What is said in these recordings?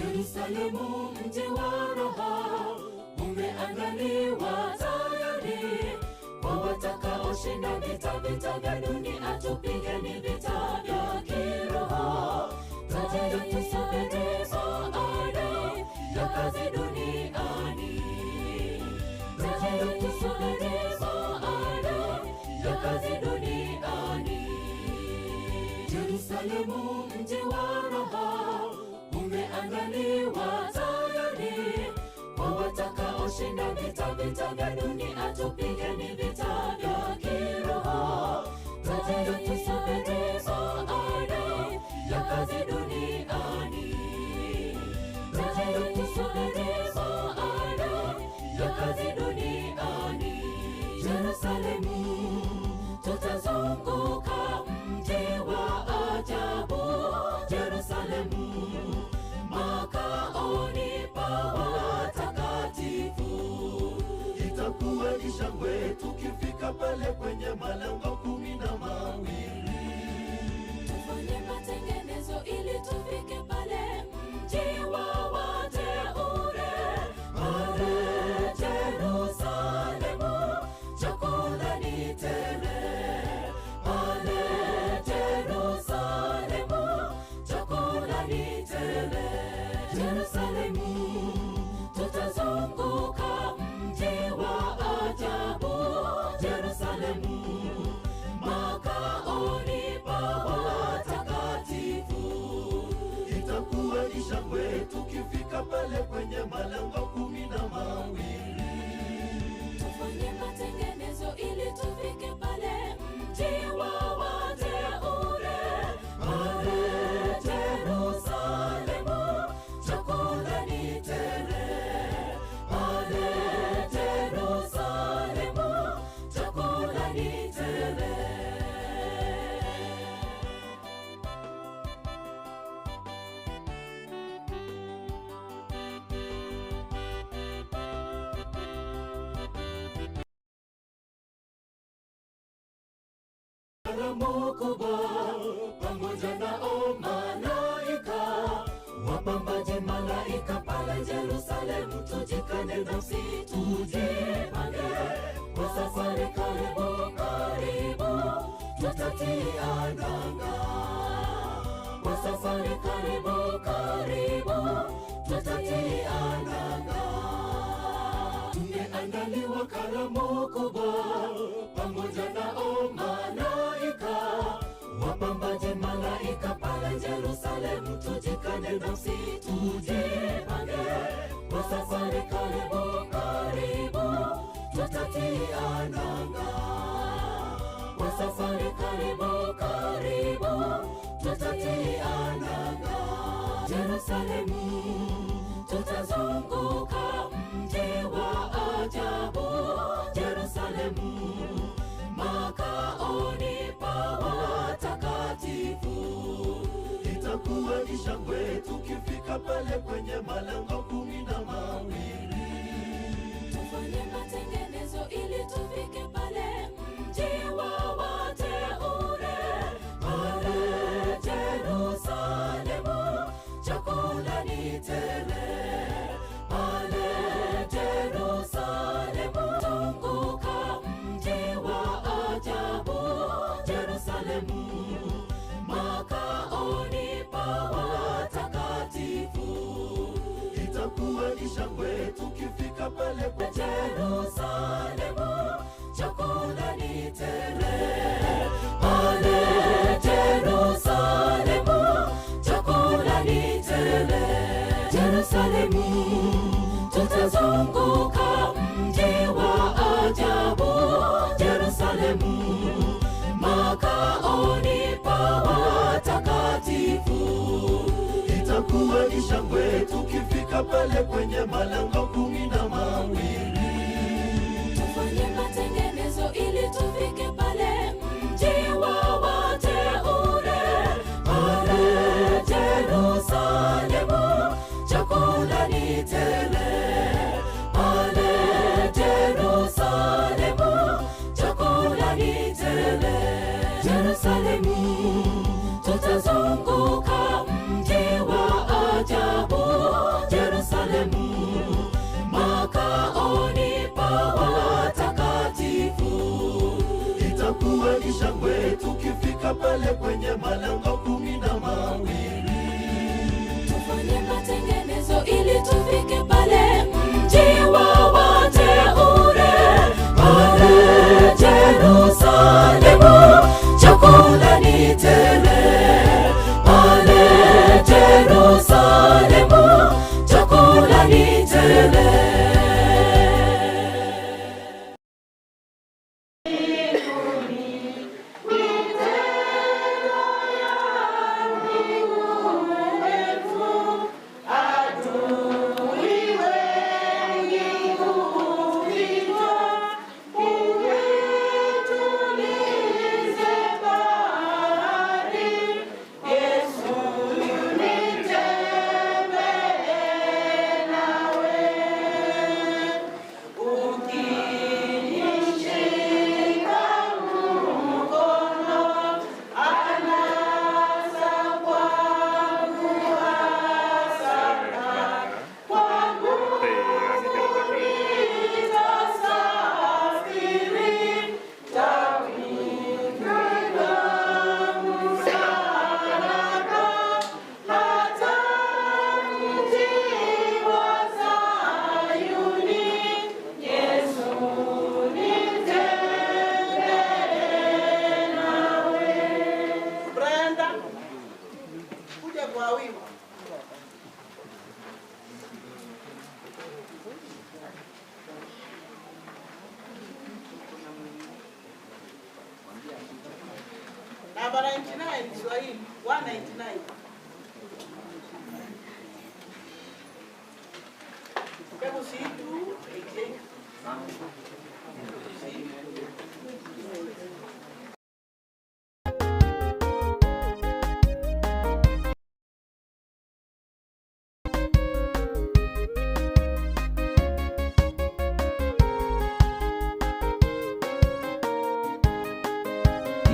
Yerusalemu mji wa raha umeandaliwa tayari kwa watakaoshinda vita, vita vya dunia, tupigeni vita vya kiroho. Tayari tusubiri baada ya kazi duniani. Tayari tusubiri baada ya kazi duniani. Yerusalemu mji wa raha umeandaliwa tayari kwa watakaoshinda vita, vita vya dunia, tupigeni vita vya kiroho. Tayari tusubiri baada ya kazi duniani. Tayari tusubiri baada ya kazi duniani. Yerusalemu tutazunguka mji wa ajabu, Yerusalemu makaoni pa watakatifu. Itakuwa ni shangwe tukifika pale kwenye malango 12. Tufanye matengenezo ili tufike pale mji wa wateule, pale Yerusalemu chakula ni tele, pale Yerusalemu chakula ni tele. Yerusalemu tutazunguka mji wa ajabu, Yerusalemu makaoni pa watakatifu. Itakuwa ni shangwe tukifika pale kwenye malango 12. Tufanye matengenezo ili tufike pale mji wa wateule, pale Yerusalemu chakula ni tele, pale Yerusalemu chakula ni tele. Karamu kubwa pamoja nao malaika, wapambaji malaika pale Yerusalemu, tujikane nafsi, tujipange kwa safari, karibu karibu, tutatia nanga kwa safari, karibu karibu, tutatia nanga. Tumeandaliwa karamu kubwa pamoja nao malaika, wapambaji malaika pale Yerusalemu, tujikane nafsi, tujipange kwa safari, karibu karibu, tutatia nanga kwa safari, karibu karibu, tutatia nanga Yerusalemu tutazunguka mji wa ajabu, Yerusalemu makaoni pa watakatifu. Itakuwa ni shangwe tukifika pale kwenye malango 12. Tufanye matengenezo ili tufike pale mji wa wateule, pale Yerusalemu chakula ni tele, pale Yerusalemu zunguka mji wa ajabu, Yerusalemu makaoni pa watakatifu. Itakuwa ni shangwe tukifika pale kwenye Yerusalemu chakula ni tele, pale Yerusalemu chakula ni tele. Yerusalemu tutazunguka mji wa ajabu, Yerusalemu makaoni pa watakatifu. Itakuwa ni shangwe tukifika pale kwenye malango 12. Tufanye matengenezo ili tufike pale mji wa wateule, pale Yerusalemu chakula ni tele, pale Yerusalemu chakula ni tele. Yerusalemu tutazunguka mji wa ajabu. Itakuwa ni shangwe tukifika pale kwenye malango 12. Tufanye matengenezo ili tufike pale mji wa wateule, pale Yerusalemu, chakula ni tele. Pale Yerusalemu, chakula ni tele. Brenda, kuja kwa wimbo. Namba 99 Kiswahili, 199. Hebu si 288.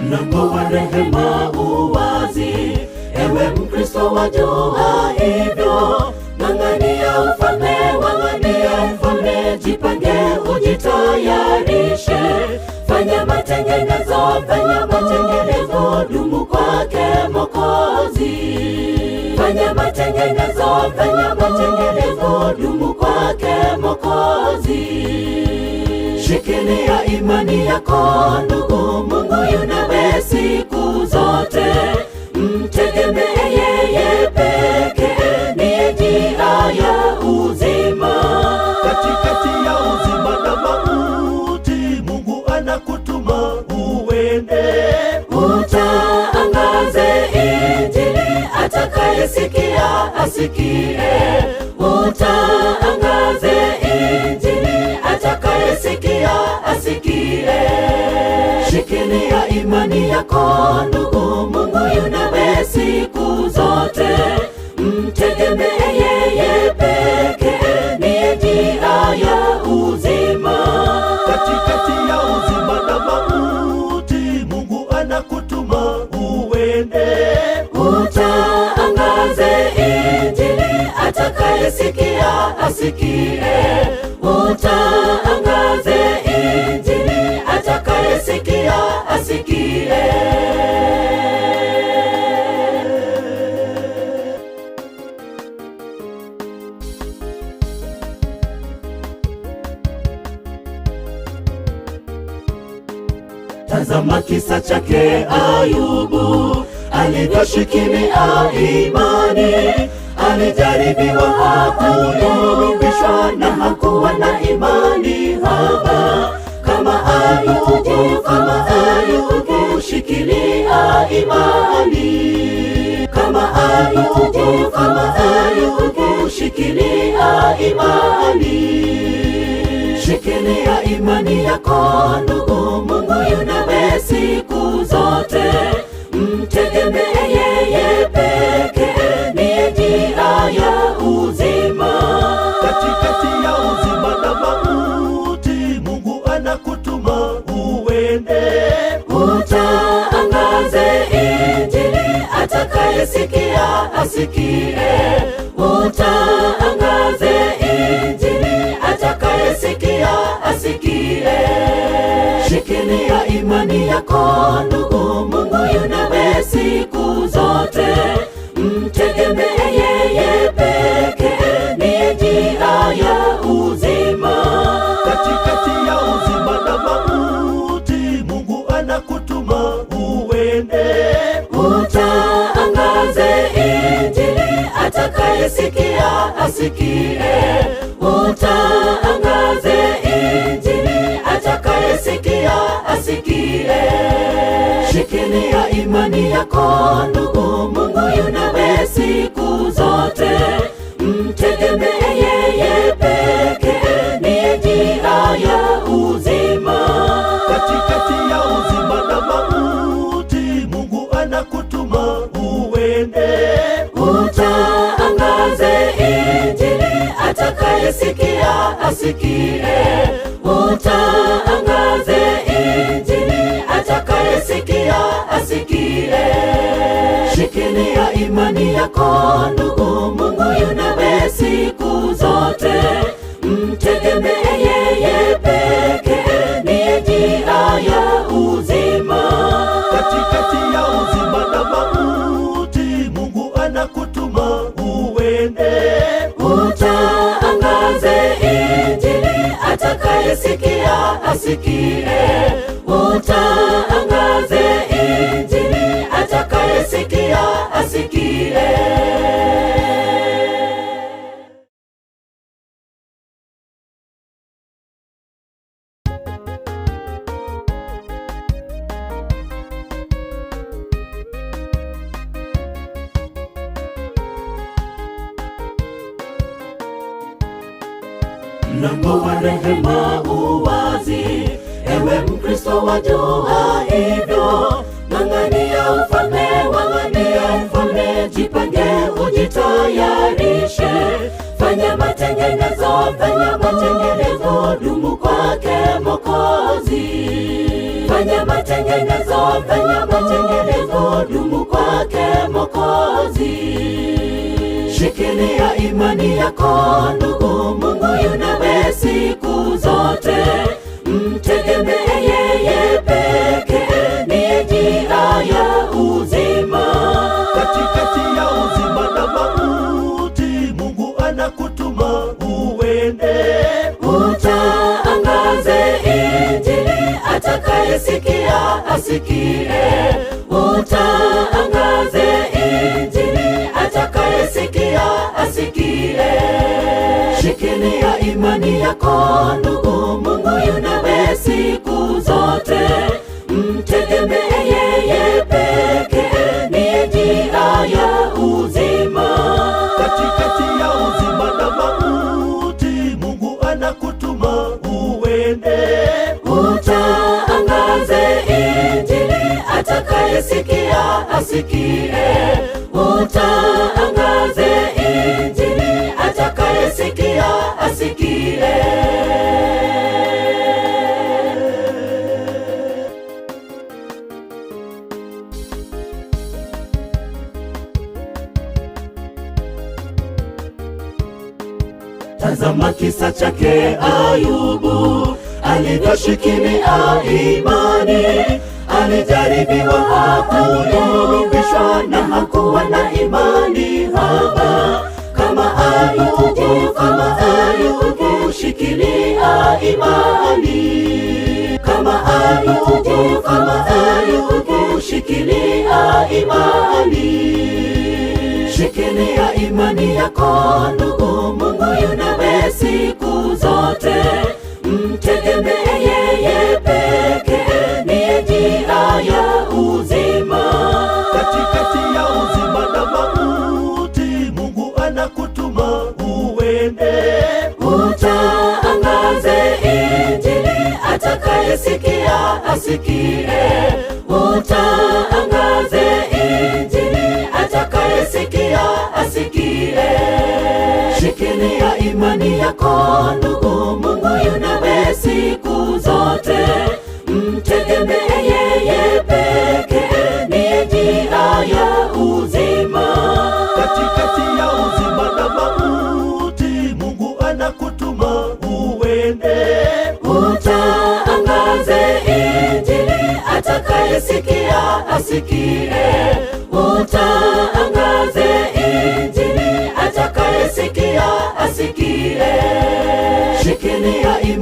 Mlango wa rehema uwazi, ewe Mkristo wajua hivyo. Ng'ang'ania ufalme, ng'ang'ania ufalme, jipange ujitayarishe, fanya matengenezo, fanya matengenezo, dumu kwake Mwokozi. Fanya matengenezo, fanya matengenezo, dumu kwake Mwokozi. Shikilia imani yako ndugu, Mungu yu nawe siku zote. Mtegemee yeye pekee, ndiye njia ya uzima. Katikati ya uzima na mauti, Mungu anakutuma uende. Utaangaze Injili, atakayesikia asikie. Utaangaze Injili, atakayesikia asikie. Shikilia imani yako ndugu, Mungu yu nawe siku zote. Mtegemee yeye pekee, ndiye njia ya uzima. Katikati ya uzima na mauti, Mungu anakutuma uende. Utaangaze Injili, atakayesikia asikie. Utaangaze Injili, atakayesikia asikie. Tazama kisa chake Ayubu, alivyoshikilia imani. Alijaribiwa, hakuyumbishwa na hakuwa na imani haba. Kama Ayubu, kama Ayubu, shikilia imani. Kama Ayubu, kama Ayubu, shikilia imani. Shikilia imani yako ndugu, Mungu yu nawe siku zote. Mtegemee yeye pekee, ndiye njia ya uzima. Katikati ya uzima na mauti, Mungu anakutuma uende. Utaangaze Injili, atakayesikia asikie. Utaangaze Injili, atakayesikia asikie. Shikilia Shikilia imani yako ndugu, Mungu yu nawe siku zote. Mtegemee yeye pekee, ndiye njia ya uzima. Katikati ya uzima na mauti, Mungu anakutuma uende. Utangaze Injili, atakayesikia asikie. Utangaze Injili, atakayesikia asikie. Shikilia imani yako ndugu, Mungu yu nawe siku zote. Mtegemee yeye pekee, ndiye njia ya uzima. Katikati ya uzima na mauti, Mungu anakutuma uende. Utangaze Injili, atakayesikia asikie. Utangaze Injili, atakayesikia asikie. Shikilia imani yako ndugu, Mungu yu nawe siku zote. Mtegemee yeye pekee, ndiye njia ya uzima. Katikati ya uzima na mauti, Mungu anakutuma uende. Utangaze Injili, atakayesikia asikie. Utangaze Injili, atakayesikia asikie. Mlango wa rehema uwazi, ewe Mkristo wajua hivyo. Ng'ang'ania ufalme, ng'ang'ania ufalme, jipange ujitayarishe, fanya matengenezo, fanya matengenezo, dumu kwake Mwokozi. Fanya matengenezo, fanya matengenezo, dumu kwake Mwokozi. Shikilia imani yako ndugu, Mungu yu nawe siku zote. Mtegemee yeye pekee, ndiye njia ya uzima. Katikati ya uzima na mauti, Mungu anakutuma uende. Utangaze Injili, atakayesikia asikie. Utangaze Injili, atakayesikia asikie. Shikilia imani yako ndugu, Mungu yu nawe siku zote. Mtegemee yeye pekee, ndiye njia ya uzima. Katikati ya uzima na mauti, Mungu anakutuma uende. Utangaze Injili, atakayesikia asikie. Utangaze Injili, atakayesikia asikie. Tazama kisa chake Ayubu, alivyoshikilia imani. Alijaribiwa, hakuyumbishwa na hakuwa na imani haba. Kama Ayubu, kama Ayubu, shikilia imani. Kama Ayubu, kama Ayubu, shikilia imani. Shikilia imani yako ndugu, Mungu yu nawe siku zote. Mtegemee yeye pekee, ndiye njia ya uzima. Katikati ya uzima na mauti, Mungu anakutuma uende. Utangaze Injili, atakayesikia asikie. Utangaze Injili, atakayesikia asikie. Shikilia imani yako ndugu, Mungu yu nawe siku zote. Mtegemee yeye pekee, ndiye njia ya uzima. Katikati ya uzima na mauti, Mungu anakutuma uende. Utangaze Injili.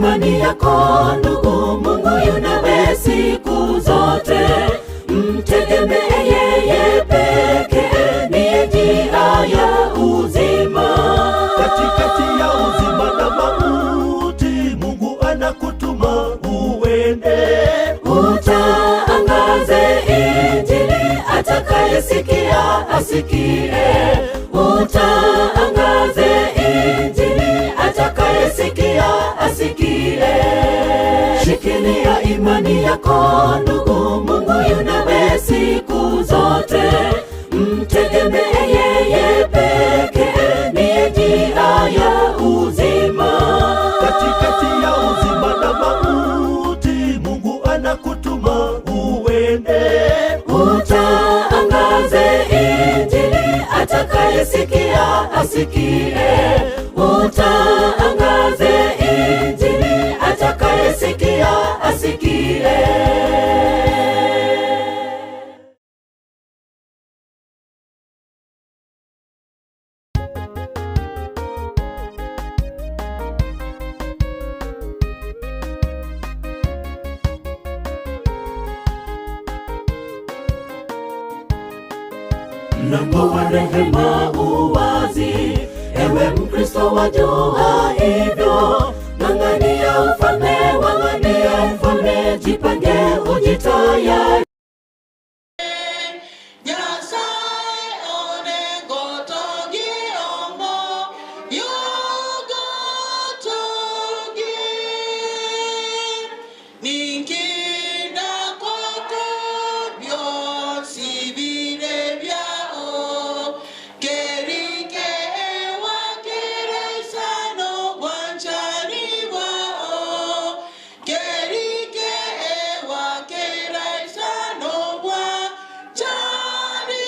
imani yako ndugu, Mungu yu nawe siku zote. Mtegemee yeye pekee, ndiye njia ya uzima. Katikati ya uzima na mauti, Mungu anakutuma uende. Utaangaze Injili, atakayesikia asikie. Utaangaze Injili, atakayesikia asikie. Shikilia imani yako ndugu, Mungu yu nawe siku zote. Mtegemee yeye pekee, ndiye njia ya uzima. Katikati ya uzima na mauti, Mungu anakutuma uende. Utaangaze Injili, atakayesikia asikie. Utaangaze Injili, atakayesikia asikie. Mlango wa rehema uwazi, ewe Mkristo wajua hivyo. Ng'ang'ania ufalme, wang'ania ufalme, jipange ujitayari. Nyasaye onego togi omo yogo togi ninkinda kwako byosi bire byao kerike ewakereisano bwanchani bwao kerike ewakereisano bwanchani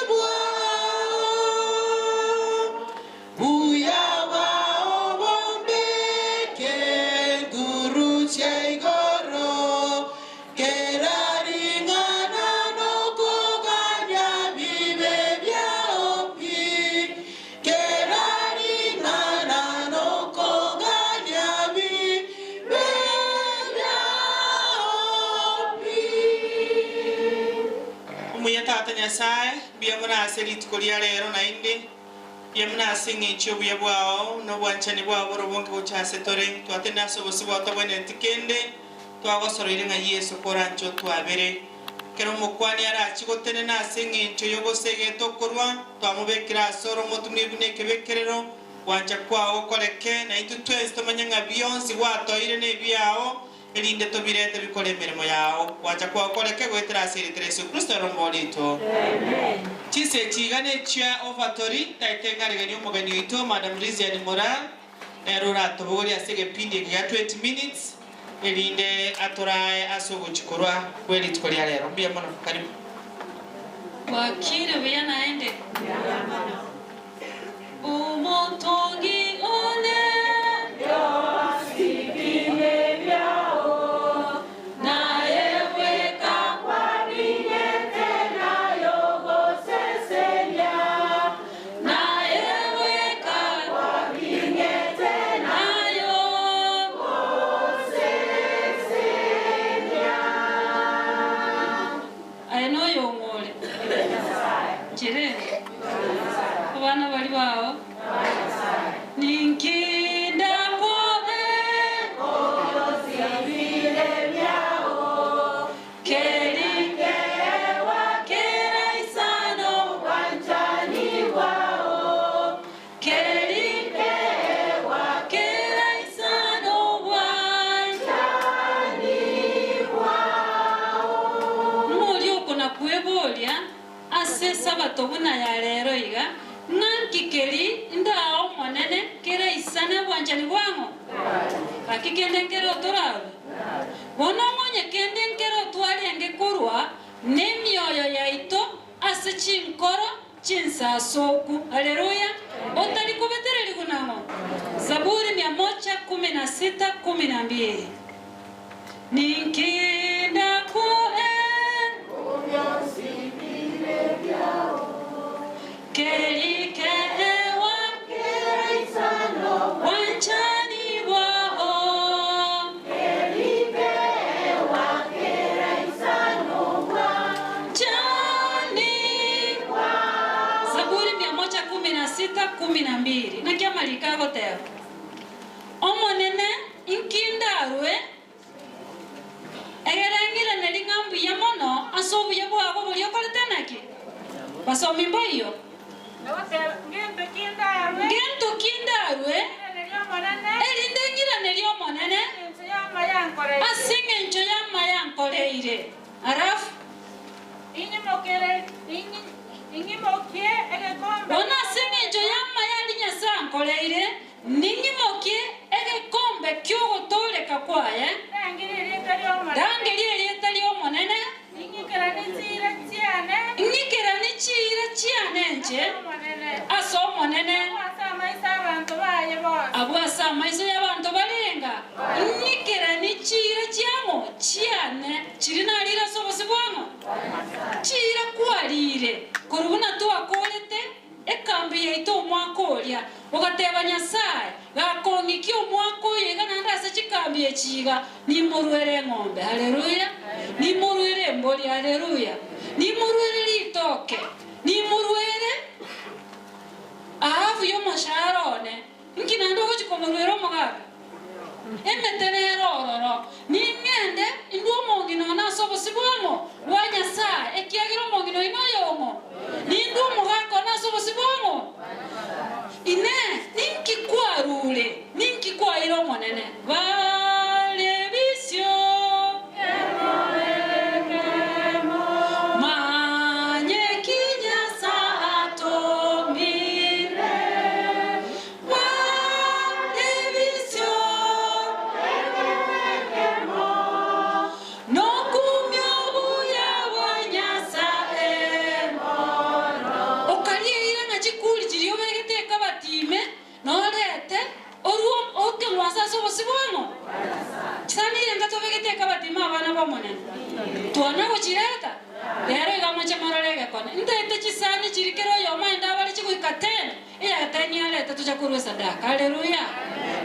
bwao buya bwao bombeke nguru chia igoro keraring'ana nokoganya bibe byao pi keraring'ana nokoganya bibe byao pi. Omuya Tata Nyasaye, mbuya mono ase rituko ria rero naende, mbuya mono ase eng'encho y'obuya bwao na obwanchani bwao bore obonge gocha ase tore. Twatende ase obosio bwao tobwenereti kende, twagosoroire ng'a Yeso koranche otwabere. Ekero omokuani arachie gotenena ase eng'encho y'ogosegeta okorua, twamobekire ase ore omotumia buna ekebekerero, gwancha kwao gokoreke, naintwe twensi tomanye ng'a bionsi gwatoeire nebiao, erinde tobirete bikore emeremo yao. Gwancha kwao koreke goetera ase erieta ria Yeso Kristo ere Omobori oito. Chinsa echi iga nechia ofatori, taete ng'areganie omogeni oito Madam Lilian Moraa, nere oratobogorie ase egepindi eke gia 20 minutes, erinde atorae ase ogochia korwa kwe rituko ria rero. Mbuya mono. Karibu. Bwakire buya naende? Omotongi one. Naye bweka naye bweka nayo Aye noyong'ore ncherende abana bari bao ninkinda mbobe kerikewa keraisano kerikewa keraisano bwanchani Ng'ori okona kweboria ase esabato buna ya rero iga, ng'a nki keri ndao Omonene keraisane obwanchani bwang'o? Gaki kende nkere otorabe? Bono ng'onye kende nkere otwarenge korwa nemioyo yaito ase chinkoro chinsasoku. Haleluya! Otari kobetererigwa nang'o? Zaburi mia moja kumi na sita kumi na mbili. Ninki ndakoe kerikewa wanchani bwao. 6:12, naki amariko agoteba, Omonene, inki ndarue egere ng'iraneri ng'a mbuya mono ase obuya bwabo boria okorete naki? Basomi mboiyo. Ngento ki ndarue, erinde ng'iranerie Omonene ase engencho y'amaya ankoreire? Alafu. Bono ase engencho y'amaya aria Nyasae ankoreire, ning'imokie egekombe ki'ogotooreka kwaye, ndangerie erieta ri'Omonene, ng'ikeranie chiira chiane inche ase Omonene, abwo ase amaiso y'abanto barenga, ng'ikeranie chiira chiang'o chiane chiria narire ase obosio bwang'o? Chiira kwarire korwa buna twakorete ekambi yaito omwaka oria, ogateba Nyasae, Gakong'ikia omwaka oyo iga naende ase chikambi echi iga, Nimorwere eng'ombe, haleluya, nimorwere embori, haleluya, nimorwere ritoke, nimorwere ahafu y'omoshahara one. Inki naende ogochia komorwera omogaka? Emete nere ororo. Ning'ende indwe omong'ina one ase obosio bwang'o bwa Nyasae, ekiagera omong'ina oino oyong'o. Nindwe omogaka one ase obosio bwang'o. Inee! Ninki kwarure? Ninki kwaeire Omonene? Bare bisio. Manye ki Nyasae atomire. Bare bisio. Nokumia obuya bwa Nyasae. Okaria eira ng'a chikuri chiria obegete ekabati ime, norete orue okeng'wanso ase obosio bwang'o? Chisani eria tobegete ekabati ime abana b'Omonene, twana gochireta? Rero iga moche morore egekone. Ntaete chisani chiria kera oyomo aende abare chigoika ten, eya ten arete tocha korua esadaka. Haleluya!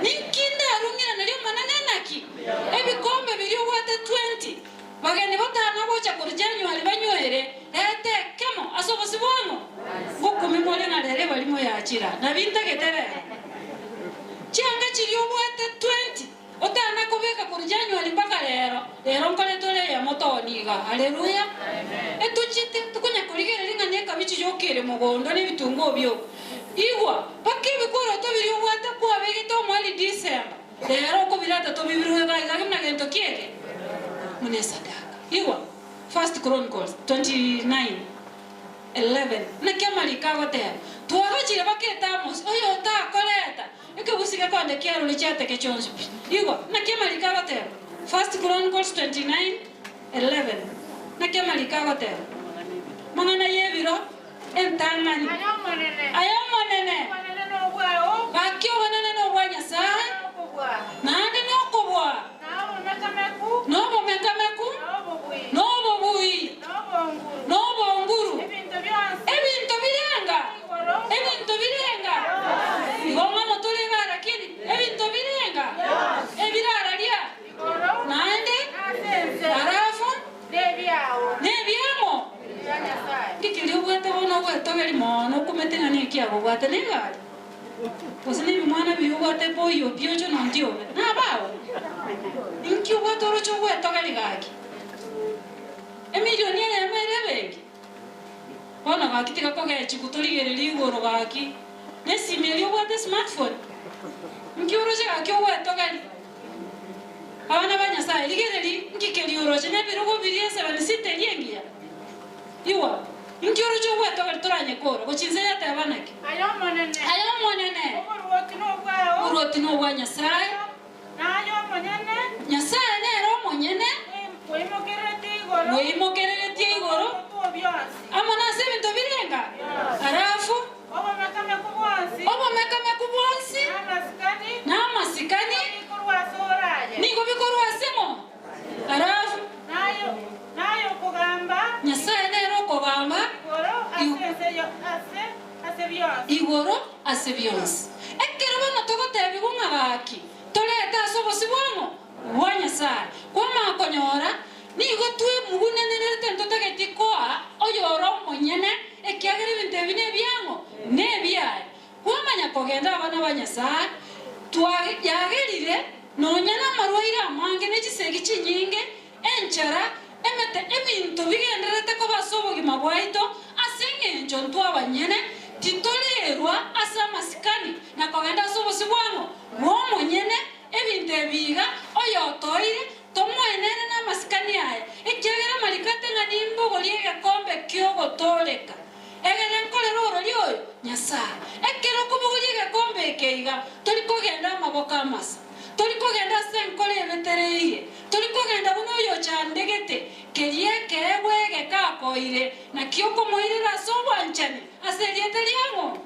Ninki ndarung'iranerie Omonene naki? Ebikombe biria obwate twenty, Bageni batano gocha korwa January banywere, reta ekemo ase obosio bwang'o. Ngokumi more ng'a rero ebarimo yachira, nabi ntagete rero. Chianga chiria obwate 20 otana kobeka korwa January mpaka rero, rero nkorete ore eyemo toni iga. Haleluya! Etochete tokonya korigereria ng'a nekabichi yoka ere mogondo na ebitunguo bioka. Igwa, mpaka ebikoroto biria obwate kwabegete omweri December. Rero okobireta tobibirwe iga iga buna gento kiege buna esadaka. Igwa, First Chronicles 29:11, Naki amariko agoteba, Twagachire bakete Amosi, oyo otakoreta ekegusi gekonde kiarure chiateke chionsi pi. Igwa, naki amariko agoteba, First Chronicles 29:11, Naki amariko agoteba, Mang'ana y'ebiro entang'ani. Aye Omonene, gaki obonene nobwa Nyasae, naende nokobua, na obomekameku, na obobui, na obonguru, ebinto birenga, ebinto birenga, igo ng'amo tore iga lakini, ebinto birenga, ebirararia, naende alafu nebiamo. Nki keria obwate bono ogwetogeria mono okumete ng'a nekiago obwate negari? Gose nebimwana biria obwate boyio biocho nonti obe nabao? Inki obwate oroche ogwetogeria gaki? Emilioni eyemo ere ebenki? Bono gaki tiga kogechigwa torigereria igoro gaki. Nesimi eria obwate esmartphone? Nki oroche gaki ogwetogeria? Abana ba Nyasae, rigereria, nki keria oroche nebirogo biria esebani sita eria engiya? Igwa, inki oroche ogwetogeria toranyekore gochia inse yateba naki? Aye Omonene, Aye Omonene, oboruoti nobwao, oboruoti nobwa Nyasae. Naye Omonyene, Nyasae nere omonyene, bweimokereretie igoro, bweimokereretie igoro, amo bionsi, amo nase ebinto birenga, alafu Obomekameku bwonsi. Obomekameku bwonsi. Namasikani. Namasikani. Nigo bikorwa ase oraye. Nigo bikorwa ase ng'o? Alafu. Naye, naye okogamba. Nyasae nere okogamba. Igoro ase ense yo, ase, ase bionsi. Igoro ase bionsi. Ekero bono togotebigwa ng'a gaki, torete ase obosio bwa ng'o? Bwa Nyasae. Kwamanya konyora Nigo twemugunenerete ntotageti koa oyore omonyene, ekiagera ebinto ebi nebiang'o? Nebiaye. Nyasae, twa yagerire nonya namarwaire amange ne chisegi chinyinge, enchara, emete, ebinto bigendererete koba ase obogima bwaito, ase eng'encho ntwe abanyene titorerwa ase amasikani na kogenda ase obosio bwang'o bw'omonyene ebinto ebi iga, oyotoeire, tomoenere namasikani aye, ekiagera amariko ate ng'a nimbogorie egekombe ki'ogotooreka, egere nkorere orori oyo Nyasae. Ekero okobogoria egekombe eke iga, tori kogenda amaboko amasa, tori kogenda ase enkoro ebetereirie, tori kogenda buna oyochandegete, keria ekeegwa egeke akoeire, nakio okomoirera ase obwanchani ase erieta riang'o?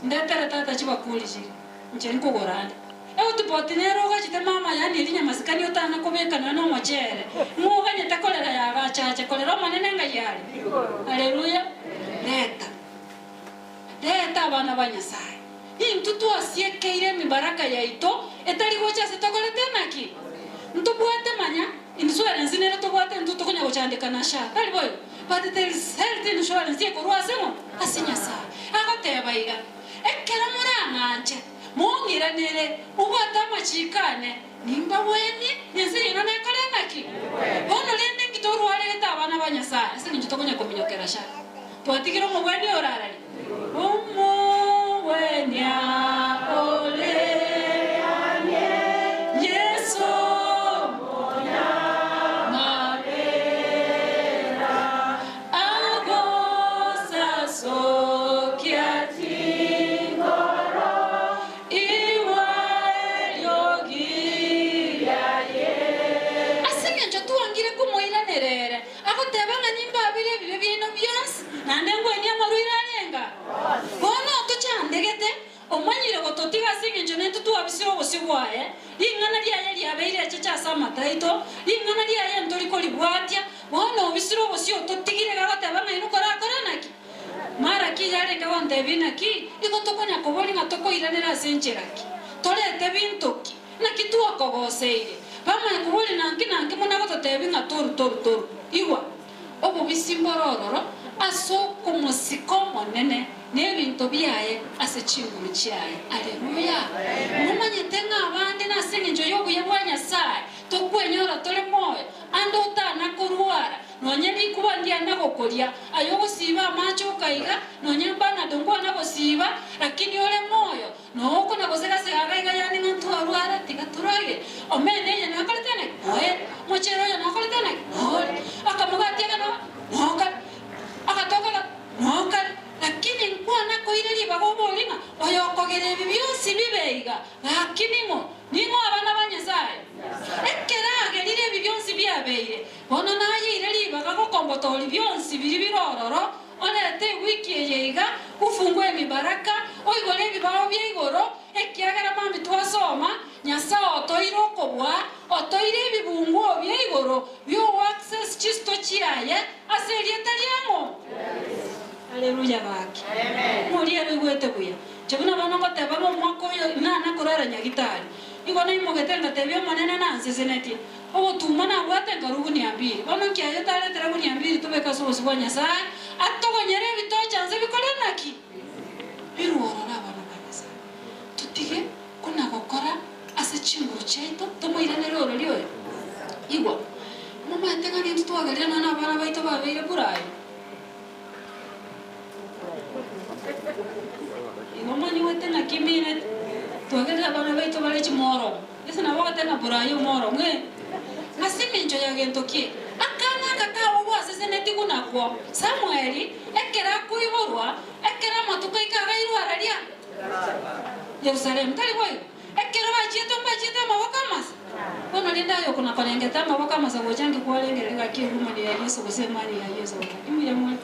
Ndetere tata chibakuri chiria, inche nkogora ande. Eutipoti nere ogachete mama yaani eria nyamasikani otana kobeka nonya nomochere, ng'o oganyete korera yagachache korera Omonene ng'ai are? Haleluya! Reta, reta abana ba Nyasae. Intwe twasiekeire emibaraka yaito etari gocha ase tokorete naki? Ntobwate manya insurance nere tobwate intwe tokonya gochandeka na SHA, tari boigo? But there is health insurance ekorwa ase ng'o? Ase Nyasae. Agoteba iga, ekero morang'anche, Mong'iranere, mobwate amachiiko ane, nimbagwenie, na ense yaino nekore naki? Bono rende inki torwarerete abana ba Nyasae ase engencho tokonya kominyokera sha? Twatigire omogwenia orarari? Omogwenia ore Yeso omonyamabera, Agosasokia chingoro, igwa eriogi riaye. Ase engencho twangire komoiranera ere, agoteba ng'a nimbabere ebibe biaino bionsi, naende ngwenie amarwaire arenga. Bono tochandegete, Omanyire gototiga ase engencho nentwe twabisire obosio bwaye, ring'ana riaye riabeire echeche ase amato aito, ring'ana riaye ntori koribwatia, bono obisire obosio ototigire iga agoteba ng'a inwe korakore naki? Mara ki yarenge gontebia inaki? Igo tokonya koboria ng'a tokoiranera ase enchera ki? Torete binto ki? Naki twakogoseire? Bamanya koboria nanki nanki muna gototebia ng'a toru toru toru. Igwa! Obobisi mbore ororo ase okomosika Omonene na ebinto biaye ase chinguru chiaye. Aleluya! Momanyete ng'a abande nase engencho y'obuya bwa Nyasae tokwenyora tore moyo, ande otana korwara, nonya rikuba ndiana gokoria, aye ogosiiba amache okaiga, nonya mbanado nkwana gosiiba, lakini ore moyo, Nokona gosega-sega iga iga yaani ng'a ntwarware, tiga torage. Omena eye nakorete naki? Noere. Omochere oyo nakorete naki? Nore. Akamogati aka no nokare. Agatoka aka nokare. Lakini nkwana koire ribaga obori ng'a oyokogera ebi bionsi bibe iga, gaki ning'o? Ning'o abana ba Nyasae? Ekero agerire ebi bionsi biabeire, bono nayeire ribaga gokombotoria bionsi biria bire ororo, Orete ewiki eye iga, ofungue emibaraka, oigore ebibao bia igoro, ekiagera mambia twasoma, Nyasae otoire okobua, otoire ebibunguo bia igoro bi'ogoaccess chisito chiaye ase erieta riang'o? Haleluya gaki. Ng'oria ere oigwete buya. Inche buna bono ngoteba ng'a omwaka oyo nana korara nyagitari. Igo naimogete ngatebia Omonene nansesenetie. Ogotuuma nabwate nkarua gunia mbiri. Bono nki aye otaretera gunia mbiri tobeke ase obosio bwa Nyasae, atogonyere ebitocha nse bikore naki? Birwe ororo abana ba Nyasae. Totige kona-gokora ase chinguru chiaito, tomoiranere orori oyo. Igwa, momanyete ng'a nintwe twagerire nonya nabana baito babeire burayo. Igo monyigwete naki mineti, twagerire abana baito bare chimoromo. Ase nabo ogoteba ng'a burayi omoro ng'e ase engencho ya gento ki? Akana aka kago gwasesenetigwe nakwo Samweli ekero akoiborwa, ekero amatuko aika agairwe araria Yerusalemu. Tari boigo? Ekero bachiete mbachiete amaboko amasa. Bono rende aye okona-korengete amaboko amasa gocha nki kwarengereria gaki erumani ya Yeso gose emani ya Yeso gaki mbuya more?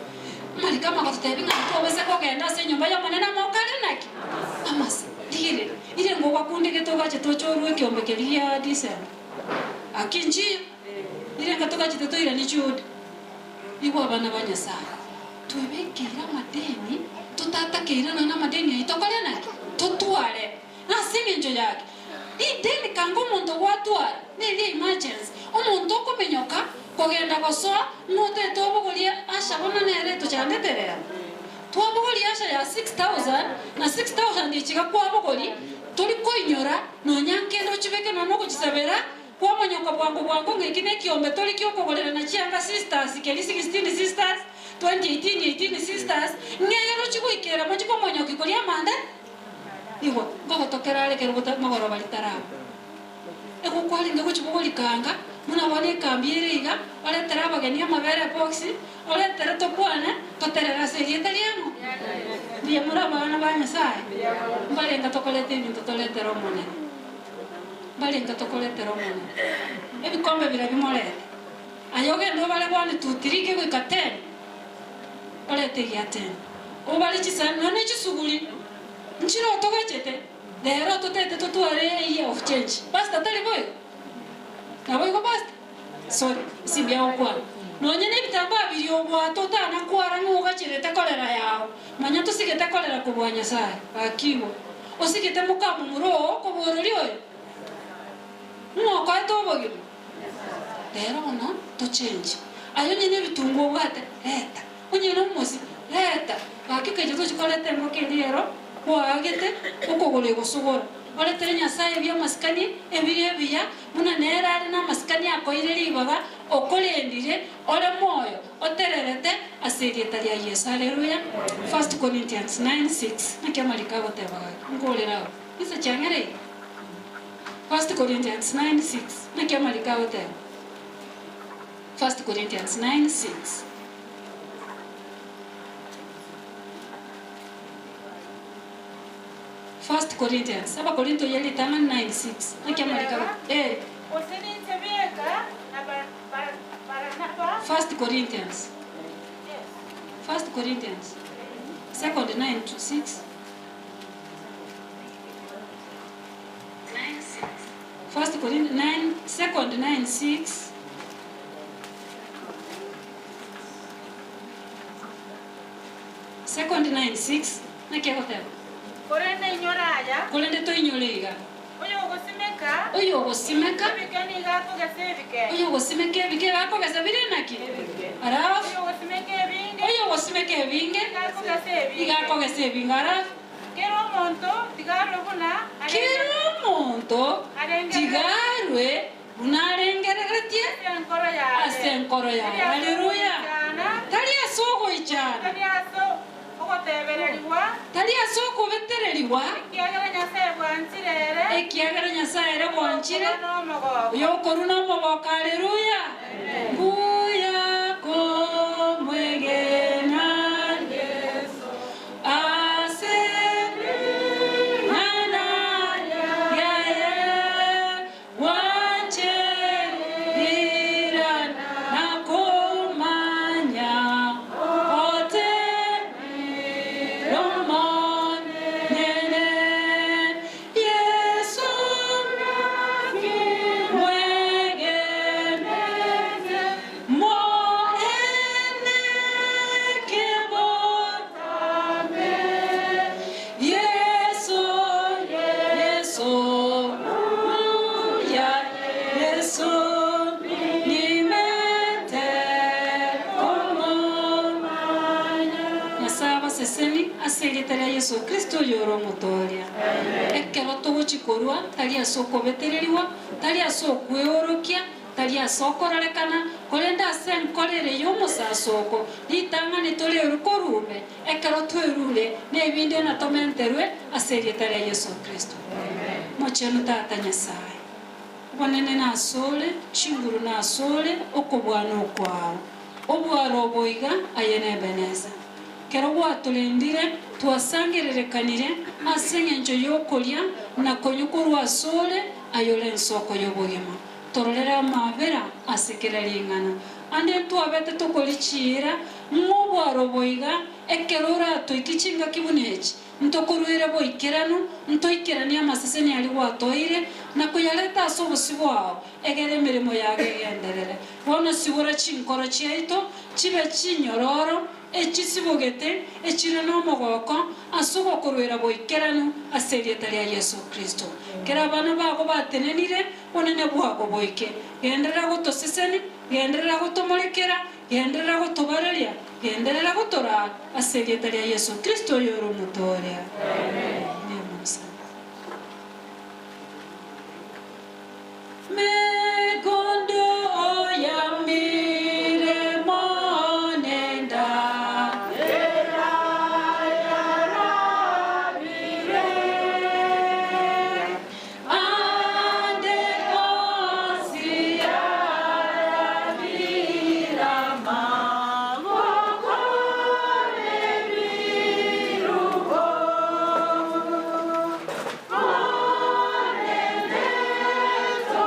Amariko amagototebia ng'a ntobase kogenda ase enyomba y'Omonene amo okare naki? Amasa. Rigereria, rirengo gwakundegete ogachete oche orue ekiombe keria gia Disemba. Aki nchiyo, rirenga togachete toiranie chiuda. Igwa abana ba Nyasae, twebekeire amadeni, totatakeire nonya namadeni ayio tokore naki? Totware. Nase engencho yaki, rideni kanga omonto gwatwara neria emergency, omonto okominyoka kogenda gosoa ng'a otaete obogorie asha bono nere etochandete rero. Twabogoria asha ya 6000 na 6000 echi iga kwabogoria, tori koinyora nonya nkende ochibeke nonya nogochisabera, kwamonyoka bwango bwango ng'a eki nekiombe tori kiokogorerana chianga sisters keria 16 sisters, 2018 18 sisters, ng'a egere ochie goikera mochie komonyokia koria amanda, igwa, nkogotokera are ekero bota magoroba ritaraba. Egokwarenge gochibogoria kanga, buna bono ekambi ere iga, oretere abageni amabere ebox, oretere tokwane, toterere ase erieta riang'o? Mbuya more abana ba Nyasae? Mbarenga tokoreta ebinto toretere Omonene? Mbarenga tokoretera Omonene? Ebikombe biria bimorete. Aye ogende obare one, two, three kegoika ten, orete egia ten. Obare chisani nonya ne chisuguri, nchire otogachete. Rero totete totware a year of change. Pastor tari boigo? Naboigo pastor? Sorry, ase mbuya gokwana. Nonye na ebitambaa biria obwate otana kwara ng'a ogacherete korera yao, manya tosigete korera kobua Nyasaye. Gaki igo. Osigete mokamomura oo kobua orori oyo? Ng'a okoete obogima? Rero bono tochenche. Aye onye na ebitunguo obwate, reta. Onye nomosie, reta, gaki kecha tochia koreta engoko eria ero kwaagete okogoro egosogora. Oretere Nyasae ebi'amasikani ebire ebiya, buna nere are namasikani akoire ribaga, okorendire, ore moyo, otererete ase erieta ria Yeso. Haleluya! First Corinthians 9:6 Naki amariko agoteba gaki? Nkorere agwo. Inse chiang'ereire? First Corinthians 9:6 Naki amariko agoteba? First Corinthians 9:6. First Corinthians, Abakorinto ye ritang'ani 9:6. Naki amariko ago- eh. Gose ninche bieka na Bar- Bar- Baranaba. First Corinthians. Yes. First Corinthians. Second 9 to 6. First Corinthians 9, second 9 6. Second 9 6. Naki egoteba? Korende inyora aya. Korende toinyore iga. Oyogosimeka. Oyogosimeka. Ebike nigo akogesa ebike. Oyogosimeka ebike iga akogesa bire naki? Ebike. Alafu. Oyogosimeka ebinge. Oyogosimeka ebinge. Iga akogesa ebinge. Iga akogesa ebinge. Alafu. Kera omonto tiga arwe buna Kera omonto tiga arwe buna arengereretie ase enkoro yaye. ase enkoro yaye. Haleluya! Tari ase ogoichana. Tari ase ogotebererigwa. Tari ase okobetererigwa. Ekiagera Nyasae bwanchire ere. Ekiagera Nyasae ere bwanchire. Oyokorwa nomogoko. Oyokorwa nomogoko. Haleluya! Mbuya komwegena Yeso. Ase ring'ana riaye gwanche rirana na komanya ote Omonene Yeso mwegenete moene kebotambe Yeso, Yeso, ya Yeso, nimete komomanya. Nyasae abaseseni ase erieta ria Yeso Kristo oyore Omotooria. Ekero togochia korua, tari ase okobetererigwa, tari ase okweorokia, Tari ase okororekana, korende ase enkoro ere y'omosasoko, ritang'ani torerwe korwa ime, ekero twerure, nebinde natomenterwe ase erieta ria Yeso Kristo. Mochenu Tata Nyasae, obonene nasore, chinguru nasore, okobua nokwao. Obwaro obo iga aye n'Ebeneza. Kero gwatorendire, twasangererekanire ase engencho y'okoria na konywa korwa asore, aye ore ensoko y'obogima. Tororere amaabera ase kera ring'ana. Ande ntwabete tokorichiira ng'a obwaro obo iga, ekero oratoikie chingaki buna echi, ntokoruere boikeranu, ntoikeranie amaseseni aria gwatoeire, na koyareta ase obosio bwao, egere emeremo yago egenderere. Bono sibora chinkoro chiaito chibe chinyororo, echisibogete, echire nomogoko, ase ogokoruera boikeranu ase erieta ria Yeso Kristo. Kera abana bago batenenire, Bonene bwabo boike. Genderera gotoseseni, genderera gotomorekera, genderera gotobareria, genderera goto. gotoraa ase erieta ria Yeso Kristo oyore omotoria. Mbuya mono sana. Megondo oyambire monenda. Ande osi arabirama, bokore birubo. Ore neto.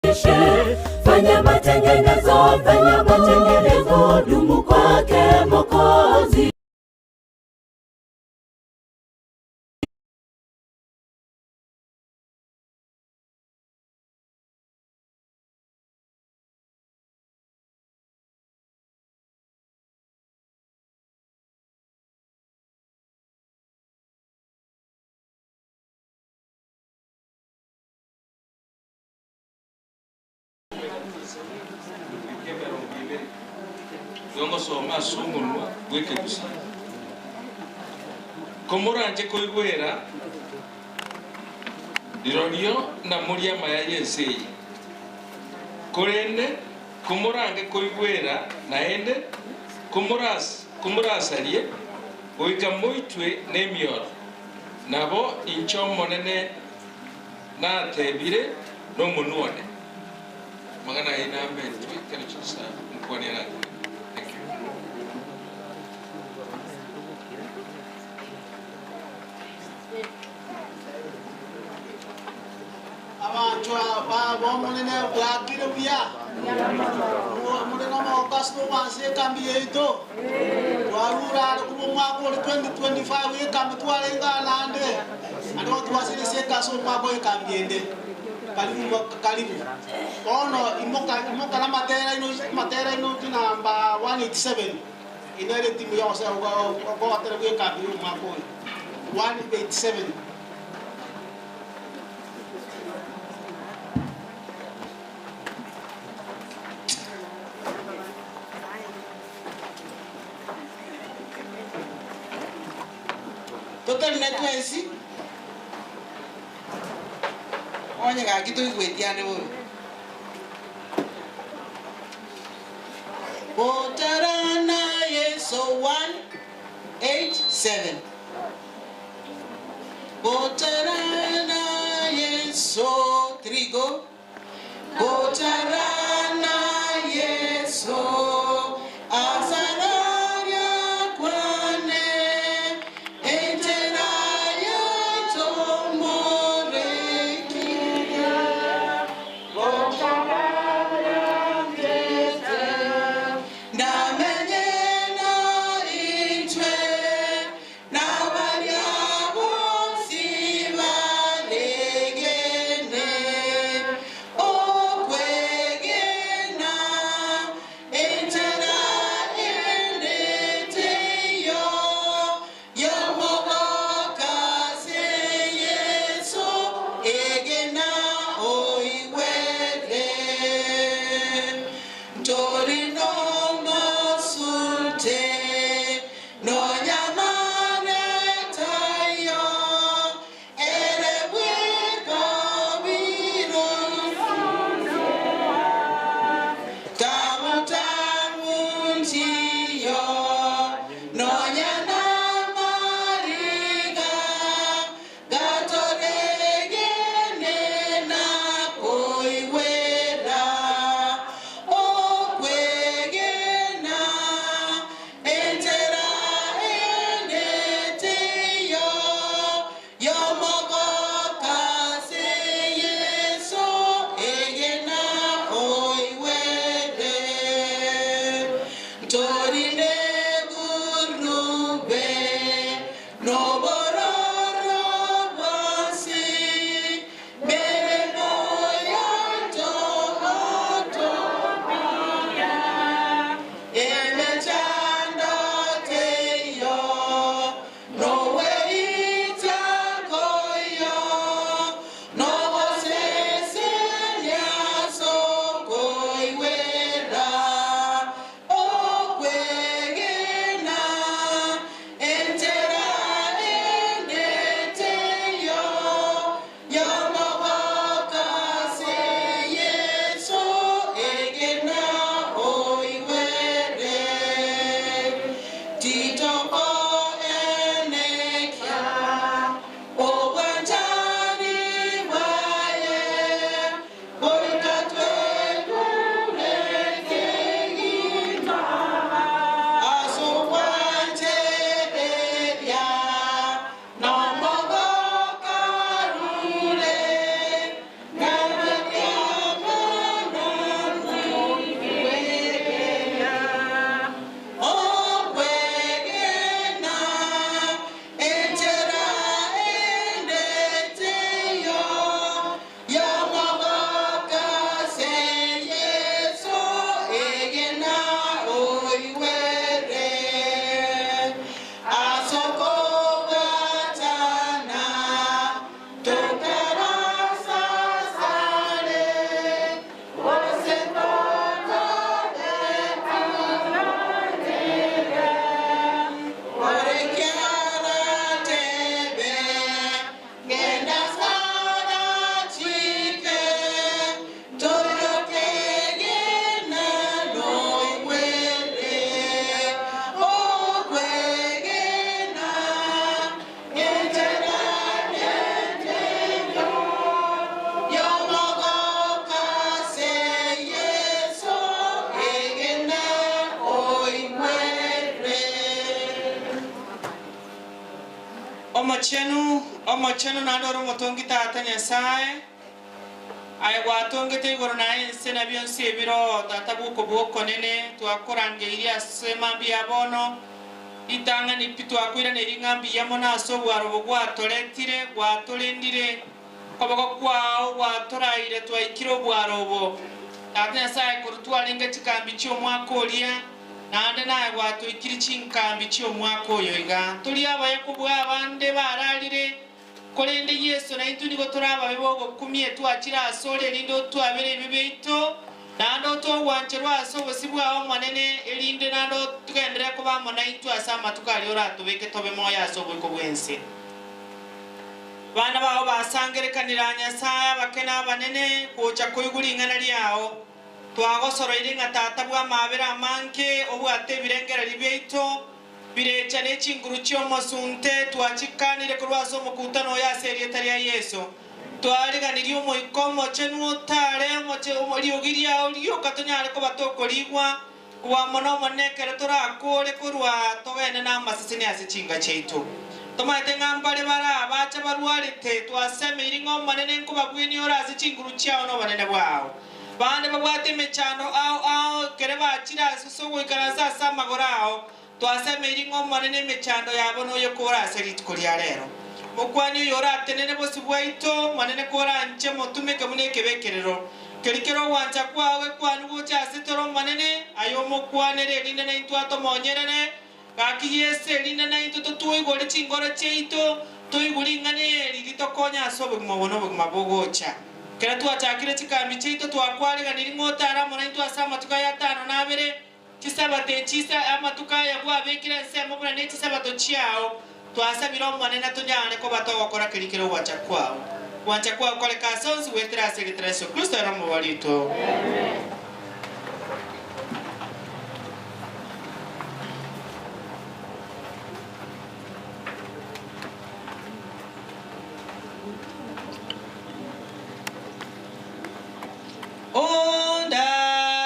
Fanya matengenezo, fanya matengenezo, dumu kwake Mwokozi. Gongosoma ase omonwa bw'ekegusii. Komoranje koigwera rirorio namorie amaya y'ense eye, korende komorange koigwera naende komorasarie goika moitwe nemioro, nabo inche Omonene natebire nomonwa one. Amang'ana ayio namentwe ekero chinsa mokwania natenene. Thank you. Abanchwa b'Omonene bwakire buya, more nomogoko ase togwansa ekambi yaito. Twarure are korwa omwaka ore 2025 ekambi twarenge aa naende, naende bono twasire ase ase omwaka o ekambi ende. Karibu karibu. Bono imoka imoka namatera aino amatera aino chinamba 187 eye nere etimu ya ogotera bwa ekambi ya omwaka oyo. 187. Totorine twensi, onye gaki toigweti ande bobe. Gotarana Yeso 187. Gotarana Yeso 3 go. Gotarana Yeso asararia kwane enchera yatomorekia. Gotarana Yeso ndamenye na intwe n'abaria bonsi baregene okwegena. Omochenu, omochenu naende ore omotongi Tata Nyasae, aye gwatongete igoro na ense na bionsi ebiroo, Tata bw'okobua okonene, twakorangeirie ase mambia ya bono, ritang'ani pi twakoiraneiri ng'a mbuya mono ase obwaro obo gwatoretire, gwatorendire, Okoboko kwao gwatoraire twaikire obwaro obo. Tata Nyasae, korwa twarenge chikambi chi'omwaka oria, naende naye gwatoikirie chinkambi chi'omwaka oyo iga. Ntori abaya kobua abande bararire, korende Yeso naintwe nigo tore ababe b'ogokumia twachire asore erinde otwabere ebibe biaito, naende otoe ogwancherwa ase obosio bwao Omonene, erinde naende otogenderere koba amo naintwe ase amatuko aria oratobeke tobe moyo ase oboiko bw'ense. Abana bao basangerekanire aa Nyasae, abake na abanene, gocha koigwa ring'ana riao. Twagosoroire ng'a Tata bw'amaabera amange obwate ebirengererio biaito, birecha ne chinguru chi'omosunte, twachikanire korwa ase omokutano oyo ase erieta ria Yeso. Twariganirie Omoika Omochenu otare riogi riao rioka tonyare koba tokorigwa Kobua mono Omonene ekero torakore korwa togende namaseseni ase chinka chiaito. Tomaete ng'a mbare bare abacha barwarete, twasemeiri ng'a Omonene nkobabwenie ore ase chinguru chiao na obonene bwao. Bande babwate emechando ao ao ekere bachire ase ogoikaransa ase amagoro ao, Twasemeiri ng'a Omonene emechando yabo noyokore ase rituko ria rero. Mokwani oyo oratenene bosio bwaito, Omonene koranche motumeke buna ekebekerero. Keria kere ogwancha kwao gekwanwe gocha ase tore Omonene, aye omokwanere erinde naintwe atomonyerere. Gaki Yeso erinde naintwe totwoigore chingoro chiaito, toigwe ring'ana eri ritokonye ase obogima obo na obogima bogocha. Ekero twachakire chikambi chiaito twakwariganirie ng'a otare amo naintwe ase amatuko aya atano na abere, Chisabato echi ase amatuko aya gwabekire ensemo buna ne chisabato chiao, twasabire Omonene tonyare koba togokora keria kere ogwancha kwao. Gwancha kwao koreke ase onsi goetera ase erieta ria Yeso Kristo ere Omobori oito.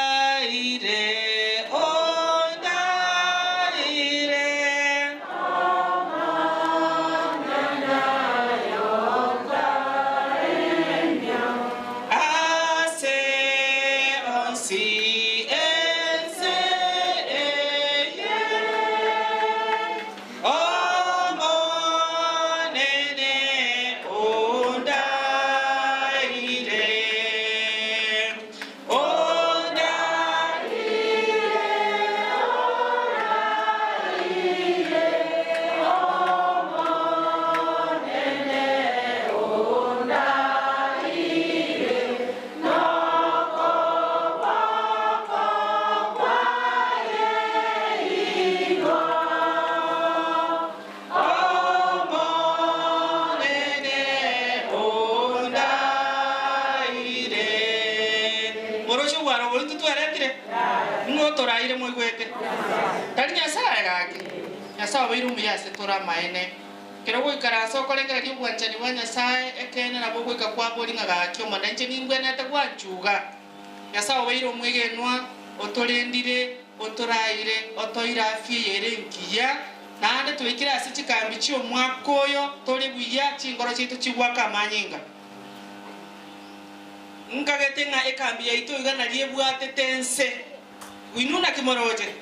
Ondaire, ondaire. Ase onsi ense eye, Omonene ondaire, ondaire, ondaire, Omonene ondaire, nokoboko kwaye igo. Omonene ondaire. Moroche obwaro boria titweretire? Ng'o otoraire moigwete? Tari Nyasae gaki? Nyasae obeire omuya ase tore amaene. Ekero ogoikaransa okorengereria obwanchani bwa Nyasae, ekeene nabo ogoika kwaboria ng'a gaki Omonene inche nimbwenerete gwanchuga. Nyasae obeire omwegenwa, otorendire, otoraire, otoire afya eye ere engiya, naende twaikire ase chikambi chi'omwaka oyo tore buya, chingoro chiaito chigwaka amanyinga. Nkagete ng'a ekambi yaito iga nario ebwatete ense. Inwe naki moroche?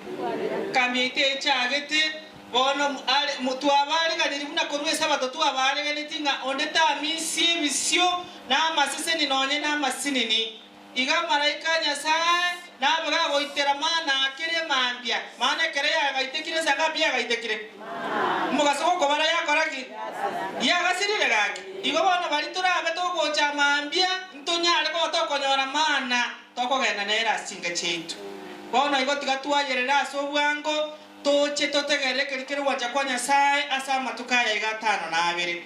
Ekambi yaito echagete bono are twabareganirie buna korwa Esabato twabareganetie ng'a onde tamisia ebisio na amaseseni nonye namasinini. Iga amalaika a Nyasae nabe gagoitera mana akere mambia, mana ekero yagaitekire ense angapi yagaitekire? Omogaso gokobara yakora ki? Yagasirire gaki. Igo bono baria torabe togocha mambia ntonyare koba tokonyora mana tokogenda nere ase chinka chiaito. Bono igo tiga twayerere ase obwango, toche totegerere keria kere ogwancha kwa Nyasae ase amatuko aya iga atano na abere.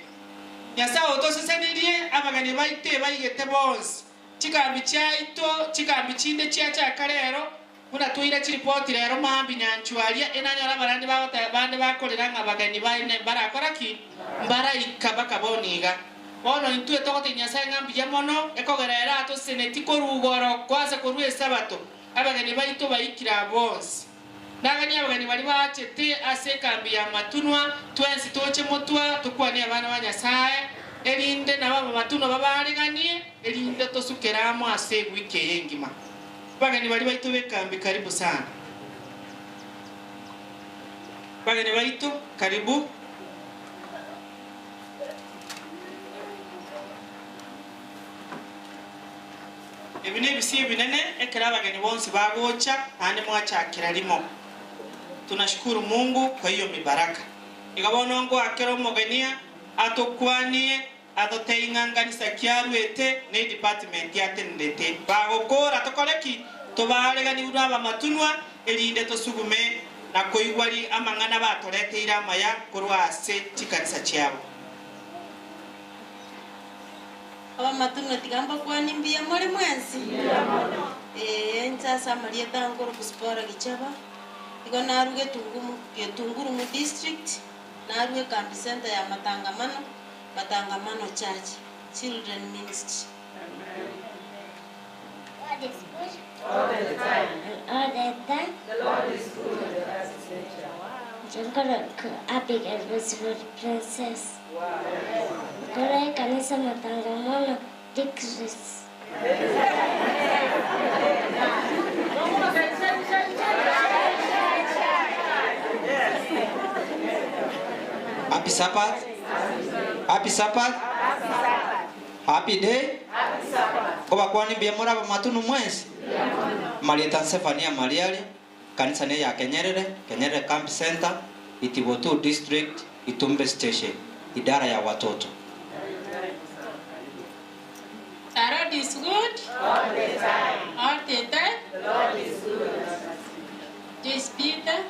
Nyasae otosesenirie abageni baito ebaigete bonsi, chikambi chiaito, chikambi chinde chiachaka rero, buna twaira chiripoti rero mambia nyanchwa aria, enanyore abarandi bagoteba bande bakorera ng'a abageni baine mbarakora ki? Mbaraika baka bono iga. Bono intwe togotebia Nyasae ng'a mbuya mono, ekogera ere atoseseneti korwa igoro kwase korwa Esabato, abageni baito baikire aa bonsi. Naganie abageni baria baachete ase ekambi ya matunwa, twensi toche. Moche motwa tokwanie abana ba Nyasae, erinde nabo abamatunwa babaariganie, erinde tosukere amo ase ewiki eye engima. Bageni baria baito b'ekambi, karibu sana. Bageni baito, karibu. Ebi nebisio ebinene ekero abageni bonsi bagocha, naende mwachakera rimo. Tunashukuru Mungu kwa hiyo mibaraka. Iga bono ngoakera omogenia atokwanie atotebie ng'a nkanisa ki aruete ne edepartment atenenete. Bagokora tokore ki? Tobareganigwe nabamatunwa erinde tosugume na koigwa ri amang'ana batoreteire amaya korwa ase chikanisa chiabo. Abamatunwa tiga mbakwanie mbuya more mwensi? Ee, inche ase amarieta nkorokwa Sipora Gichaba, igo narue Getungumu Getungurumu District, narue Ekambi Centre ya Matangamano, Matangamano Church, Children Ministry. God is good. All the time. And all the time. The Lord is good. Njonkoro Abigail Roosevelt Princess. Nkoro ekanisa matangamano Dicris. Happy Sabbath. Happy Sabbath. Happy day. Nkobakwania mbuya more abamatunu mwensi? Amarieta Zephania Mariari, kanisa ne ya Kenyerere, Kenyerere Camp Centre, Itibo 2 District, Itumbe Station, idara ya watoto. The Lord is good. All the time. All the time. The Lord is good. Joyce Peter,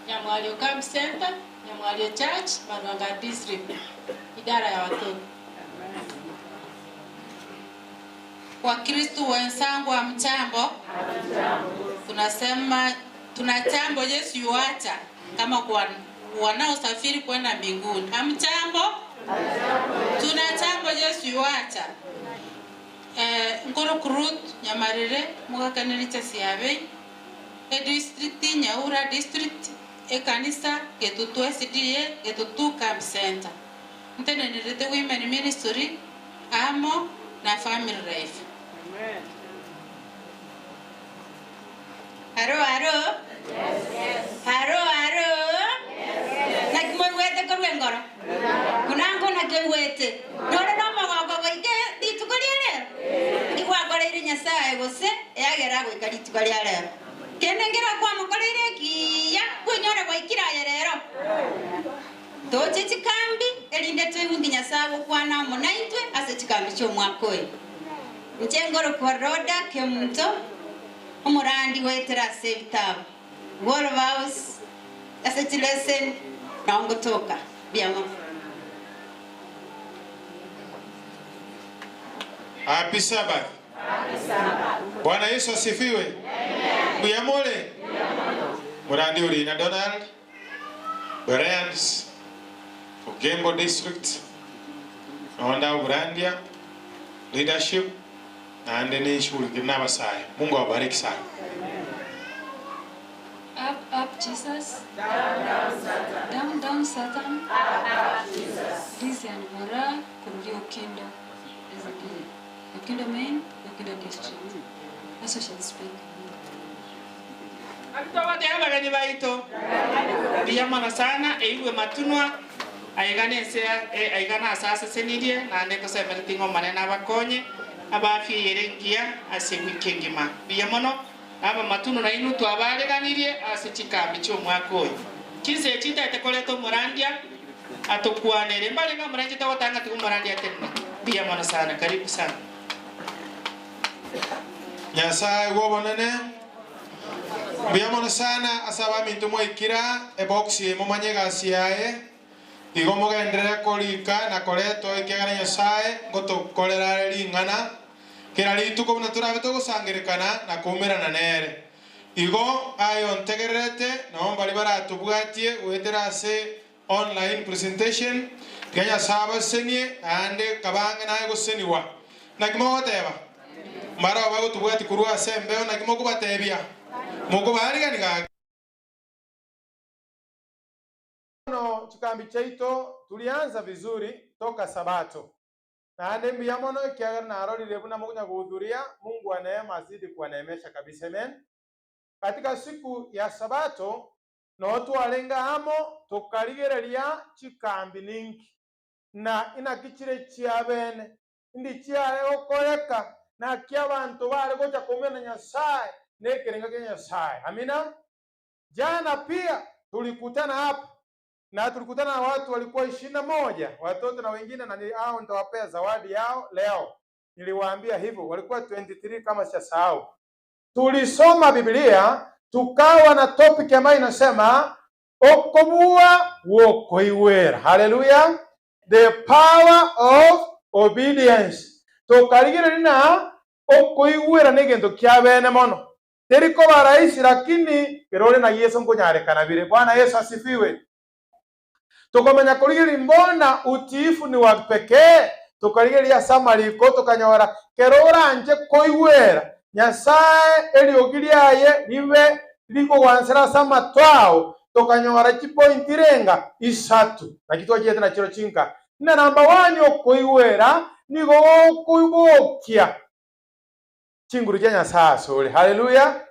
Nyamwario Camp Center, Nyamwario Church, Marwanga District, idara ya watoto. Wakristu wenzangu hamjambo? Tunasema tuna jambo Yesu yuacha kama kwa wanaosafiri kwenda mbinguni. Hamjambo? Tuna jambo Yesu yuacha. Eh, Nkoro Ruth Nyamarere mugakanericha siabe e district Nyaura district ekanisa Getutu SDA Getutu Camp Center. Ntenenerete Women Ministry amo na Family Life. Aro, aro. Aro, aro. Naki morwete korwa engoro. Kunango naki oigwete. Nore no omogoko goika rituko ria rero. Naki gwakoreire Nyasaye gose eagera goika rituko ria rero. Kende nkero kwamokoreire ekiya kwenyora gwaikire aye rero. Toche chikambi erinde toigwe nki Nyasaye agokwana amo naintwe ase chikambi chi'omwaka oyo. Inche ngorokwa Rhoda Kemunto, omorandi goetera ase ebitabu, Wolf House, ase chileseni, nao ngotoka. Mbuya mono. Happy Sabbath. Bwana Yesu asifiwe. Mbuya more? Murandi Urina Donald, Bereans, Ogembo District, Nonda Oburandia, Leadership, naende ninshughulikire na abasae. Mungu awabariki sana. Up, up, Jesus. Down, down, Satan. Down, down, Satan. Up, up, Jesus. Lizzie Mora, Kururia Okindo, SDA. Okindo Main, Okindo District. Associate Speaker. Tobate abageni baito mbuya mono sana eigwe matunwa aiga nense aiga nase asesenirie naende tosemereti ng'a Omonene abakonye abafie engiya ase ewiki engima mbuya mono abamatunwa nainwe twabareganirie ase chikambi chi'omwaka oyo chinse echi ntaete koreta omorandia atokwanere mbarenge amorandia togotanga tiga omorandia atenene mbuya mono sana karibu sana. Nyasae bw'obonene, mbuya mono sana ase abaminto mwaikira ebox eye momanye egasi yaye, igo mogenderere korika na koretwa ekiagera Nyasae ngotokorera are ring'ana kera rituko buna torabe togosangerekana na koumerana nere. Igo aye ontegererete nabo mbaria baratobwatie goetera ase online presentation, tiga Nyasae abasesenie naende kabange naye goseseniwa. Naki mogoteba? Mbarabwo bagotobwatia korwa ase embeo, naki mokobatebia? Mokobaarigania gaki? Bono chikambi chiaito tulianza vizuri toka Sabato. Naende mbuya mono ekiagera narorire buna mokonya gohudhuria, Mungu wa neema azidi kuwaneemesha kabisa. Amen. Katika siku ya Sabato noo twarenge amo tokarigereria chikambi ninki, na inaki chire chiabene, indi chiare gokoreka, naki abanto bare gocha koumera na Nyasae na ekerenga kia Nyasae. Amina. Jana pia tulikutana hapa na tulikutana na watu walikuwa 21 watoto na wengine, na hao nitawapea zawadi yao leo. Niliwaambia hivyo, walikuwa 23 kama sijasahau. Tulisoma Biblia tukawa na topic ambayo inasema okobua wokoiwera. Haleluya, the power of obedience. Tukarigereria na okoigwera negento kia bene mono teri koba rahisi, lakini kerore na Yesu nkonyarekana bire. Bwana Yesu asifiwe. Tukamenya kurigereria mbona utiifu ni wa pekee, tukarigereria samariko tukanyora kero oranje koigwera Nyasaye eriogi riaye ribe rigogwansera ase amatwao, tukanyora chipointi renga isatu naki twachiete na chiro chinka na namba 1 okoigwera nigo gokoibokia chinguru chia Nyasaye asore. Haleluya.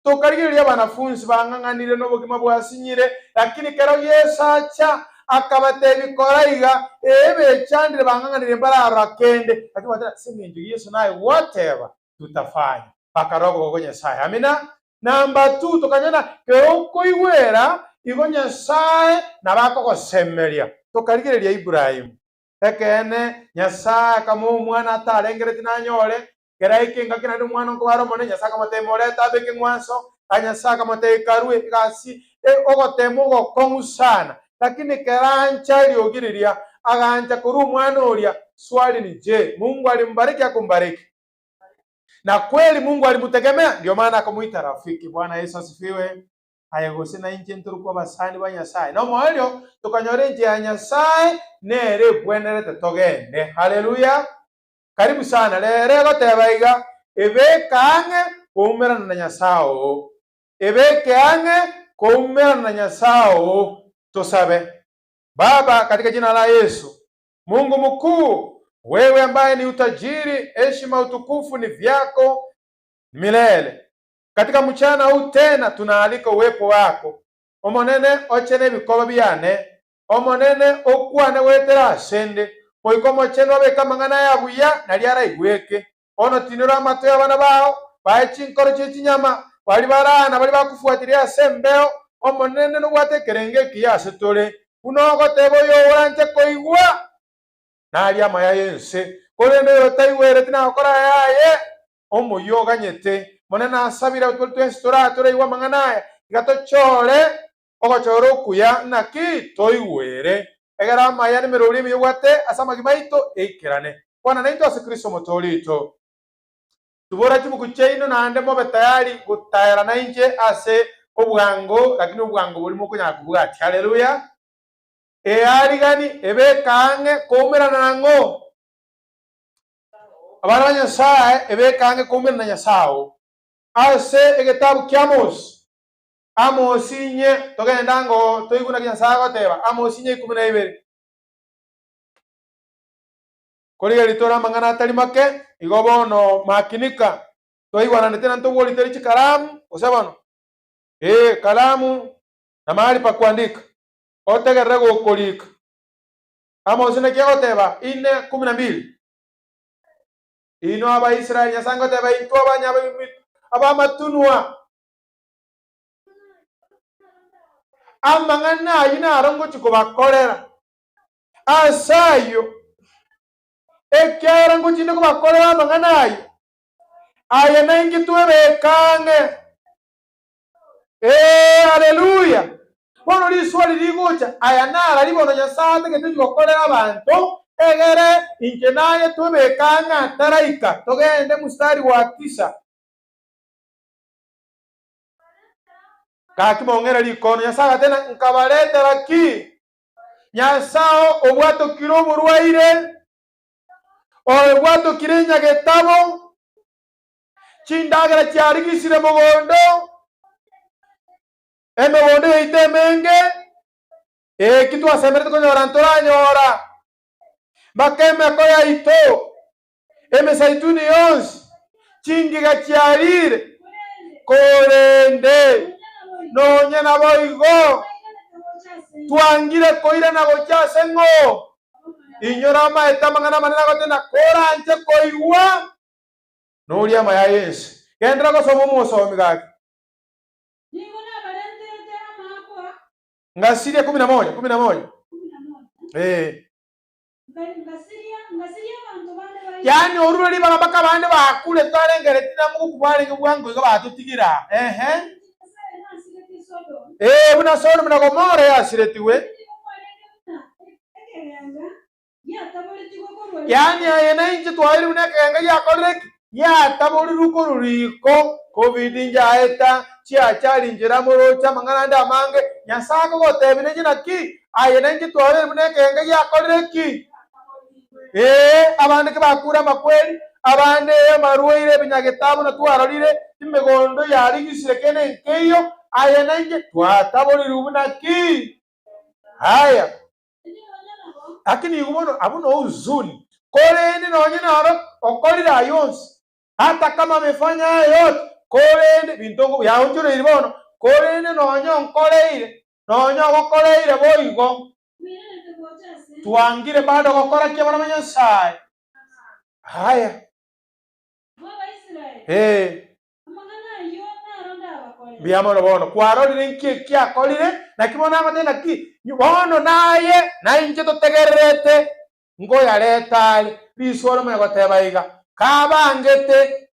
Tukarigereria banafunzi bang'ang'anire n'obogima bwasinyire, lakini kero Yesu acha akabatebia kora iga ebechandire bang'ang'anire mbararora kende, lakini batera seng'encho Yesu naye whatever tutafanya bakarogo go Nyasaye. Amina. Namba 2 tukanyona kero okoigwera igo Nyasaye nabakogosemeria. Tukarigereria Ibrahimu ekene Nyasaye akamoa omwana atarengereti nanyore kera ekenga kinaende omwana nkobara omonene Nyasaye akamotebia morete abeke ng'wanso, a Nyasaye akamotebia karue egasi ogotema ogokong'u sana, lakini kerancha eriogi agancha korwa omwana oria. Swali ni je, Mungu alimbariki akumbariki? Na kweli Mungu alimtegemea, ndio maana akamuita rafiki. Bwana Yesu asifiwe. Aya gose na inche ntorokwa basani ba Nyasaye no moerio tukanyora enche ya Nyasaye nere ebwenerete togende. Haleluya. Karibu sana rere goteba iga ebeke ang'e koumerana na Nyasaye oo, ebeke ang'e koumerana na Nyasaye oo. Tusabe. Baba, katika jina la Yesu, Mungu mkuu, wewe ambaye ni utajiri, heshima, utukufu ni vyako milele. Katika mchana huu tena tunaalika uwepo wako omonene ochene ebikoba biane omonene okwane gwetera asende moiko omochenu abeke amang'ana ya buya nari araigweke ono tinora amato y'abana bao bae chinkoro chie chinyama bari barana bari bakufuatiria ase embeo omonene nobwate ekerenge ekiya ase tore buna ogoteba oyo oranje koigwa nari amaya y'ense korende oyo otaigwereti nagokora yaye omoyio oganyete monene asabire twensi toraigwa amang'ana aya iga tochore ogochora okuya naki toigwere egera amaya nemerori emiyo obwate ase amagima aito eikerane. Bwana naintwe ase Kristo motorito tubora chibuku chiaino naende mobe tayari gotayara nainche ase obwango, lakini obwango bori mokonyara kobwati. Haleluya. Earigani ebeke ang'e koumerana nang'o abana ba Nyasaye ebeke ang'e koumerana na Nyasaye oo ase egetabu kia Amos. Amos inye togenda ngo toiguna ki Nyasaye agoteba. Amos inye 12 korigereria tore amang'ana atari make igo bono makinika toigwananete na ntobworiteri chikaramu gose bono kalamu na mahali pa kuandika otegerere gokorika. Amos naki agoteba 4:12 ino Abaisraeli Nyasaye ngoteba intwe abanya abamatunwa amang'ana ayio naro ngochi kobakorera ase ayo ekiagera ngochinde kobakorera amang'ana ayo aya nainki twebekang'e. Haleluya. Bono riswali rigocha aya narari bono Nyasaye ategete gokorera abanto egere inche naye twebekang'e ataraika togende mstari wa 9 kaki mong'era rikono Nyasaye agatena nkabaretera ki Nyasaye obwatokire oborwaire obwatokire enyagetabo chindagera chiarigisire mogondo emigondo yaito emenge Eki twasemerete konyora ntoranyora, mpaka emeko yaito, emesaituni yonsi, chingiga chiarire, korende nonya naboigo twangire koirana gochia ase ng'o? Inyora amaete amang'ana amanene agoteba, Koranche koigwa noria amaya y'ense. Genderera gosoma omosomi gaki. Nigo nabarenterete amaakwa. Ngasiria kumi na moja, kumi na moja. Eh. Ngasiria, ngasiria abanto bande ba Yaani orure ribaga mpaka abande bakure tarengereti na mogoku bwarenge bwango iga batotigira. Ehe. Nyasae nasiretie Sodomu. Eh, buna Sodomu na Gomora yasiretigwe. Nigo kwarenge buna ekegenga giataboretigwe korwa Yaani aye na inche twabeire buna ekegenga giakorire ki? Giataborirwe korwa riko. Covid njaeta, chiachari nchera moroche amang'ana ande amange. Nyasae akogotebia nenche naki? Aye na inche twabeire buna ekegenga giakorire ki? Ee, abande kebakure amakweri, abande amarwaire ebinyageta buna twarorire, emegondo yarigisire kende nkeiyo, aye na inche twataborirwe buna ki? Haya. Lakini igo bono abwo nohuzuni, korende nonye naro okorire ayio onsi, hata kama amefanya hayo yote, korende binto nko yaonchoreire bono, korende nonye onkoreire, nonye ogokoreire boigo, twangire bado gokora ki abana ba Nyasaye? Haya. Eh. Mbuya mono bono kwarorire nki eki akorire, naki bono agoteba naki bono naye nainche totegererete ngoyareta are riswari omanye goteba iga, kabangete.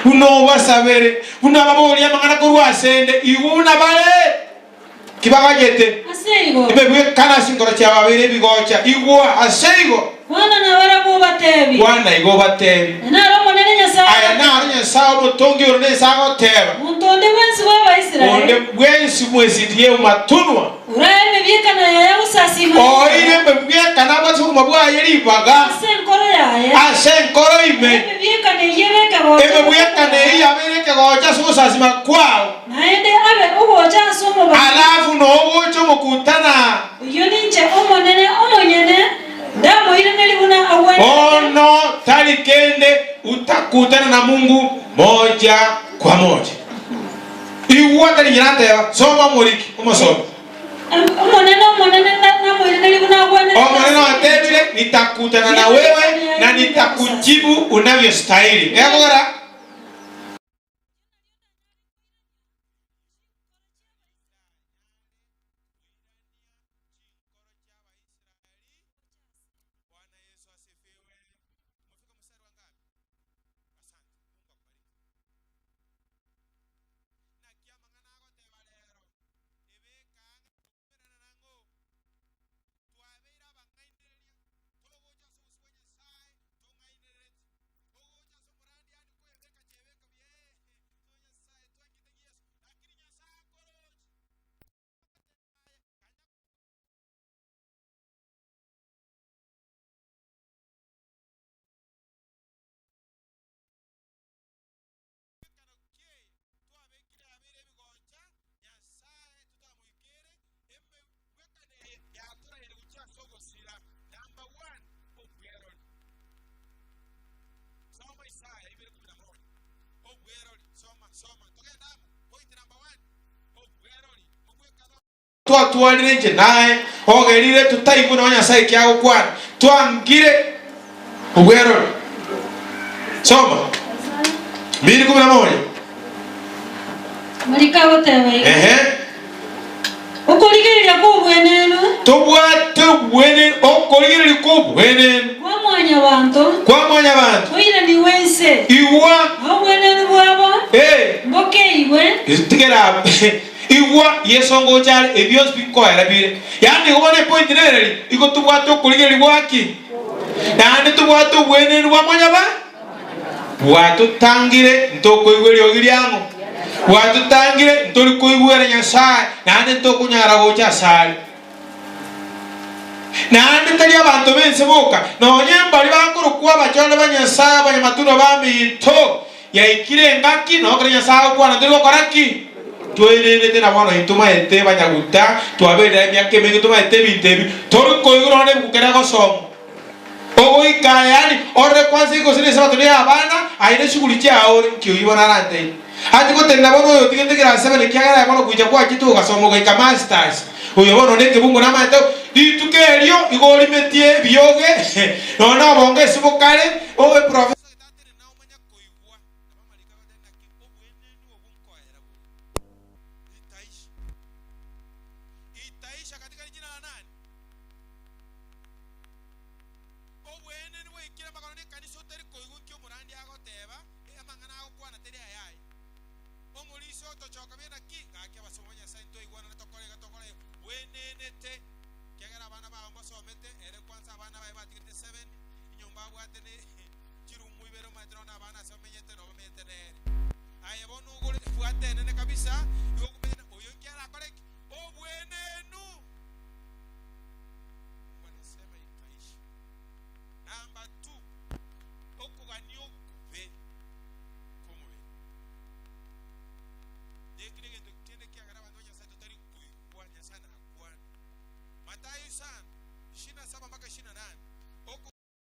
Buna obasabere, buna baborie amang'ana korwa asende, igwe buna bare. Kibagachete. Ase igo. Emebwekano ase enkoro chiabo abeire ebigocha. Igwa! Ase igo. Kwana nabarabwo obateebie. Kwana igo obateebie. Aya naro Omonene Nyasae Aya agoteeba. naro Nyasae omotongi igoro na ense agoteeba. Monto onde bwensi bw'Abaisraeli. Onde bwensi bw'esiti y'amatunwa. Orae emebiekano yaye agosasiima Oire emebwekano abwate obogima bwaye ribaga. Ase enkoro yaye. Ase enkoro ime. Emebwekano eyio ebe ekegocha. Emebwekano eyio yabeire ekegocha ase ogosasiima kwao. Naende abe ogocha ase omobani. Alafu nogocha omokutana. Oyio ninche Omonene omonyene ndamoiranerie buna agwenerete. Bono tari kende utakutana na Mungu moja kwa moja. Igwa tari ng'ina ateba, soma omoriki, omosomi. Omonene Omonene namoiranerie buna agwenerete. Omonene otebire, nitakutana na wewe na nitakujibu unavyostahili. Ekogera. Twatwarire inche naye, ogerire totaigwe nonya Nyasae eki agokwana, twangire obwerori. Soma mbili kumi na moja. Mariko agoteba iga, Ehe. Okorigereria kw'obwenenu Tobwate obwenenu, okorigereria kw'obwenenu kwa mwanyabanto kwa mwanyabanto. koiranigwe inse, Igwa. na obwenenu bwabo Eh. mbokeigwe. Tigera Igwa, Yeso ngocha are, ebi bionsi binkoera bire. Yaani igo bono epoint nereri, igo tobwate okorigereria gwaki? Naende tobwate obwenenu bwa mwanyaba? Bwatotangire ntokoigwa eriogi riang'o? Bwatotangire ntori koigwera Nyasae naende ntokonyara gocha asare? Naende tari abanto b'ense boka, nonye mbaria bakorokwa abachore ba Nyasae abanyamatunwa baminto, Yaikire engaki nokero Nyasae agokwana tori gokora ki? Twerendete na bono intwe tomaete banyaguta, twaberire emiaka emenge tomaete ebinto ebi, tori koigwa nonya nebuku kere egosomwa. Ogoika aye yaani orore kwansa gose ne esabato ne abana, aye ne shughuli chiao ore nki oyio bono arantebie. Ache gotenena bono oyo otigete class seven ekiagera aye bono gocha gwachete ogasoma ogaika masters, oyo bono ne ekebungo namaete rituko erio igo orimetie ebioge nonya obongo ase bokare obe professor.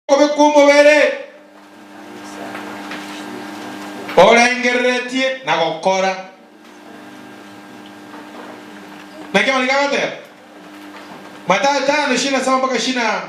Okobe kw'omobere orengereretie na gokora. Naki amariko agoteba? Mathayo tano ishirini na saba mpaka ishirini na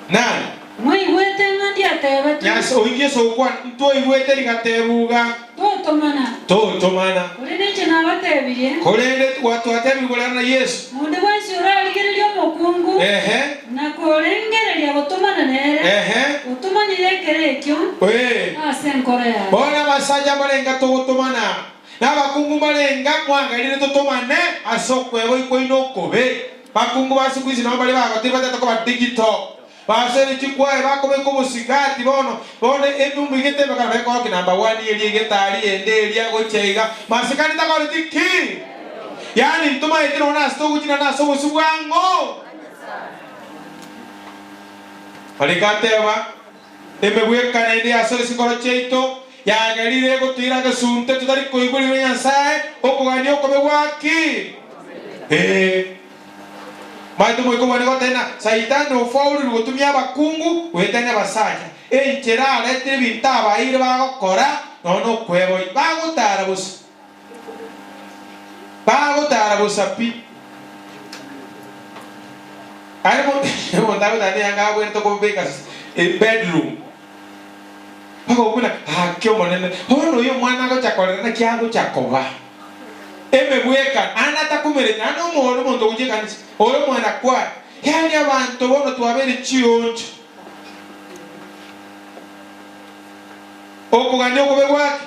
nane. Mwaigwete ng'a ndiatebetie. Nyas oinche ase ogokwana, ntwaigwete rigatebuga. Totomana. Totomana. Korende inche nabatebirie. Korende twatebirwe korera na Yeso. Onde bwensi orarigererie omokungu, Ehe. na korengereria gotomana nere, Ehe. otomanyire ekero ekio Ee. ase enkoro yaye. Bono abasacha mbarenga togotomana? Na abakungu mbarenga mwagerire totomane ase okweboyia kwaino okobe? Bakungu ba siku hizi nabo baria bagotire batete koba digital. Basoire chikwae bakobeka obosigati bono bono emumbu iga etebekana bekorokia number one eria egetari ende eria gochia iga. Masikani takoreti ki? Yaani ntomaete nonya nase togochina nase obosio bwang'o? Mariko ateba, Emegwekano ende yasoire chikoro chiaito, yagerire egotoira gesunte totari koigwa ring'ana ria Nyasae, okogania okobe gwaki? Ee. Maete omoika obwane goteba ng'a Saitani ofaulire gotumia abakungu goetania abasacha, enchera aretire ebinto abaeire bagokora nonya nokweboyia, bagotara bosa. Bagotara bosa pi. Aye omonto agotara neyanga abwenerete kobeka bedroom. Mpaka okuna gaki omonene, bono oyo omwana agocha korera naki agocha koba. Emebwekano, naende atakumereti, naende omoro omonto ogochia ekanisa, ore omwana kware. Yaani abanto bono twabeire chioncho. Okogania okobe gwaki?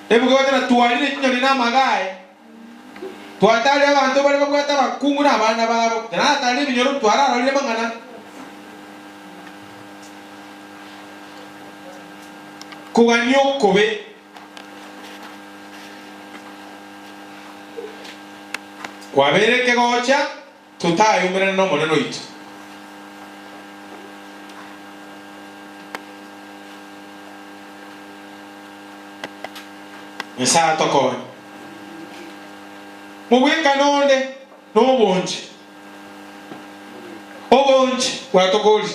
Ebuku egoteba, Twarire chinyoni na amagaye, twatarire abanto baria babwate abakungu na abana babo, ekero natarire ebinyoro twararorire amang'ana. Kogania okobe. Kwabeire ekegocha. Totayoumerana n'Omonene oito. Nyasae atokonye. Mobwekano onde nobonche. Obonche bwatokorire.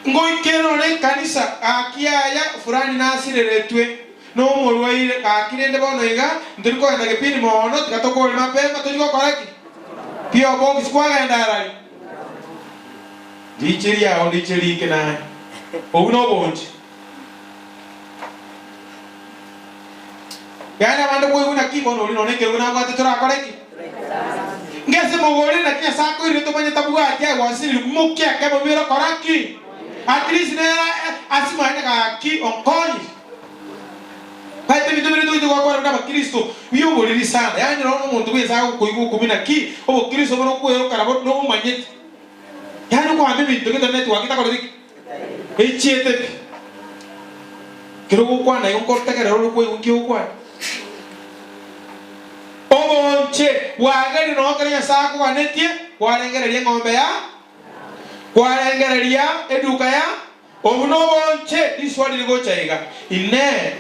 Ngoikere nonye ekanisa gaki yaya fulani nasireretwe. Nomorwaire, gaki rende bono iga, ntori kogenda gepindi mono, tiga tokore mapema, tochi gokora ki? P.O. Box kwagenda arari? Riche riao ndiche rike naye. Obwo nobonche. Yaani abande koigwa naki bono oria nonye ekerogo nabwate torakore ki? Ngese mogorire naki Nyasae akoirire tomanye tabwati aye gwasirire mokiake bobe okora ki? At least nere ase mwane gaki onkonyire. Baete ebinto biria togocha gokora buna abakristo bi'oboriri sana, yaani nonya omonto bw'ense agokoigwa okumia naki obokristo bono okweroka nabo nomomanyete. Yaani okoamba ebinto gete network etakoreti ki? Echiete pi. Kero ogokwana igo nkotegerera ore koigwa nki ogokwana. Obonche bwagerire nonya ekero Nyasae akoganetie kwarengereria eng'ombe ya kwarengereria eduka ya Obo nobonche riswali rigocha iga, Inee!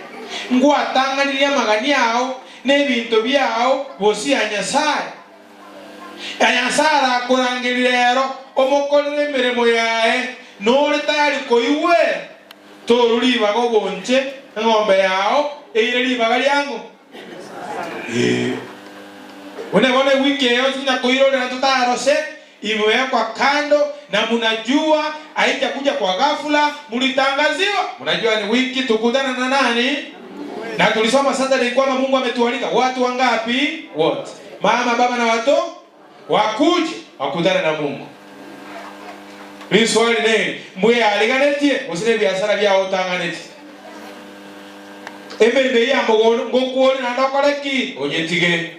Ngwatang'anirie amagani ao na ebinto biao bosio ya Nyasae? Ya Nyasae arakorangerie rero omokorere emeremo yaye, nore tari koigwera? Torwa ribaga obonche eng'ombe yao eire ribaga riang'o? Ee. Buna bono ewiki eye yonsi nyakoirorera totarose, imewekwa kando na munajua haijakuja kwa ghafula, mulitangaziwa. Munajua ni wiki tukutana na nani? Na tulisoma Saturday kwamba Mungu ametualika watu wangapi? Wote, mama, baba na watoto wakuje wakutane na Mungu. Riswali neri, mbweariganetie gose nebiasara biao otang'anetie? Emeremo eyio ya mogondo ngokwore naende okore ki? Onyetige.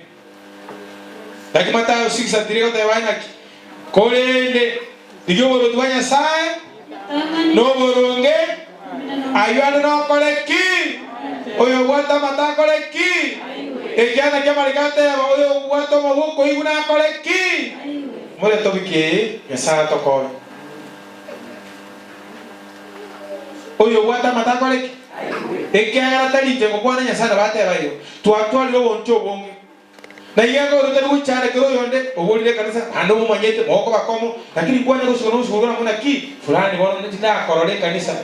Naki Mathayo 6:3 egoteba aye naki? Korende rigia oboruoti bwa Nyasae na oboronge, ayio ande nokore ki? Oyobwate amato akore ki? Ekiagera naki amariko ateba, Oyobwate omobua okoigwa nakore ki? More topic eye, Nyasae atokonye. Oyobwate amato akore ki? Ekiagera tari inche ngokwana, Nyasae nabo ateba igo. Twatwarire obonche obonge, na iga ekero tari goichana kera oyonde oborire ekanisa, naende omomanyete, mogokoba komo, lakini nkwane gosuka nogosuka korwa ng'a naki fulani bono tindakorora ekanisa.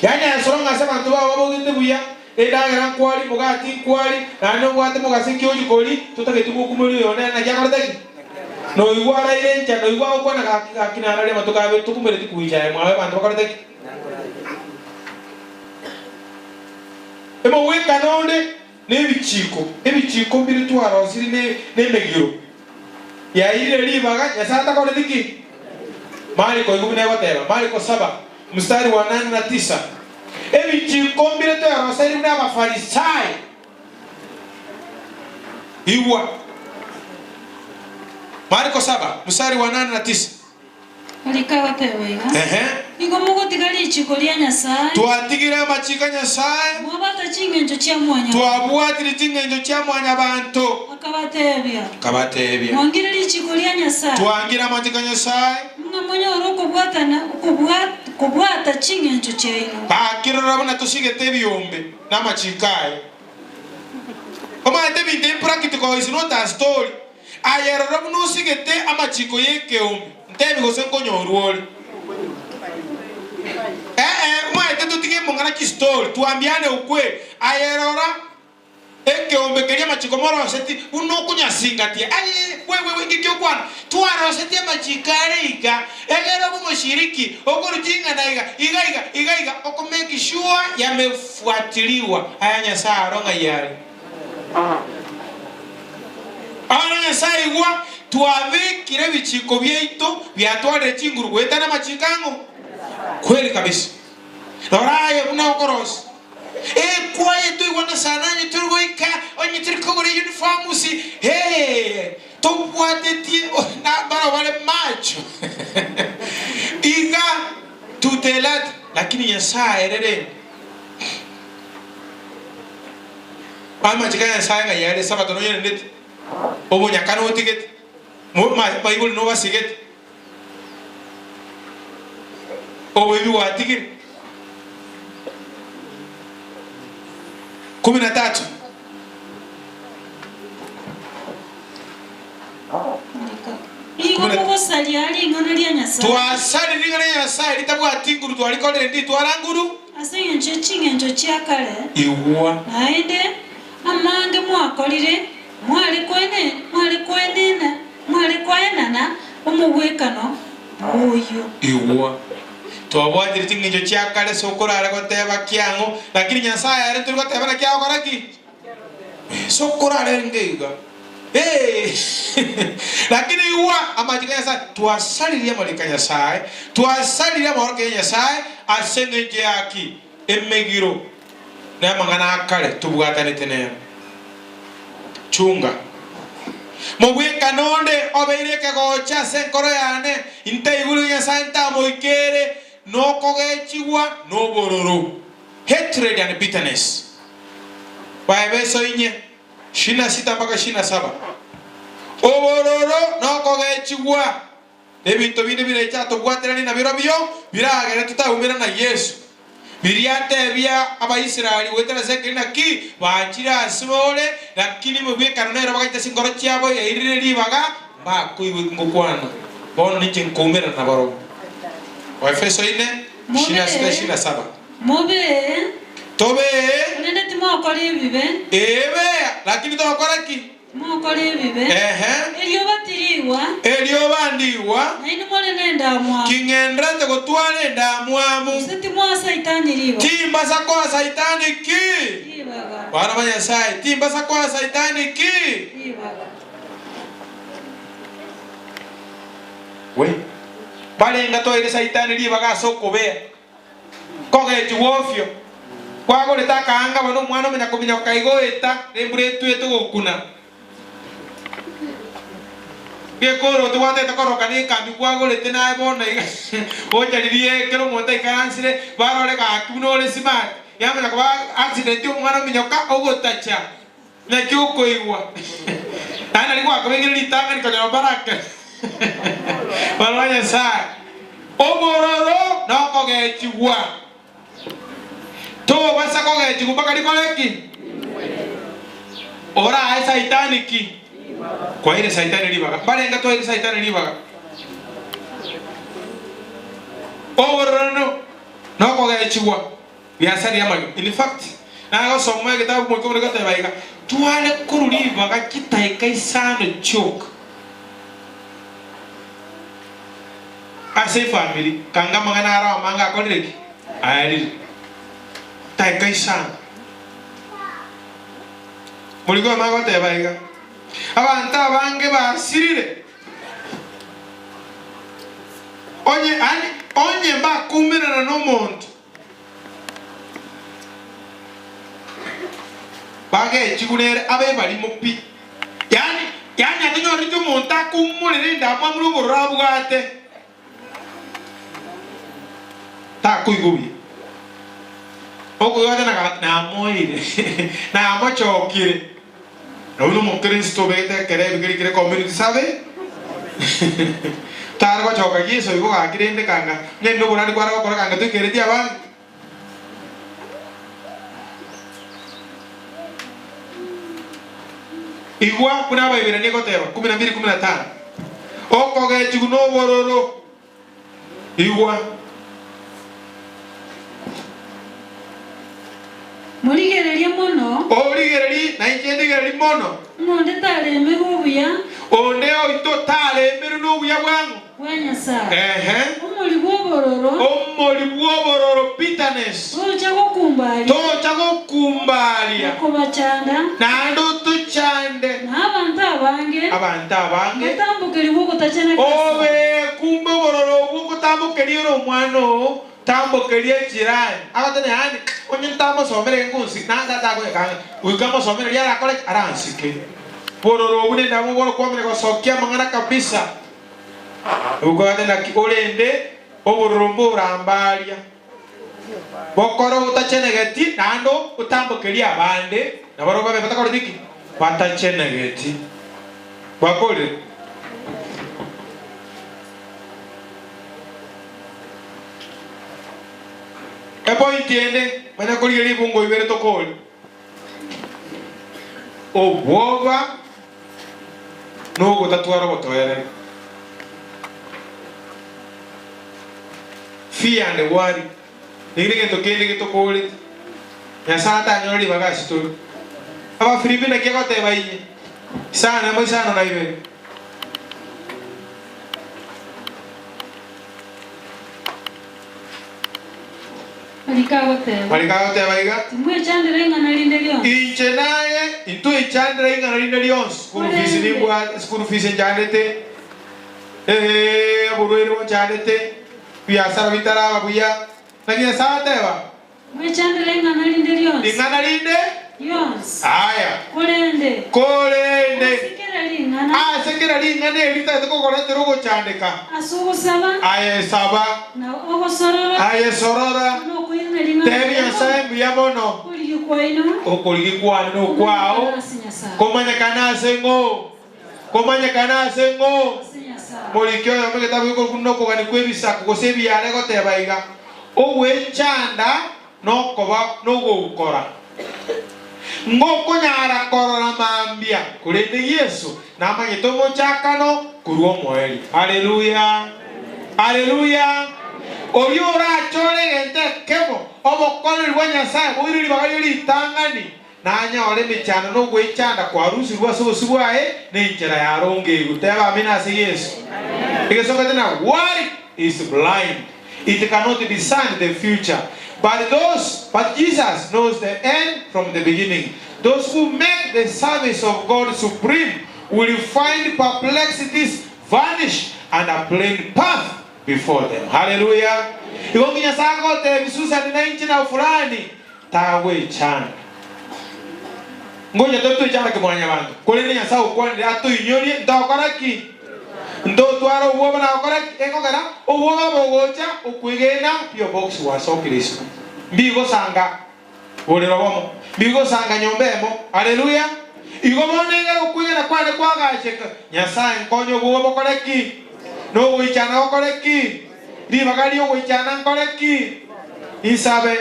Yaani asoro ng'a ase abanto bao babogete buya, endagera nkwari, omogati nkwari, naende nobwate mogaso eki ochi kori, totageti gokumeria oyonde ere naki akorete ki? Noigwa araire inchara, noigwa agokwana gaki gaki nararie amatuko abe, tokumereti koicha aye mwabe abanto bakorete ki? Emogwekano onde nebichiko, ebichiko mbire twarosirie ne nemegiro, yairire ribaga Nyasae atakoreti ki? Mariko igo buna egoteba, Mariko saba, mstari wa nane na tisa, Ebichiko mbire tweroseiri buna Abafarisai. Igwa. Mariko saba, mstari wa nane na tisa. Mariko agoteba iga, Ehe. Nigo mogotiga richiko ria Nyasae. Twatigire amachiko a Nyasae. Mwabata ching'encho chia mwanyabanto. Twabwatire ching'encho chia mwanyabanto. Akabatebia. Akabatebia. Mwangire richiko ria Nyasae. Twangire amachiko a Nyasae. Ng'a monyore okobwatana kobwata ching'encho chiaino. Gaki rora buna tosigete ebiombe na amachiko aye. Omanyete ebinto ebi practical is not a story. Aye rora buna osigete amachiko y'ekeombe, ntebi gose nkonyorwa ore. Ee, omanyete totige mong'ana chistory, twambiane ukweli. Aye rora ekeombe keria amachiko moroseti buna okonyasingatia. Aye wewewe ng'iki okwana? Twaroseti amachiko are iga, egere obe omoshiriki, okorwa ching'ana iga, iga iga, iga iga, oko make sure yamefuatiliwa. Aya Nyasaye aro ng'ai are? Abana ba Nyasae igwa, twabekire ebichiko biaito biatwarire chinguru goetana amachiko ang'o? Kweli kabisa. Rora aye buna okorosia. Ekwaye toigwane sana onye tori goika, onye tori kogora uniforms, hee, tobwatetie na barabwo bare macho. Iga tutelate, lakini Nyasae ere rende. Amachiko a Nyasae ng'ai are Esabato noyerendete, obonyaka notigete, baibori nobasigete, oboibi gwatigire. Kumi na tatu. Nigo mogosaria ring'ana ria Nyasae. Twasaria ring'ana ria Nyasae ritabwati nguru twarikorire nditwara nguru. Ase engencho ye ching'encho chia kare, Igwa. naende amange mwakorire, mware koene, mware koenena, mware koenana omogwekano bw'oyio. Igwa. Twabwatire ching'encho chia kare ase okorara goteba kiang'o, lakini Nyasae ere tori goteba naki agokora ki? Ase okorarenge iga. Ee. Lakini igwa amachiko a Nyasae, twasaririe amariko a Nyasae, twasaririe amaorokia ya Nyasae ase engencho ya ki? Emegiro na amang'ana a kare tobwatanete nero. Chunga. Mobwekano onde obeire ekegocha ase enkoro yane, intaigure Nyasae ntamoikere, nokogechigwa nobororo. Hatred and bitterness. Baebeso inye. Ishirini na sita mpaka ishirini na saba. Obororo nokogechigwa, na ebinto binde bireche atobwateranie nabirobio, biragere totaumerana na Yeso. Biria atebia Abaisraeli goetera ase ekeri naki banchire ase ore, lakini mobwekano nere bagaita ase enkoro chiabo yairire ribaga, mbakoigwa eki ngokwana. Bono ninche nkoumerana nabarobwo. Waefeso ine, ishirini na sita, ishirini na saba. Mobee. Tobee. Korende timokora ebibe. Eebe, lakini togokora ki? Timokora ebibe. Ehe. Erioba tirigwa. Erioba ndigwa. Nainwe more nendamwamu. King'enderete gotwara endamwamu. Gose timoa Saitani ribaga. Timbasa koa Saitani ki? Ribaga. Bana ba Nyasae, timbasa koa Saitani ki? Ribaga. We. Barenga toire Saitani ribaga ase okobea. Kogechigwa ofio, kwagorete akaanga bono omwana omenya kominyoka iga oeta nembura etwete gokuna. Gekoroto gwatete koroka nekambi kwagorete naye bono iga gocha riria ekero omonto aikaransire barore gaki buna ore smart yamanya koba accident omwana ominyoka ogotacha naki okoigwa naende nari gwakobekire ritang'ani konyora baraka Barora Nyasae obororo nokogechigwa tobasa kogechigwa mpaka rikore ki? Orae saitani ki? Kwaire saitani ribaga mbarenge twaire saitani ribaga obororo nokogechigwa Biasaria amagima. In fact, nagosoma egetabu moika omone goteba iga, tware korwa ribaga chitaika isano chioka ase efamiri, kanga amang'ana aro amange akorire ki? Aerire. Taika isano. Moriko oyomo agoteba iga, abanto abange basirire. Onye ani onye mbakoumerana nomonto bagechigwe nere abe barimo pi. Yaani yaani atonyoreti omonto akoumorera endamwamu na obororo abwate. Takoigwa buya. Okoigwa ate naga namoeire namochokire. Na buna omokristo obegete ekerebi keria kere community service tare gochoka Yeso igo gaki rende kanga onye noborandi kware gokora kanga toikeretie abange. Igwa buna Abaibirania egoteba, kumi na mbili kumi na tano, Okogechigwa nobororo. Igwa. Morigererie mono. Origererie, na inche ndigererie mono. Ng'a onde taremerwe obuya. Onde oito taremerwe nobuya bwang'o? Bwa Nyasae. Ehe. Omori bw'obororo. Omori bw'obororo, bitterness. Tocha gokumbaria. Tocha gokumbaria. Na kobachanda. Naende otochande. Na abanto abange. Abanto abange. Mbatambokerigwe ogotacheneka ase. Obe kumbe obororo obwo ngotambokeria ore omwana oo, tambokeria echirani. Agoteba yaani onye ntamosomera ege ngonsi na tagoika ang'e. Goika mosomere riria arakore ki? Aransike. Bororo obwo nendamwamu borokwamanya gosokia amang'ana kabisa. Obwate naki orende obororo mborambaria, bokore otachenegeti, naende otambokerie abande, nabarobwo babe batakoreti ki? Batachenegeti. Gwakorire? Epointi ende, manya korigia ribungo ibere tokori. Obwoba nogotatwara obotoereru. Fear and worry nigo negento kende getokooreti. Nyasae atanyore ribaga ase tore. Abafilipi naki agoteba inye, isano emo isano na ibere. Mariko agoteba. Mariko agoteba iga. Timwechandera ing'ana rinde rionsi. Inche naye intwechandera ing'ana rinde rionsi. School fees nimbwate, school fees nchandete, eh, oborwaire bonchandete, biasara bitaraba buya. Naki Nyasae agoteba? Mwechandere ing'ana rinde rionsi. Ring'ana rinde? Rionsi. Aya. Korende. Korende. Ase kera ring'ana. Ase kera ring'ana eri ritagete kogoretera ogochandeka. Ase ogosaba. Aye saba. Na ogosorora. Aye sorora. Na okoirana ring'ana Tebia Nyasae mbuya mono. Okorigia kwaino. Okorigia kwane nokwao. Komanyekane ase Nyasae. Komanyekane ase ng'o? Komanyekane ase ng'o? Moriki oyomo egetabu gekorokwa Nokogania kw'Ebisaku gose Ebiaare egoteba iga, Ogwechanda nokoba nogoukora. Ngokonyara korora mambia, korende Yeso namanyete omochakano korwa omoerio. Haleluya! Haleluya! Oria orachore egento ekemo, obokoreri bwa Nyasae boire ribaga rie ritang'ani, Nanyore emechando na ogwechanda kwarusirwe ase obosio bwaye, na enchera yarongeigwe. Teba amina ase Yeso. Egesongo na worry is blind, it cannot discern the future, but those but Jesus knows the end from the beginning. Those who make the service of God supreme will find perplexities vanish and a plain path before them. Haleluya! Igo nki Nyasae agotebia Susan na inche na fulani Tagwechanda. Ngocha tore twechanda kimwanyabanto, korende Nyasae okwanire atoinyorie, ntogokora ki? Ntotware obwoba na gokora ki? Egokera obwoba bogocha okwegena P.O. Box gwasokire isiko. Mbigosanga borero bomo, mbigosanga nyomba emo. Haleluya! Igo bono egere okwegena kwane kwagacheka, Nyasae nkonye obwoba bokore ki? Nogoichana gokore ki? Ribaga riogoichana nkore ki? Insabe.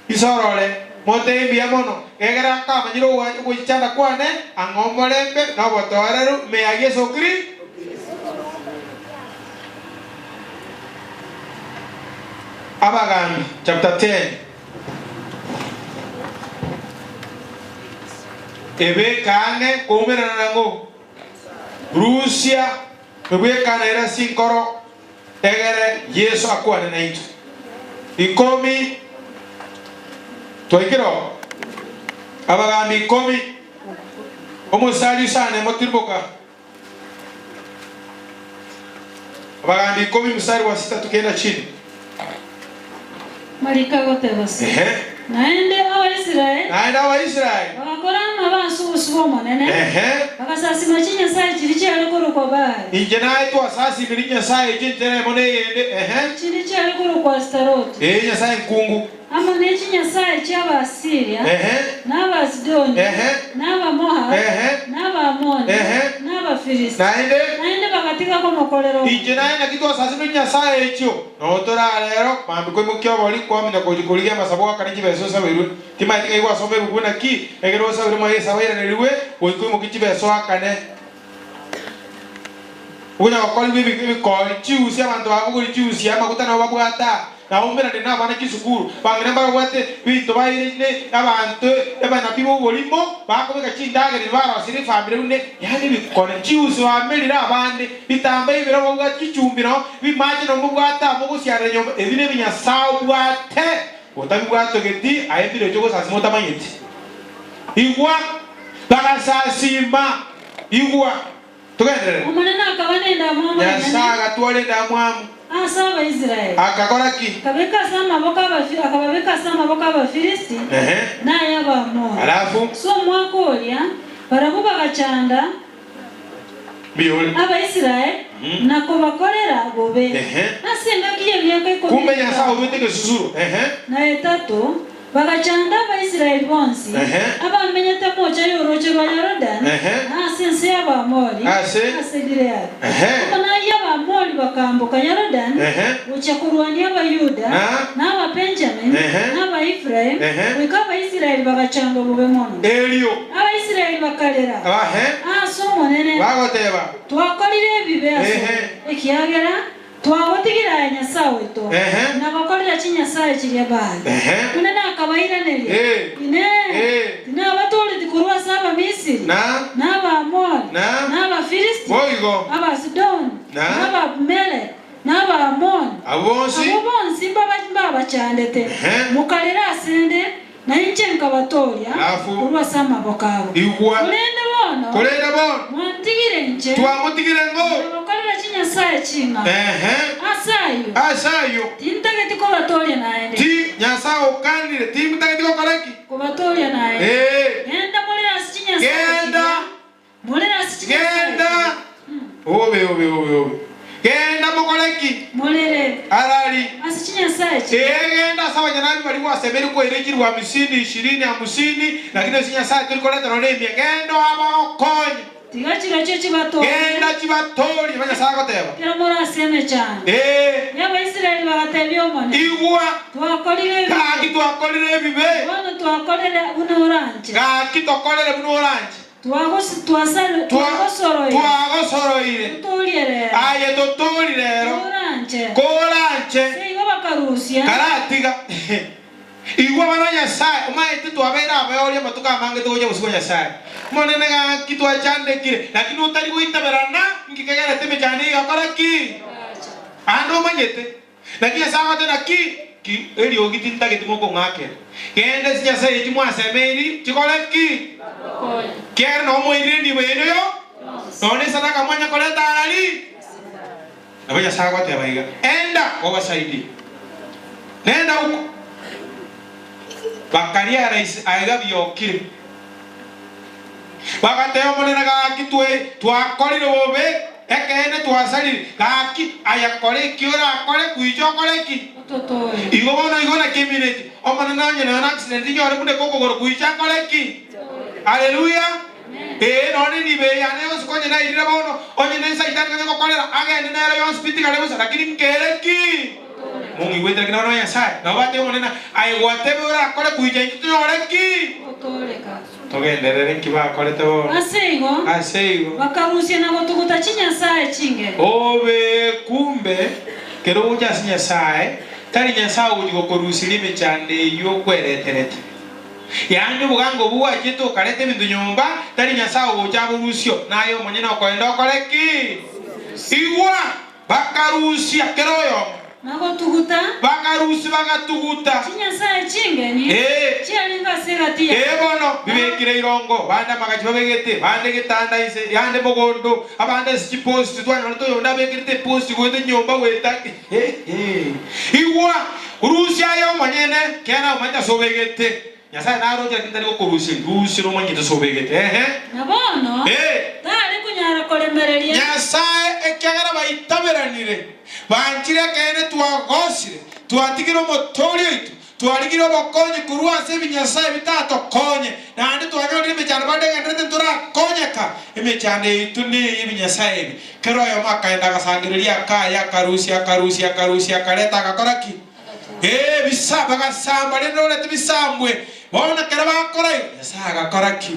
Isorore, motebie mbuya mono, ekiagera nkamanyire ogoichana kwane, ang'e omorembe na obotoereru ime ya Yeso Kristo. Abagambi chapter 10. Ebeke ang'e koumerana nang'o? Rusia ebwekana ere ase enkoro Egere Yeso akwane naintwe. Ikomi twaikire oo. Abagambi ikomi, omosari isano emo tirimboka. Abagambi ikomi mstari wa sita tukienda chini. Mariko agoteba ase. Ehe. Naende Abaisraeli. Naende Abaisraeli. Bagakora amabe ase obosio bw'Omonene. Ehe. Bagasasima chinyasae chiria chiare korokwa Baali. Inche naye twasasimire chinyasae echio enchera emo na eyende. Ehe. Chiria chiare korokwa Asitaroti. Ee, nyasae nkungu. Amo ne chinyasae chi'Abaasiria, Ehe. na Abasidoni, Ehe. na Abamoabu, Ehe. na Abaamoni, Ehe. na Abafilisti. Naende. Naende bagatiga komokorera omonene. Inche naye naki twasasimire chinyasae echio, notora rero, mambia koimokia obori, kwamanya gochia korigia amasabo goakana chibesa osaberwe. Timanyeti ng'ai gwasoma ebuku buna ki, ekero osaberwe mwaye esabo airaneriwe, goika oimokie chibesa oakane. Okonya gokorigwa ebikori, chiusi, abanto babogorie chiusi, amaguta nabo babwate aa, na oumerane nabana chisukuru, bang'ina mbarabwate ebinto baire ne abanto abanabii b'oborimo, bakobeka chindagera ebi barosirie efamiri buna yaani ebikone, chiusi bamerire abande, bitamba ebiro babwate chichumbi nao, ebimache nabo mobwate aa mogosiarera nyomba, ebi nebinyasae obwate, otabibwatogeti aye mbirochio ogosasima otamanyeti. Igwa! Bagasasima! Igwa! Togenderere. Omonene akaba nendamwamu enene. Nyasae agatwara endamwamu. Ase Abaisraeli. Akakora ki? Akabeka ase amaboko abafi akababeka ase amaboko 'Abafilisti, Ehe. na ay'Abaamori. Alafu? Ase omwaka oria barabwo bagachanda Mbiore. Abaisraeli na kobakorera bobe. Ehe. Ase engaki y'emiaka ikomi Kumbe na Nyasae etano oruete egesusuro. Ehe. na etato, Bagachanda Abaisraeli bonsi Ehe. abamenyete moocha y'orooche rwa Yorodani, Ehe. na ase ense y'Abaamori, Ase. ase Gileadi. Ehe. Amo nayio Abaamori bakaamboka Yorodani Ehe. gochia korwania Abayuda, Na. na Ababenjamini, Ehe. na Abaefraimu, Ehe. goika Abaisraeli bagachandwa bobe mono. Erio. Abaisraeli bakarera Abahe. ase Omonene, Bagoteba. Twakorire ebibe asore, Ehe. ekiagera Twagotigire aye Nyasae oito, Ehe. na gokorera chinyasae chiria Baali. Ehe. Omonene akabairaneria, Eh. Inee! Eh. Tinabatoreti korwa ase Abamisiri, Na. na Abaamori, Na. na Abafilisti, Boigo. Abasidoni, Na. na Ababimeleki, na Abaamoni? Abwo bonsi. Abwo bonsi mbaba- mbabachandete, Ehe. mokarera asende, Na inche nkabatooria Alafu. korwa ase amaboko abo. Igwa. Korende bono. Korende bono. Mwantigire inche. Twamotigire ng'o? Nkabakorera chinyasae ching'ao. Ehe. Ase ayio. Ase ayio. Tintageti kobatooria naende. Ti, Nyasae okanire, timotageti gokora ki? Kobatooria naende. Ee. Genda more ase chinyasae Genda. chiria. More ase chinyasae Genda. chiria. Obe, obe, obe, obe. Genda mokore ki? Morere. Arari. Ase chinyasae chiria. Ee, genda ase abanyanabi baria gwasemeire koira chilifu hamsini, ishirini, hamsini, lakini ase Nyasae tori koreta nonya emia. Genda oabagokonye. Tiga chirochio chibatoorie. Genda chibatoorie, bo Nyasae agoteba. Ekero more ase emechando. Ee. Y'Abaisraeli bagatebia Omonene. Igwa. Twakorire ebibe. Gaki twakorire ebibe. Bono twakorere buna oranche. Gaki tokorere buna oranche. Twagosoroire. Twagosoroire. Totoorie rero. Aye totoorie rero. Koranche. Koranche. Ase igo bakarusia. Karatiga. Igwa bono Nyasae, omaete twabeire abaeoria amatuko amange togocha bosio bwa Nyasae. Omonene gaki twachandekire, lakini otari goitaberana, inki kegerete emechando eye egakora ki? Ande omanyete. Naki Nyasae agoteba, Naki ki eriogi tintageti mokong'akera? Genda ase chinyasae echi mwasemeiri chikore ki? Kiagera nabo mwairire enibo yaino yo nonya esadaka mwanya koreta arari. Nabo Nyasae agoteba iga, Enda obasaidie, nenda huko. Bakaria rais aiga biokire. Bagateba, Omonene, gaki twakorire bobe, ekeene twasarire, gaki aye kora eki orakore, goicha okore ki? Igo bono igo naki emineti, Omonene onye nonya na accident inyore buna ekokogoro, goicha nkore ki? Haleluya! Ee, nonya enibo eye yane yonsi konya nairire bono, onye ne Saitani konya ngokorera, agende nere yonsi pi tigare bosa, lakini nkere ki? Mong'igwete lakini abana ba Nyasae nabo bateba Omonene, aye gwateba orakore goicha intwe tonyore ki? Togenderere nki bakorete bono? Ase igo, Ase igo. bakarusia na gotuguta chinyasae chingeni. Obe kumbe, kera ogocha ase Nyasae, tari Nyasae ogochia gokorusiria emechando eyio okwereterete. Yaani oboganga obwo gwachete okareta ebinto nyomba, tari Nyasae ogocha aborusio, naye omonyene okoenda okore ki? Igwa! Bakarusia kera oyomo. Na gotuguta. Bakarusia bagatuguta. Chinyasae chingeni Ee. chiarenge ase egati yabo. Ee bono, bibekire irongo, bande amagachi babegete, bande getanda inse, yande mogondo, abande ase chiposti, twanyorete oyonde abekerete eposti goeta nyomba goeta Igwa, rusia aye omonyene, kera omanyete ase obegete. Nyasae naroche lakini tari gokorusia, rusia nomanyete ase obegete. Ehe. Na bono Ee. tari konyara koremereria. Nyasae, ekiagera baitaberanire, banchire ekeene twagosire, twatigire Omotoori oito, twarigire obokonyi korwa ase ebinyasae bitatokonye, naende twanyorire emechando bande egenderete ntorakonyeka. Emechando yaito neye ebinyasae ebi. Kera oyomo akaenda agasangereria akaye, akarusia, akarusia, akarusia, akareta, agakora ki? Ee, bisa, bagasamba, rende orete bisambwe. Bono ekero bakora igo, Nyasae agakora ki?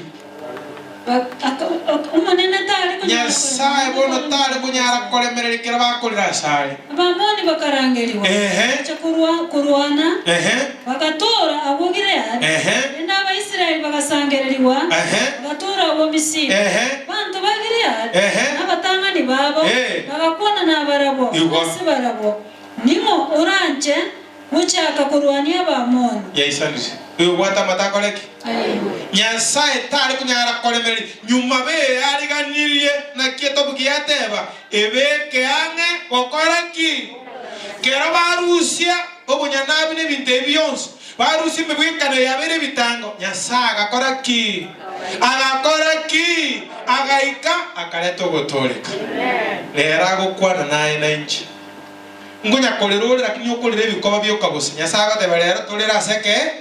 Omonene tare konyara Nyasae bono tare konyara koremereria ekero bakorire asare. Abaamoni bakarangerigwa, Ehe. bagacha korwa korwana, Ehe. bagatoora agwo Gileadi. Ehe. Rende Abaisraeli bagasangererigwa, Ehe. bagatoora agwo Misipa. Ehe. Abanto ba Gileadi Ehe. na abatang'ani babo Eh. bagakwana nabarabwo Igwa. ase barabwo, Ning'o oranche gochaka korwania Abaamoni? Yaisanire. Oyobwate amato akore ki? Nyasae tare konyara koremereria nyuma beyariganirie. Naki etobuki yateba, Ebeke ang'e gokora ki? Kero barusia obonyanabi na ebinto ebi bionsi, barusia emegwekano yabeire ebitango, Nyasae agakora ki? Agakora ki? Agaika akareta ogotooreka. Rero agokwana naye na inche. Nkonya korera ore, lakini okorera ebikoba bioka bosa. Nyasae agoteba rero torere ase ekee,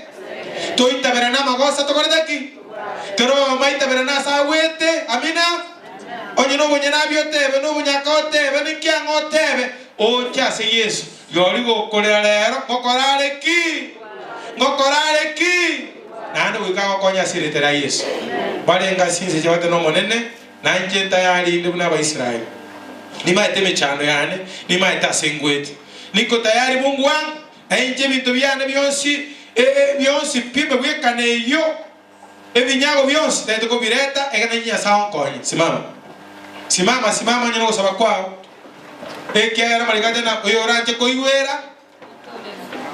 toitaberane amagoso tokorete ki? Kera oyomo aitaberane ase agwete, amina. Onye nobonyenabi otebe, nobonyaka otebe, ninki ang'e otebe, oche ase Yeso. Rirorio gokorera rero, ngokora are ki? Ngokora are ki? Naende goika agokonye ase erieta ria Yeso. Barenge ase chinse chiabate n'Omonene, Na inche ntayari inde buna Abaisraeli, nimaete emechando yane, nimaete ase ngwete. Niko tayari Mungu wangu, na inche ebinto biane bionsi, ee, bionsi pi mebwekano eyio, ebinyago bionsi taete kobireta, egere nainche Nyasae onkonye. Simama, simama, simama onye nogosaba kwao, ekiagera amariko ateba ng'a oyoranche koigwera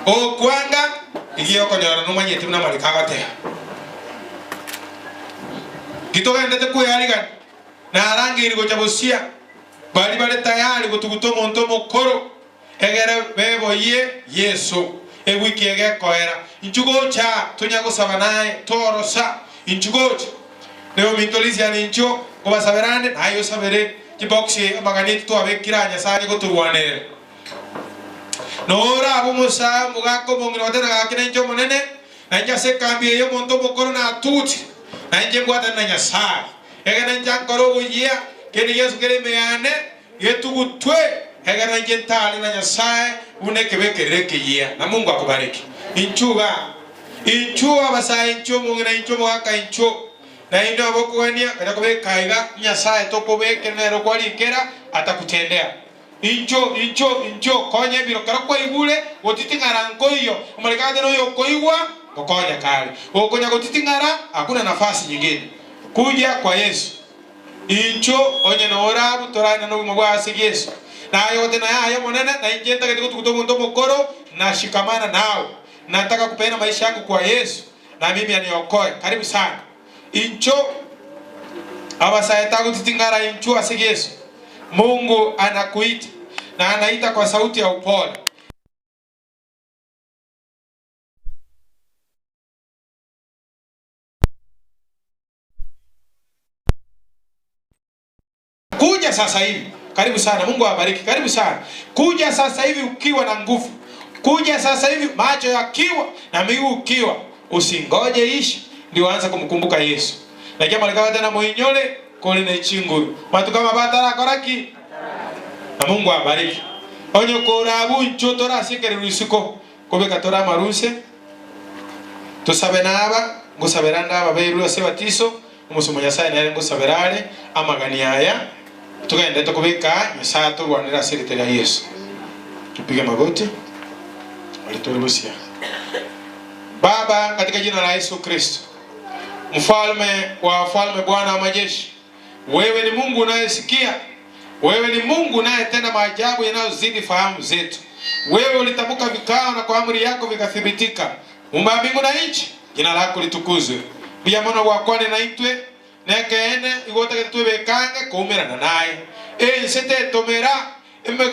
Okwanga egiya okonyora nomanyete buna amariko agoteba. Titogenderete kwearigania, narangeiri gocha bosia baria bare tayari gotuguta omonto omokoro, egere beboyie Yeso. Ewiki egekoera, inchuo gocha aa tonya gosaba naye torosa, inchuo gocha. Neominto risiani inchuo nkobasabera ande, naye osabere chibox amagani eki twabekire aa Nyasae aye gotorwanerera. Norabe omosae omogaka omong'ina goteba gaki nainche Omonene, nainche ase ekambi eye omonto omokoro natutire, nainche mbwatane na Nyasae. Egere nainche ankore oboyia, kende gionsi kere ime yane getugutwe, egere nainche ntare na Nyasae buna ekebekerero ekeyia. Na Mungu akubariki. Inchuo igaa. Inchuo abasae, inchuo omong'ina, inchuo omogaka, inchuo. Naende obe okogania, konya kobeka iga, Nyasae tokobekera nere okwarikera, atakutendea. Inchuo, inchuo, inchuo, konya ebiro kero kwaigure, gotiting'ara nkoiyo, omorikate noyo okoigwa, gokonya kare. Gokonya gotiting'ara, hakuna nafasi nyingine. Kuja kwa Yesu. Inchuo, onye norabu, toraenda nobogima bwao ase Yesu. Naye ogoteba yaya Omonene, na inche ntagete gotuguta omonto omokoro, nashikamana nawe. Nataka kupeana maisha yangu kwa Yesu, na mimi aniokoe. Karibu sana. Inchuo, abasae tagotiting'ara inchuo ase Yesu. Mungu anakuita na anaita kwa sauti ya upole. Kuja sasa hivi. Karibu sana. Mungu awabariki. Karibu sana. Kuja sasa hivi ukiwa na nguvu. Kuja sasa hivi macho yakiwa na miguu ukiwa. Usingoje ishi ndio anza kumkumbuka Yesu. Na jambo likawa tena muinyole kore ne chinguru. Matuko amabe atarakora ki? Na Mungu awabariki. Onye korabu inchuo torasiekererwe isiko, kobeka tore amaruse, tosabe naba, ngosabera nde ababeirwe ase ebatiso, omosomo Nyasae nere ngosabera are amagani aya, togenderete kobeka aa, Nyasae atorwanere ase erieta ria Yeso. Tupige magoti, baria tore gosia. Baba, katika jina la Yesu Kristo, Mfalme wa wafalme, Bwana wa majeshi, wewe ni Mungu unayesikia, wewe ni Mungu unayetenda maajabu yanayozidi fahamu zetu. Wewe ulitamka vikao na kwa amri yako vikathibitika. Muumba mbingu na nchi, jina lako litukuzwe. Mbuya mono gwakwane naintwe, nekeene igo otagete twebeke ang'e koumerana naye. Ense tetomera,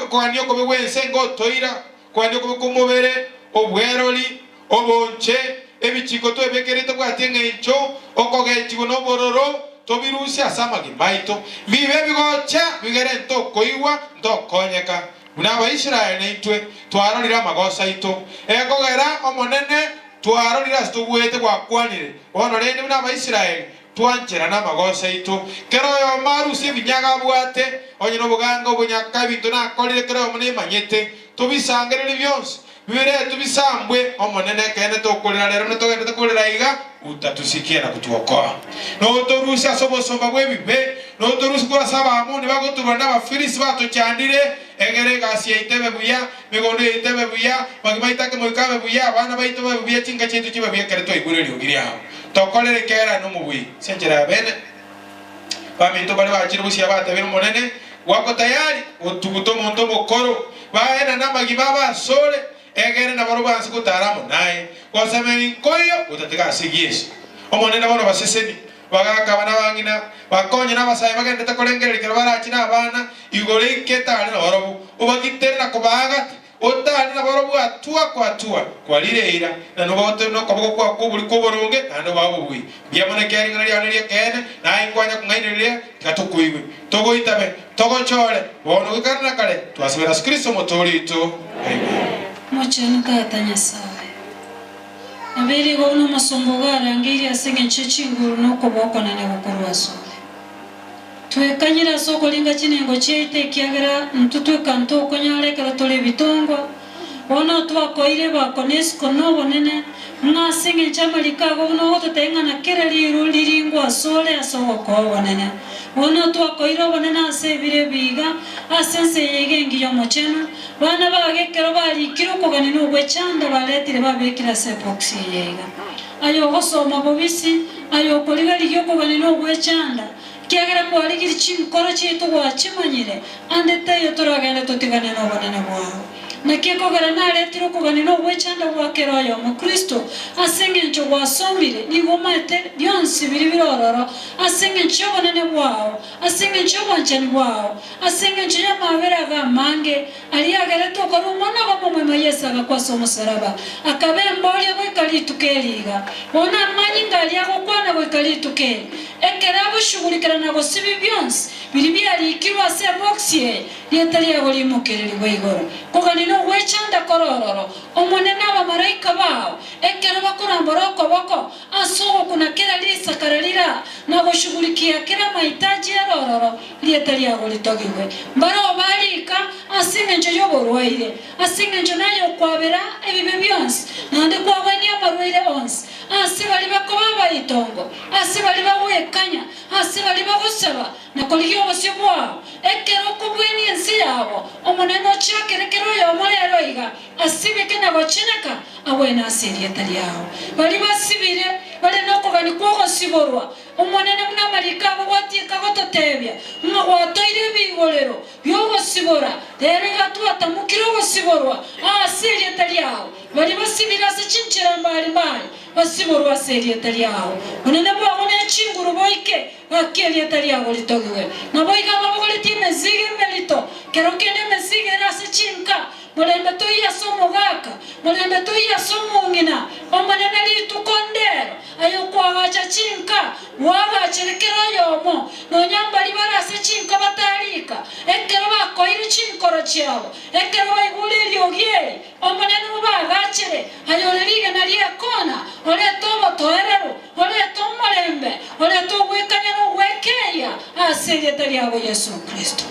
kogania okobe gw'ense ngotoira, kogania okobe kw'omobere, obwerori, obonche, ebichiko twebekeire tobwati eng'encho, okogechigwa na obororo, tobirusie ase amagima aito. Mbibe ebigocha bigere ntokoigwa, ntokonyeka. Buna Abaisraeli naintwe twarorire amagoso aito, ekogera Omonene twarorire ase togwete gwakwanire. Bono rende buna Abaisraeli twancherane amagoso aito, kera oyomo arusie ebinyaga abwate, onye noboganga obonyaka ebinto nakorire kera oyomo nemanyete, tobisangererie bionsi, biberetwe bisambwe. Omonene, ekeene tokorera rero netogenderete korera iga, utatusikia na gotuokoa. Notorusie ase obosomba bw'ebibe, notorusie korwa ase Abaamoni bagoturwa na Abafilisti batochandire, egere egasi yaito ebe buya, emegondo yaito ebe buya, amagima aito akemoika abe buya, abana baito babe buya, chinka chiaito chibe buya ekero twaigure eriogi riao. Tokorere ekiagera aye nomobui ase enchera ya bene. Baminto baria bachire bosio batebire Omonene, Gwako tayari gotuguta omonto omokoro, baenane amagima abo asore, egere nabarobwo banse gotara amo naye. Gosemeri nkoiyo gotatiga ase Yeso. Omonene bono baseseni, bagaka abana bang'ina, bakonye nabasae bagenderete korengereria ekero barache nabana, igoro eike tare nabarobwo, obagitere na kobaagata, Otari nabarobwo atua kwa atua, kwarire eira, na nobagote nokoboko kwao kw'oborio kw'oboronge, naende obae obobui. Mbuya mono ekiagera ring'ana riao neri'ekeene, na aye nkwanya kong'ainereria, tiga tokoigwe, togoitabe, togochore, bono goika kare na kare, twasabera ase Kristo Omotoori oito. Amen. Omochenu Tata Nyasae, nabeire igo buna omosomba ogarangeirie ase engencho ye chinguru na okobua okonene gokorwa asore. Twekanyire ase okoringa chinengo chiaito, ekiagera intwe tweka ntokonyara ekero tore ebitongwa. Bono twakoeire ebako na esiko na obonene, ng'a ase engencho y'amariko ago buna ogototebia ng'a na kera riru riringwe asore ase ogokoa obonene. Bono twakoeire obonene ase ebiro ebi iga, ase ense eye iga engiya omochenu, bana bago ekero barikire okogania na ogwechanda baretire babekire ase ebox eye iga. Aye ogosoma bobisi, aye okoriga-rigia okogania na ogwechanda, ekiagera kwarigirie chinkoro chiaito gwachimanyire, ande taiyo toragende totigane nobonene bwao. Naki ekogera naretire okogania na ogwechanda gwa kera oyomo Kristo, ase engencho gwasomire, nigo omaete bionsi biria bire ororo, ase engencho y'obonene bwao, ase engencho y'obwanchani bwao, ase engencho y'amaabera ago amange, Aria agerete okorua Omwana bw'Omomwema Yeso agakwa ase omosalaba, akaba embooria goika rituko eri iga. Bono amanyinga aria agokwana goika rituko eri, ekero agoshugurikera na gosibia bionsi biria biarikirwe ase ebox eye, rieta riago rimokererigwe igoro. Kogania nogwechanda kore ororo, Omonene abamalaika bao, ekero bakorambora okoboko ase ogokuna kera risakara rira, na goshugurikia kera amahitaji ere ororo, Rieta riago ritogigwe. Mbarao barika ase engencho y'oborwaire, ase engencho naye okwabera ebibe bionsi, naende kwagwenia amarwaire onsi, ase baria bakoba abaitongo, ase baria bagwekanya, ase baria bagosaba na korigia obosio bwao, ekero okobwenia ense yabo, Omonene ochakere kera oyomo rero iga, asibeke na gocheneka agwene ase erieta riao. Baria basibire bare nokogania kw'ogosiborwa, Omonene buna amariko abo gwatieka gototebia, ng'a gwatoire ebigorero bi'ogosibora, rero iga twatamokire ogosiborwa ase erieta riao. Baria basibire ase chinchera mbari mbari, basiborwe ase erieta riao. Bonene bwabo ne chinguru boike, gaki erieta riago ritogigwe. Naboigo ababogoretie emezigo emerito, kero kende emezigo ere ase chinka, Morembe toiyo ase omogaka, morembe toiyo ase omong'ina, Omonene rituko ndero, aye okoagacha chinka, bwagachere kera oyomo, nonya mbaria bare ase chinka batarika, ekero bakoeire chinkoro chiabo, ekero baigure eriogi eri, Omonene obaagachere, aye ore rigena ri'ekona, orete obotoereru, orete omorembe, orete ogwekania na ogwekeia ase erieta riabo Yeso Kristo.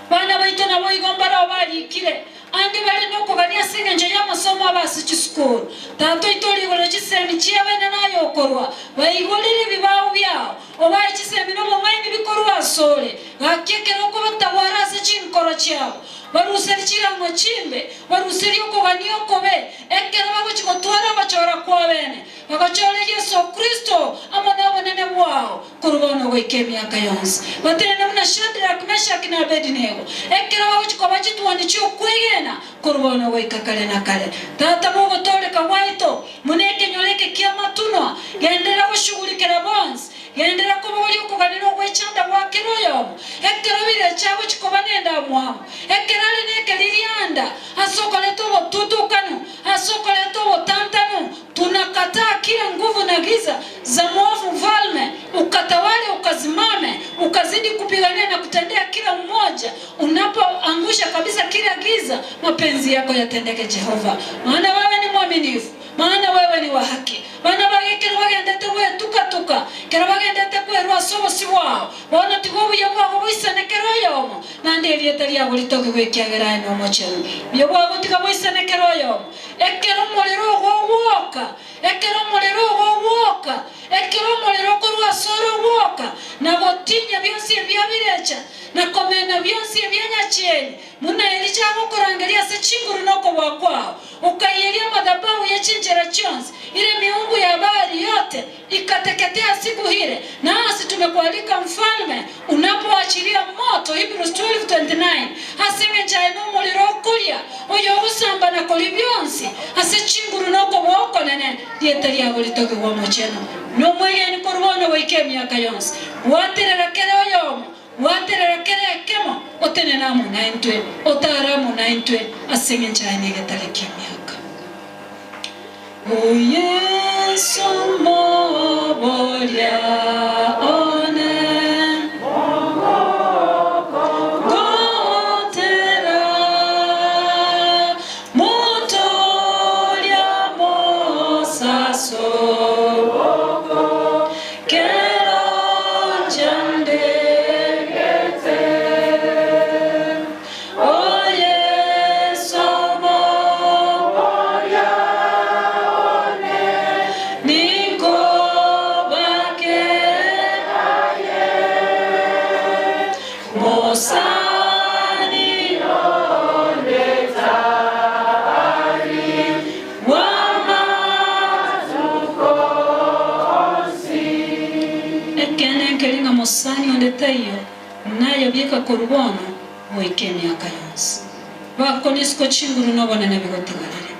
Bana baito naboigo mbarao barikire, ande bare nokogania ase engencho y'amasomo abo ase chisukuru. Tata oito ore igoro chisemi chi'abene naye okorua, baigorere ebibao biao, obae chisemi nobong'aini bikorwa asore. Gaki ekero okobatagwara ase chinkoro chiabo, baruserie chirang'o chimbe, baruserie okogania okobe, ekero bagochia gotwara ogochora kw'abene, bagochore Yeso Kristo amo nobonene bwao. Korwa bono goika emiaka yonsi. Batenene buna Shadraki, Meshaki, na Abedinego, ekero bagochia koba chituoni chi'okwegena korwa bono goika kare na kare. Tata bw'ogotooreka gwaito, buna ekenyoro eke ki'amatunwa, genderera goshugurikera bonsi, genderera kobogoria okoganera ogwechanda gwa kera oyomo, ekero birecha agochia koba nendamwamu, ekero are nekeririanda, ase okoreta obotutukanu, ase okoreta obotantanu, Tunakataa kila nguvu na giza za mwovu mfalme, ukatawale, ukasimame, ukazidi kupigania na kutendea kila mmoja. Unapoangusha kabisa kila giza, mapenzi yako yatendeke Jehova, maana wewe ni mwaminifu, maana wewe ni wa haki. Bana bage ekero bagendete gwetuka-tuka, ekero bagendete kwerwa ase obosio bwao, bono tiga obuya bwabo boisane kera oyomo, naende erieta riabo ritogigwe ekiagera aye nomochenu. Buya bwabo tiga boisane kera oyomo. Ekero omorero ogogwoka, ekero omorero ogogwoka, ekero omorero okorwa asore ogwoka, na gotinyia bionsi ebia birecha, na komena bionsi ebia nyachieni, buna Elija agokorangeria ase chinguru na okobua kwao, okaiyeria amadhabahu ye chinchera chionsi, ire emiungu ya Baali yote ikateketea siku hile, nasi tumekualika mfalme, unapoachilia moto, Hebrews 12:29, Ase engencho aye nomorero okoria, oyogosamba na koria bionsi, ase chinguru na okobua okonene, rieta riabo ritogigwe omochenu na omwegeni korwa bono goika emiaka yonsi. Bwaterera kera oyomo, bwaterera kera ekemo, otenene amo naintwe, otare amo naintwe, ase engencho aye negetare ki'emiaka. O Yeso moboria one, Gotera motoria mosaso, Kero nchandegete. O Yeso moboria one, ninkobake aye, mosani onde tari, bw'amatuko onsi. Ekeene nkeri ng'a mosani onde taiyo, naye bieka korwa bono goika emiaka yonsi. Bakone isiko chinguru na obonene bigotigarire.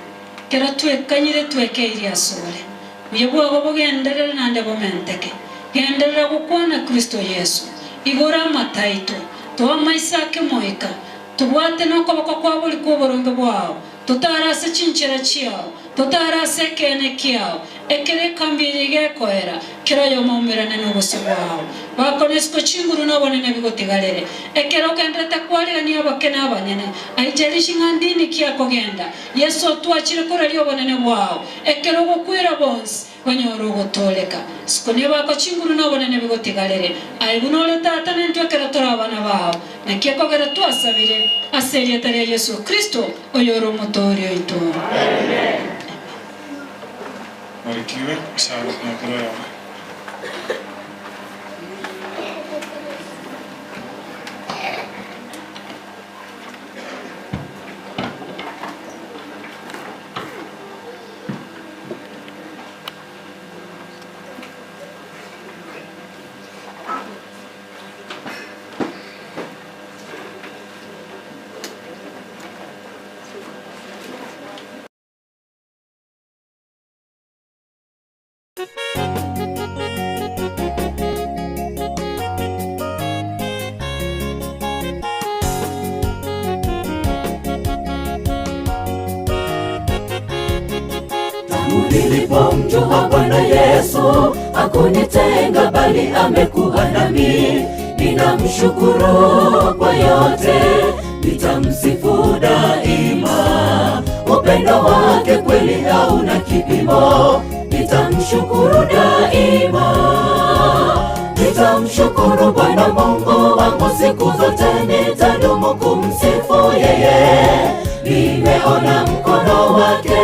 Ekero twekanyire twekeirie asore, buya bwabo bogenderere naende bomenteke. Genderera gokwana Kristo Yeso, igoro amato aito, toa amaiso ake moika, tobwate nokoboko kwa bori kw'oboronge bwao, Totare ase chinchera chiao, totare ase ekeene kiao, ekero ekambi eye iga ekoera, kera oyomo aumerane nobosio bwao. Bakone isiko chinguru na obonene bigotigarere. Ekero ogenderete kwarigania abake na abanyene, aijalishi ng'a ndini ki akogenda, Yeso otwachire koraria obonene bwao, ekero ogokwera bonsi, banyore ogotooreka. Isiko nebakwa chinguru na obonene bigotigarere. Aye buna ore Tata nentwe ekero tore abana bao. Naki ekogera twasabire ase erieta ria Yeso Kristo, oyore Omotooria oito. Amen. Barikiwe ase agokina kera oyomo. Tangu nilipomjua Bwana Yesu hakunitenga, bali amekuwa nami. Ninamshukuru kwa yote, nitamsifu daima. Upendo wake kweli hauna kipimo, nitamshukuru daima. Nitamshukuru Bwana Mungu wangu siku zote, nitadumu kumsifu yeye. Nimeona mkono wake,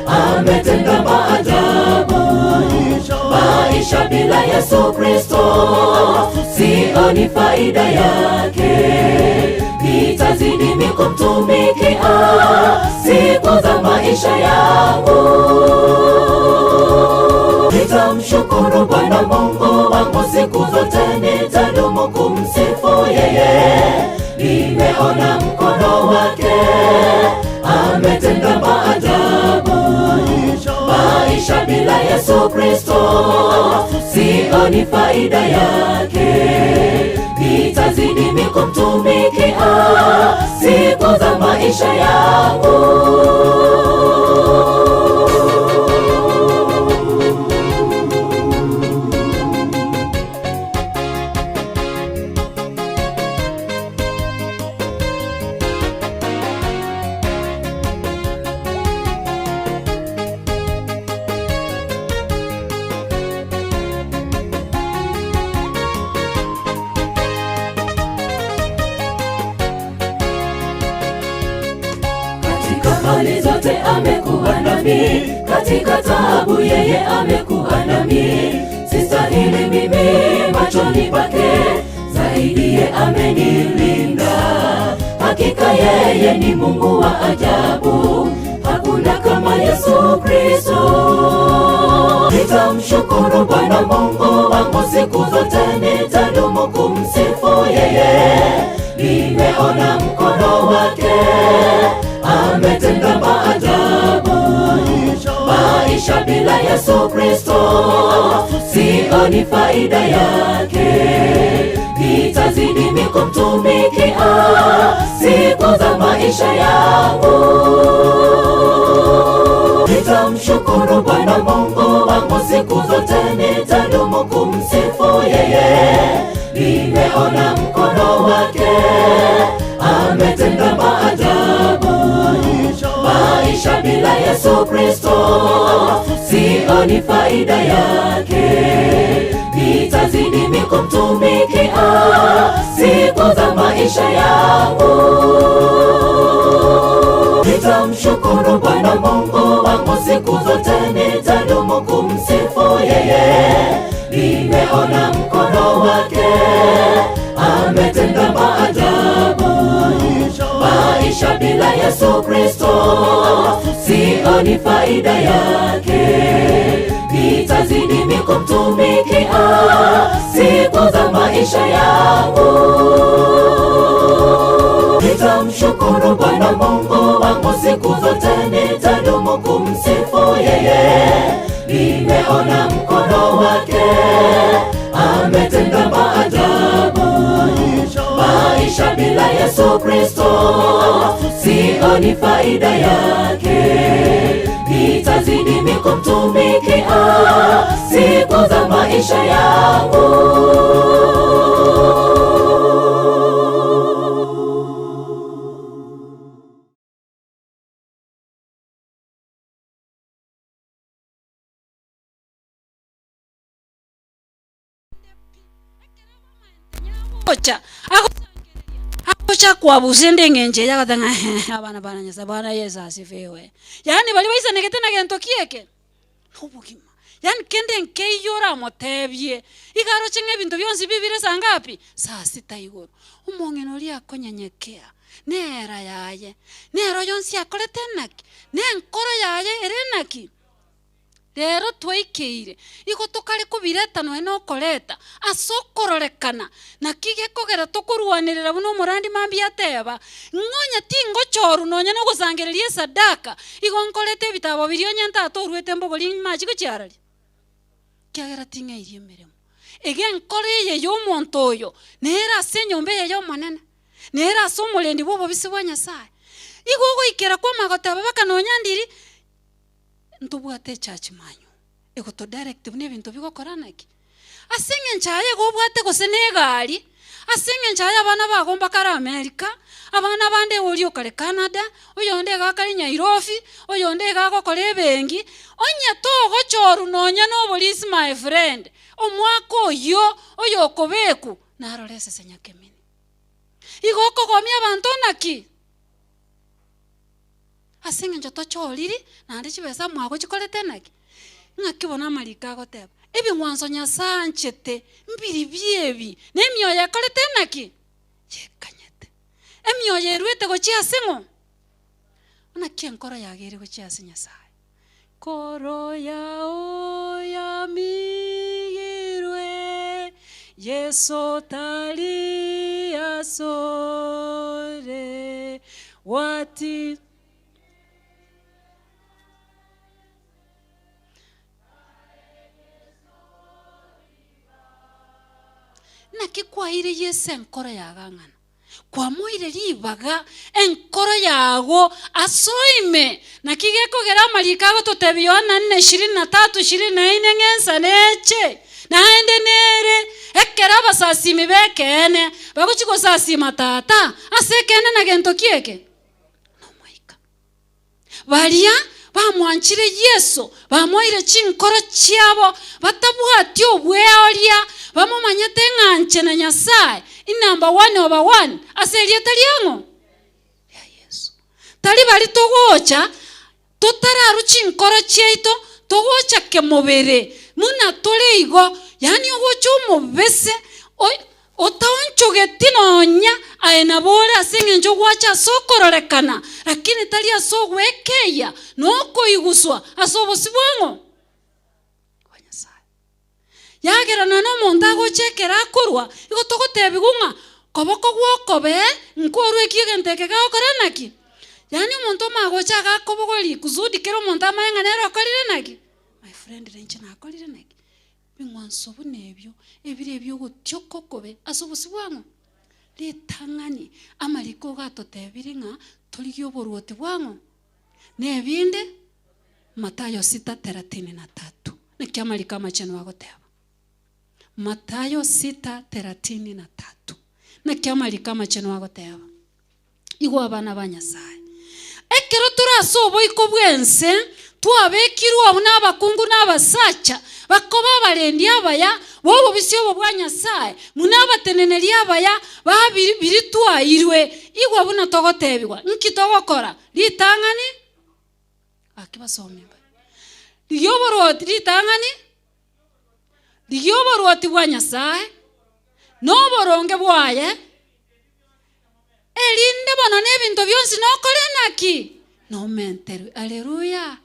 ametenda maajabu. Maisha bila Yesu Kristo sioni faida yake. Nitazidi mimi kumtumikia siku za maisha yangu. Nitamshukuru Bwana Mungu wangu siku sioni faida yake. Nitazidi mimi kumtumikia siku za maisha yangu. Katika hali zote amekuwa nami, katika taabu yeye amekuwa nami. Sistahili mimi machoni pake, zaidi ye amenilinda. Hakika yeye ni Mungu wa ajabu, hakuna kama Yesu Kristo. Nitamshukuru Bwana Mungu wangu siku zote, nitadumu kumsifu yeye. Nimeona mkono wake ametenda maajabu. Maisha bila Yesu Kristo sioni faida yake. Nitazidi mimi kumtumikia siku za maisha yangu. Nitamshukuru Bwana Mungu wangu siku zote, nitadumu kumsifu yeye. Nimeona mkono wake ametenda maajabu. Maisha bila Yesu Kristo sioni faida yake. Nitazidi mimi kumtumikia siku za maisha yangu. Nitamshukuru Bwana Mungu wangu siku zote, nitadumu kumsifu yeye. Nimeona mkono wake ametenda maajabu. Maisha bila Yesu Kristo sioni faida yake. Nitazidi mimi kumtumikia siku za maisha yangu. Nitamshukuru Bwana Mungu wangu siku zote, nitadumu kumsifu yeye. Nimeona mkono wake ametenda maajabu. Maisha bila Yesu Kristo sioni faida yake. Nitazidi mimi kumtumikia siku za maisha yangu. Ocha. Agocha kwabusa ende eng'encho eye agoteba ng'a ehe abana bana Nyasaye Bwana Yesu asifiwe. Yaani baria baisanegete na gento kieke, na obogima. Yaani kende nkeiyo oramotebie, iga aroche ng'a ebinto bionsi bibire saa ngapi? Saa sita igoro. Omong'ina oria akonyenyekea, nera yaye, nero yonsi akorete naki, na enkoro yaye ere naki. Rero twaikeire, igo tokare kobireta nonya na okoreta ase okororekana, naki gekogera tokorwanerera buna omorandi mambia ateba, ng'a onye tingochorwa nonya na ogosangereria esadaka, igo nkorete ebitabo biria onye ntatorwete mbogori mache gochiararia. Kiagera ting'airie emeremo. Ege enkoro eye ya omonto oyo, nere ase enyomba eye ya omonene, nere ase omorendi bwa obobisi bwa Nyasaye. Igo ogoikera kwamanya goteba baka nonya ndiri, ntobwate echurch manyo, egotodirect buna ebinto bigokora naki. Ase eng'encho aye igo obwate gose na egari, ase eng'encho aye abana bago mbakare America, abana bande iga oria okare Canada, oyonde iga akare Nyairobi, oyonde iga agokora ebenki, onye togochorwa nonya na oborisi my friend, omwaka oyio oyokobekwa, narore esese nyakemeni. Igo okogomia abanto naki? Ase eng'encho tochoriri, naende chibesa mwagochikorete naki? Ng'aki bono amariko agoteba, Ebing'wanso Nyasae anchete mbiribio ebi, na emioyo ekorete naki? Yekanyete. Emioyo eruete gochia ase ng'o? Naki enkoro yageire gochia ase Nyasae? Nkoro yao yamigirwe, Yeso tari asore, gwati. Naki kwaeire Yeso enkoro yagang'ana? Kwamoire ribaga enkoro yago asoime. Naki gekogera amariko agototebia Yohana nne ishirini na tatu ishirini na ine ng'a ensa neche, naende nere, ekero abasasimi b'ekeene bagochia gosasima Tata ase ekeene na gento ki eke? Nomoika. Baria bamwanchire Yeso bamoeire chinkoro chiabo, batabwati obweoria, bamomanyete ng'a nche na Nyasae, inumber one over one, ase erieta riang'o? Ria Yeso. Tari baria togocha totararwa chinkoro chiaito, togocha kemobere buna tore igo, yaani ogocha omobese Otaonchogeti nonya aye nabo ore ase engencho ogwacha ase okororekana, lakini tari ase ogwekeyia na okoiguswa ase obosio bwang'o? Bwa Nyasae. Yagera nonya omonto agocha ekero akorwa, igo togotebigwa ng'a koboko gw'okobee nkorwa eki egento eke gegokora naki? Yaani omonto omanye gocha iga akobogoria kusudi kera omonto amanye ng'a nere okorire naki? My friend ninche nakorire naki? Bing'wanso buna ebio, ebire ebi'ogotioka okobe ase obosio bwang'o? Ritang'ani amariko gatotebirie ng'a torigie oboruoti bwang'o? Nebinde, Mathayo sita thelathini na tatu. Naki amariko amachenu agoteba. Mathayo sita thelathini na tatu. Naki amariko amachenu agoteba. Igwa abana ba Nyasae. Ekero tore ase oboiko bw'ense, twabekirwe abwo nabakungu na abasacha, bakoba abarendi abaya b'obobisi obo bwa Nyasae, buna abateneneri abaya ba biria twaeirwe. Igwa buna togotebigwa, nki togokora? Ritang'ani, gaki basome mbaye. Rigia oborwoti ritang'ani, rigia oborwoti bwa Nyasae, na oboronge bwaye, Erinde bono nebinto bionsi nokore naki? Nomenterwe. Aleluya!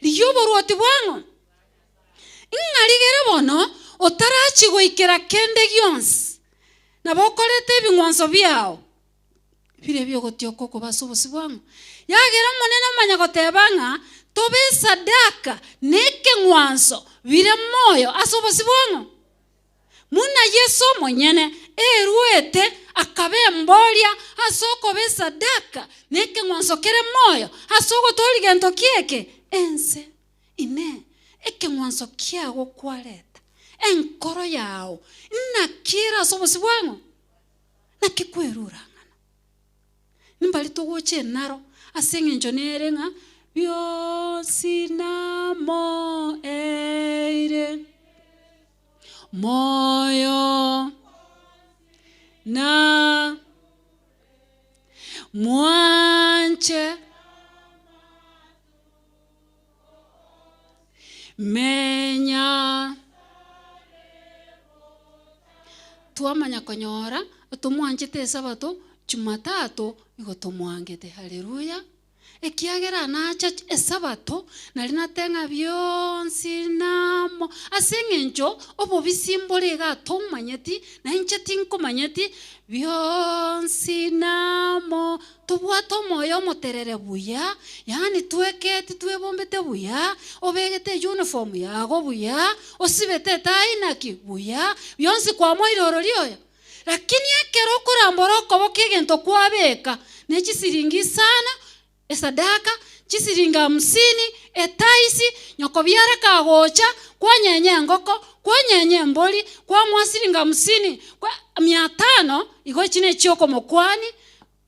Rigia oboruoti bwang'o. Ng'a rigere bono otarachia goikera kende gionsi, nabo okorete ebing'wanso biao bire bi'ogotioka okoba ase obosio bwang'o. Yagera Omonene omanya goteba ng'a tobe esadaka na ekeng'wanso bire moyo ase obosio bwang'o. Buna Yeso omonyene eruete akaba emboria ase okoba esadaka na ekeng'wanso kere moyo ase ogotooria gento ki eke? Ense. Inee! Ekeng'wanso kiago kwareta enkoro yao naki ere ase obosio bwang'o? Naki kwerura ng'ana? Nimbari togocha enaro ase eng'encho nere ng'a bionsi namoeire. Moyo na mwanche menya. Twamanya konyora tomwanchete esabato jumatatu igo tomwangete haleluya. Ekiagera nacha Esabato, nari nate ng'a bionsi namo, ase engencho obobisi mbore iga tomanyeti, na inche tinkomanyeti, bionsi namo. Tobwate omoyo omoterere buya, yaani tweketi twebombete buya, obegete euniform yago buya, osibete etai naki buya, bionsi kwamoire orori oyo. Lakini ekero okorambora okoboko egento kwabeka, ne chisiringi isano, esadaka, chisiringi hamsini, etaisi, nyoko biara kagocha, kwanyenya engoko, kwanyenya embori, kwamoa siringi hamsini, kwa mia tano, igo echi nechiokomokwani,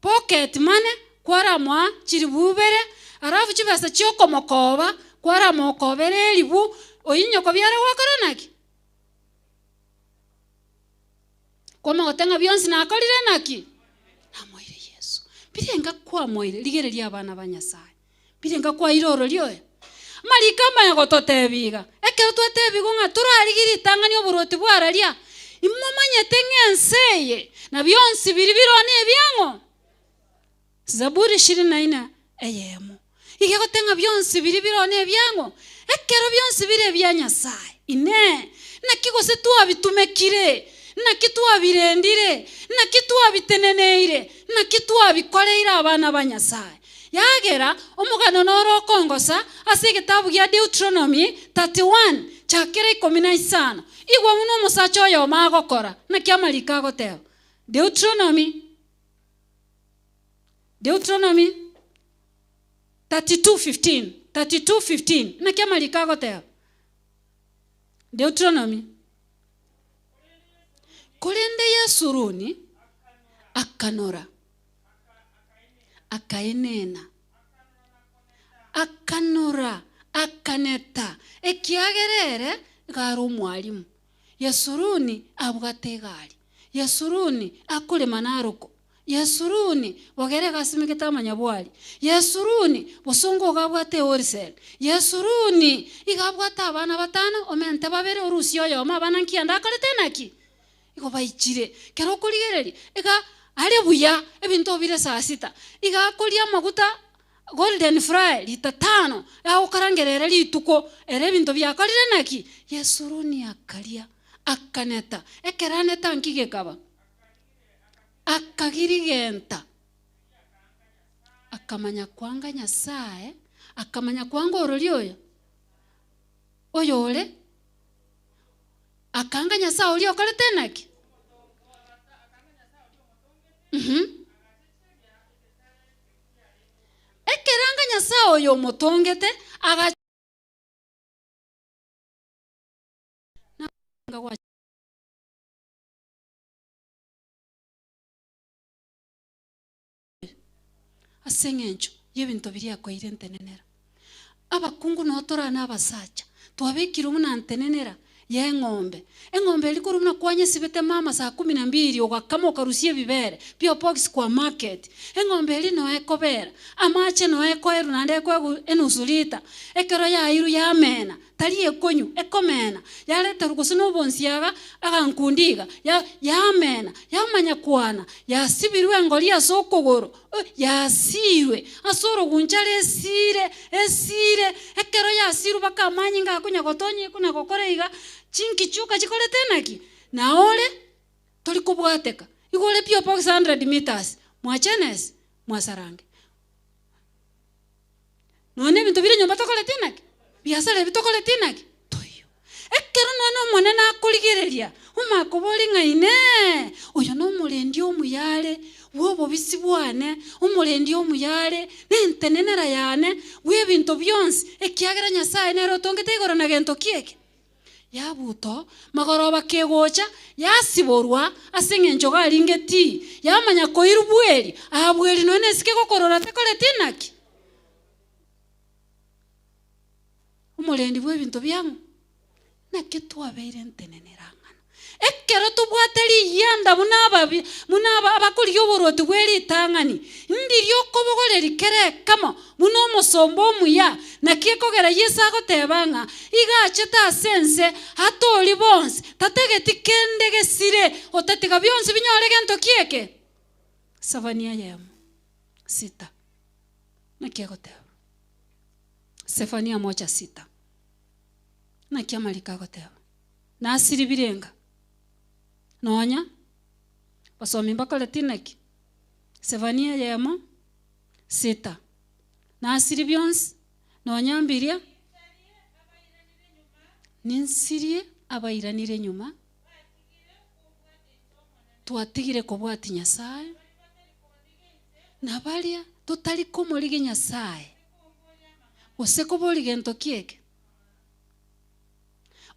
pocket money, kwaramoa chiribu ibere, alafu chibesa chiokomokoba, kwaramokobera eribu, oyio nyoko biara gwakora naki? Kwamagota ng'a bionsi nakorire naki? Namoire Yeso. Birenga kwamoire, rigereria abana ba Nyasae. Birenga kwaire orori oyo. Amariko amaya gototebia iga, ekero twatebigwa ng'a torarigie ritang'ani oboruoti bwararia, imomanyete ng'a ense eye na bionsi biria bire nebiang'o? Zaburi ishirini na ine eyemo. Iga egoteba ng'a bionsi biria bire oo nebiang'o, ekero bionsi bire ebia Nyasae. Inee! Naki gose twabitumekire? Naki twabirendire? Naki twabiteneneire? Naki twabikoreire abana ba Nyasae? Yagera omogano noro okongosa ase egetabu gia Deuteronomy 31. Chakera 15. Igwa buna omosacha oyomo agokora, naki amariko agoteba. Deuteronomy, Deuteronomy 32:15, 32:15, naki amariko agoteba. Deuteronomy. Korende Yesuruni akanora, akaenena, akanora, akaneta, ekiagera ere iga are omwalimu. Yesuruni abwate egari, Yesuruni akorema naroko, Yesuruni bogere iga asimegete amanyabwari, Yesuruni bosongo iga abwate ehorisel, Yesuruni iga abwate abana batano, omente babere orusie oyomo abana nkianda akorete naki? Igo baichire. Kero okorigereria, iga are buya ebinto bire saa sita, iga akoria amaguta golden fry rita tano, agokarangera ere rituko, ere ebinto biakorire naki? Yesuruni akaria, akaneta, ekero aneta nki gekaba? Akagirigenta, akamanya kwanga Nyasae, akamanya kwanga orori oyo, oyore Akaanga Nyasae oria okorete naki? Mhm. Ekero anga Nyasae oyo omotongete, aga Na gwa Ase eng'encho y'ebinto biria akoeire ntenenera. Abakungu noo torane abasacha, twabekirwe buna ntenenera y'eng'ombe. Eng'ombe eria korwa buna kwanyesibete mama saa kumi na mbili ogakama okarusia ebibere bio box kwa market. Eng'ombe eria noo ekobera, amache noo ekoerwa naende ekoegwa enusu lita, ekero yairwe yamena. Tari ekonyu, ekomena, yareterwa gose nobonsiaga, agankundi iga, ya, yamena, yamanya kwana, yasibirwe engori ase okogoro, eh, yasiirwe ase orogunchara esiire, esiire, ekero yasiirwe mpaka amanyinga akonya gotonya iko na gokora iga, chinkichuka chikorete naki? Naore tori kobwateka, igo ore pi obox 100 meters, mwachenesi, mwasarange. Nonya nebinto bire nyomba tokoreti naki? Biasara ebi tokoreti naki? Toiyo. Ekero nonya Omonene akorigereria, omakoborie ng'a Inee! Oyo nomorendi omuya are bw'obobisi bwane, omorendi omuya are nentenenera yane bw'ebinto bionsi, ekiagera Nyasae nere otongete igoro na gento ki eke? Yabuto, magoroba kegocha, yasiborwa ase engencho garinge ti, yamanya koirwa bweri, aa bweri nonya nesike gokorora tekoreti naki? Omorendi bw'ebinto biang'o? Naki twabeire ntenenera ang'ana. Ekero tobwate riyianda buna ababi, buna aba abakorigia oboruoti bwe ritang'ani, ndiria okobogoreria kera ekemo buna omosomba omuya, naki ekogera Yeso agoteba ng'a iga achete ase ense atoorie bonsi, tatageti kende gesire, otatiga bionsi binyore gento ki eke? Sefania eyemo, sita. Naki egoteba? Sefania moja sita. Naki amariko agoteba? Nasiribire enga, nonya basomi mbakoreti naki? Sefania eyemo, sita. Nasiri bionsi, nonya mbiria, ninsirie abairanire nyuma, twatigire kobwatia Nyasae, na baria totari komorigia Nyasae, gose koboria gento ki eke.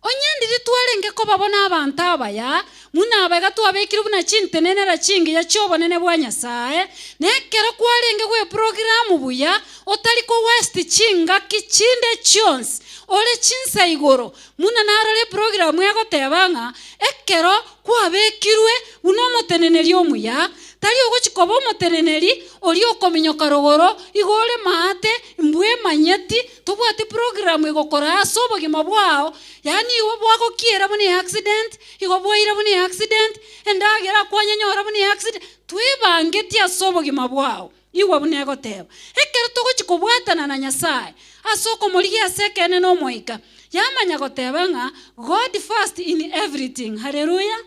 Onye ndiri twarenge koba bo nabanto abaya, buna aba iga twabekirwe buna chintenenera chingiya chi'obonene bwa Nyasae, na ekero kwarenge gweprogiramu buya, otari ko waste chingaki chinde chionsi, ore chinsa igoro, buna narora eprogiramu egoteba ng'a ekero kwabekirwe buna omoteneneri omuya, tari ogochia koba omoteneneri oria okominyoka rogoro, igo ore maate, mbwemanyeti, Tobwati programu egokora ase obogima bwao, yaani igo bwagokiera buna eaccident, igo bwaira buna eaccident, endagera kwanyenyora buna eaccident, twebangetie ase obogima bwao. Igwa buna egoteba. Ekero togochia kobwatana na Nyasae ase okomorigia ase ekeene na omoika, yamanya goteba ng'a God first in everything, haleluya!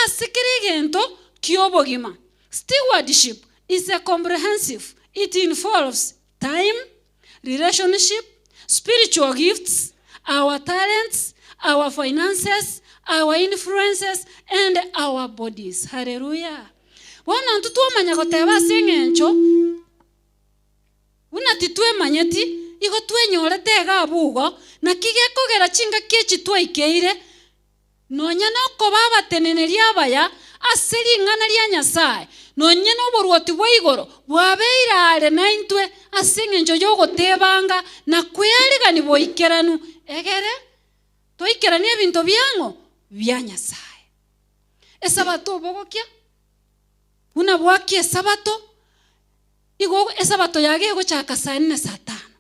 Ase kera egento ki'obogima. Stewardship is a comprehensive, it involves time, relationship, spiritual gifts, our talents, our finances, our influences and our bodies. Haleluya! Bono intwe twamanya goteba ase eng'encho buna titwemanyeti, igo twenyorete iga abwo igo, naki gekogera chingaki echi twaikeire, Nonya nokoba abateneneri abaya ase ring'ana ria Nyasae, nonya noboruoti bwa igoro bwabeire are naintwe ase engencho y'ogotebanga na kwearigania boikeranu, egere toikeranie ebinto biang'o? Bia Nyasae. Esabato obogokia, buna bwakia esabato, igo esabato yago egochaka saa nne saa tano.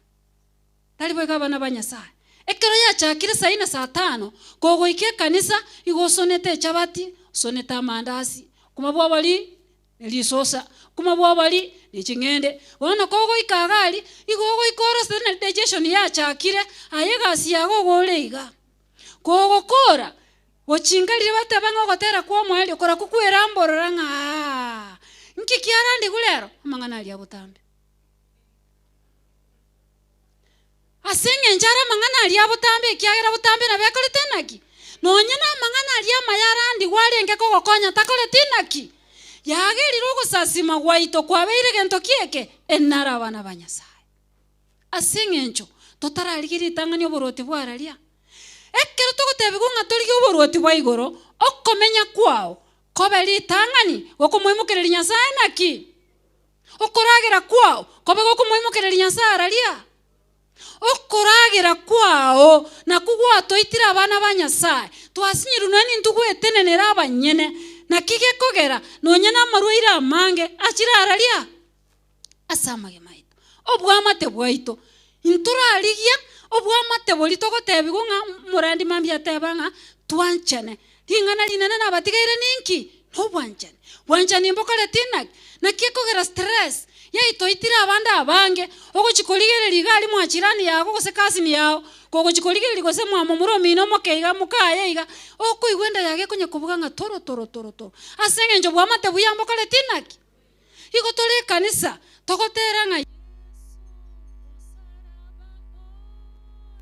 Tari boigo abana ba Nyasae. Ekero yachakire saa ine saa tano, kogoika ekanisa, igo osonete echabati, osonete amandasi, okoma bw'obori ne risosa, okoma bw'obori ne ching'ende. Bono kogoika iga aria, igo ogoika orosete na digestion yachakire, aye egasi yago igo ore iga. Kogokora, gochinga riria bateba ng'a ogotera kwa omoerio korakwo kweramborora ng'a aa, nki kiarandigwe rero? Amang'ana aria botambe. Ase engencho are amang'ana aria abotambe, ekiagera botambe nabo ekorete naki? Nonya namang'ana aria amaya arandigwe arenge kogokonya takoreti naki? Yagerire ogosasima gwaito kwabeire gento ki eke? Enara abana ba Nyasae. Ase engencho totararigia ritang'ani oboruoti bwararia. Ekero togotebigwa ng'a torigie oboruoti bwa igoro, okomenya kwao kobe ritang'ani gokomoimokereria Nyasae naki? Okoragera kwao kobe gokomoimokereria Nyasae araria. Okoragera kwao nakwo gwatoitire abana ba Nyasae, twasinyirwe nonya nintwe gwetenenera abanyene. Naki gekogera nonya namarwaire amange achire araria ase amagima aito. Obwamate bwaito intorarigia obwamate boria togotebigwa ng'a omorandi mambia ateba ng'a twanchane. Ring'ana rinene nabatigeire ninki? Nobwanchani. Bwanchani mbokoreti naki? Naki ekogera stress yaitoitire abande abange, ogochia korigereria iga aria mwa jirani yago gose cousin yao, kogochia korigereria gose mwa momura omino omoke iga mokaye iga, okoigwa enda yago ekonya kobuga ng'a toro toro toro toro. Ase eng'encho bwamate buya mbokoreti naki? Igo tore ekanisa togotera ng'a Yeso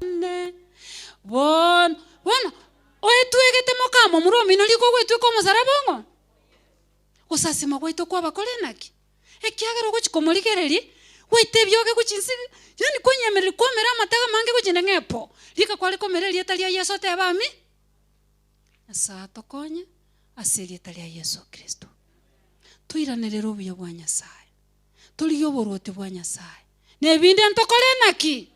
one, bono bono Oetwegete mokamomura omino riko ogwetweka omosaraba ong'o? Gosasima gwaito kwaba kore naki? Ekiagera ogochia komorigereria, gwaita ebioge gochia inse, yaani kwanyemereria kwamera amatego amange gochia inde ng'a epo, rika kware komera erieta ria Yeso otebe ami. Nyasae atokonye ase erieta ria Yeso Kristo. Toiranerere obuya bwa Nyasae. Torigie oboruoti bwa Nyasae. Na ebinde ntokore naki?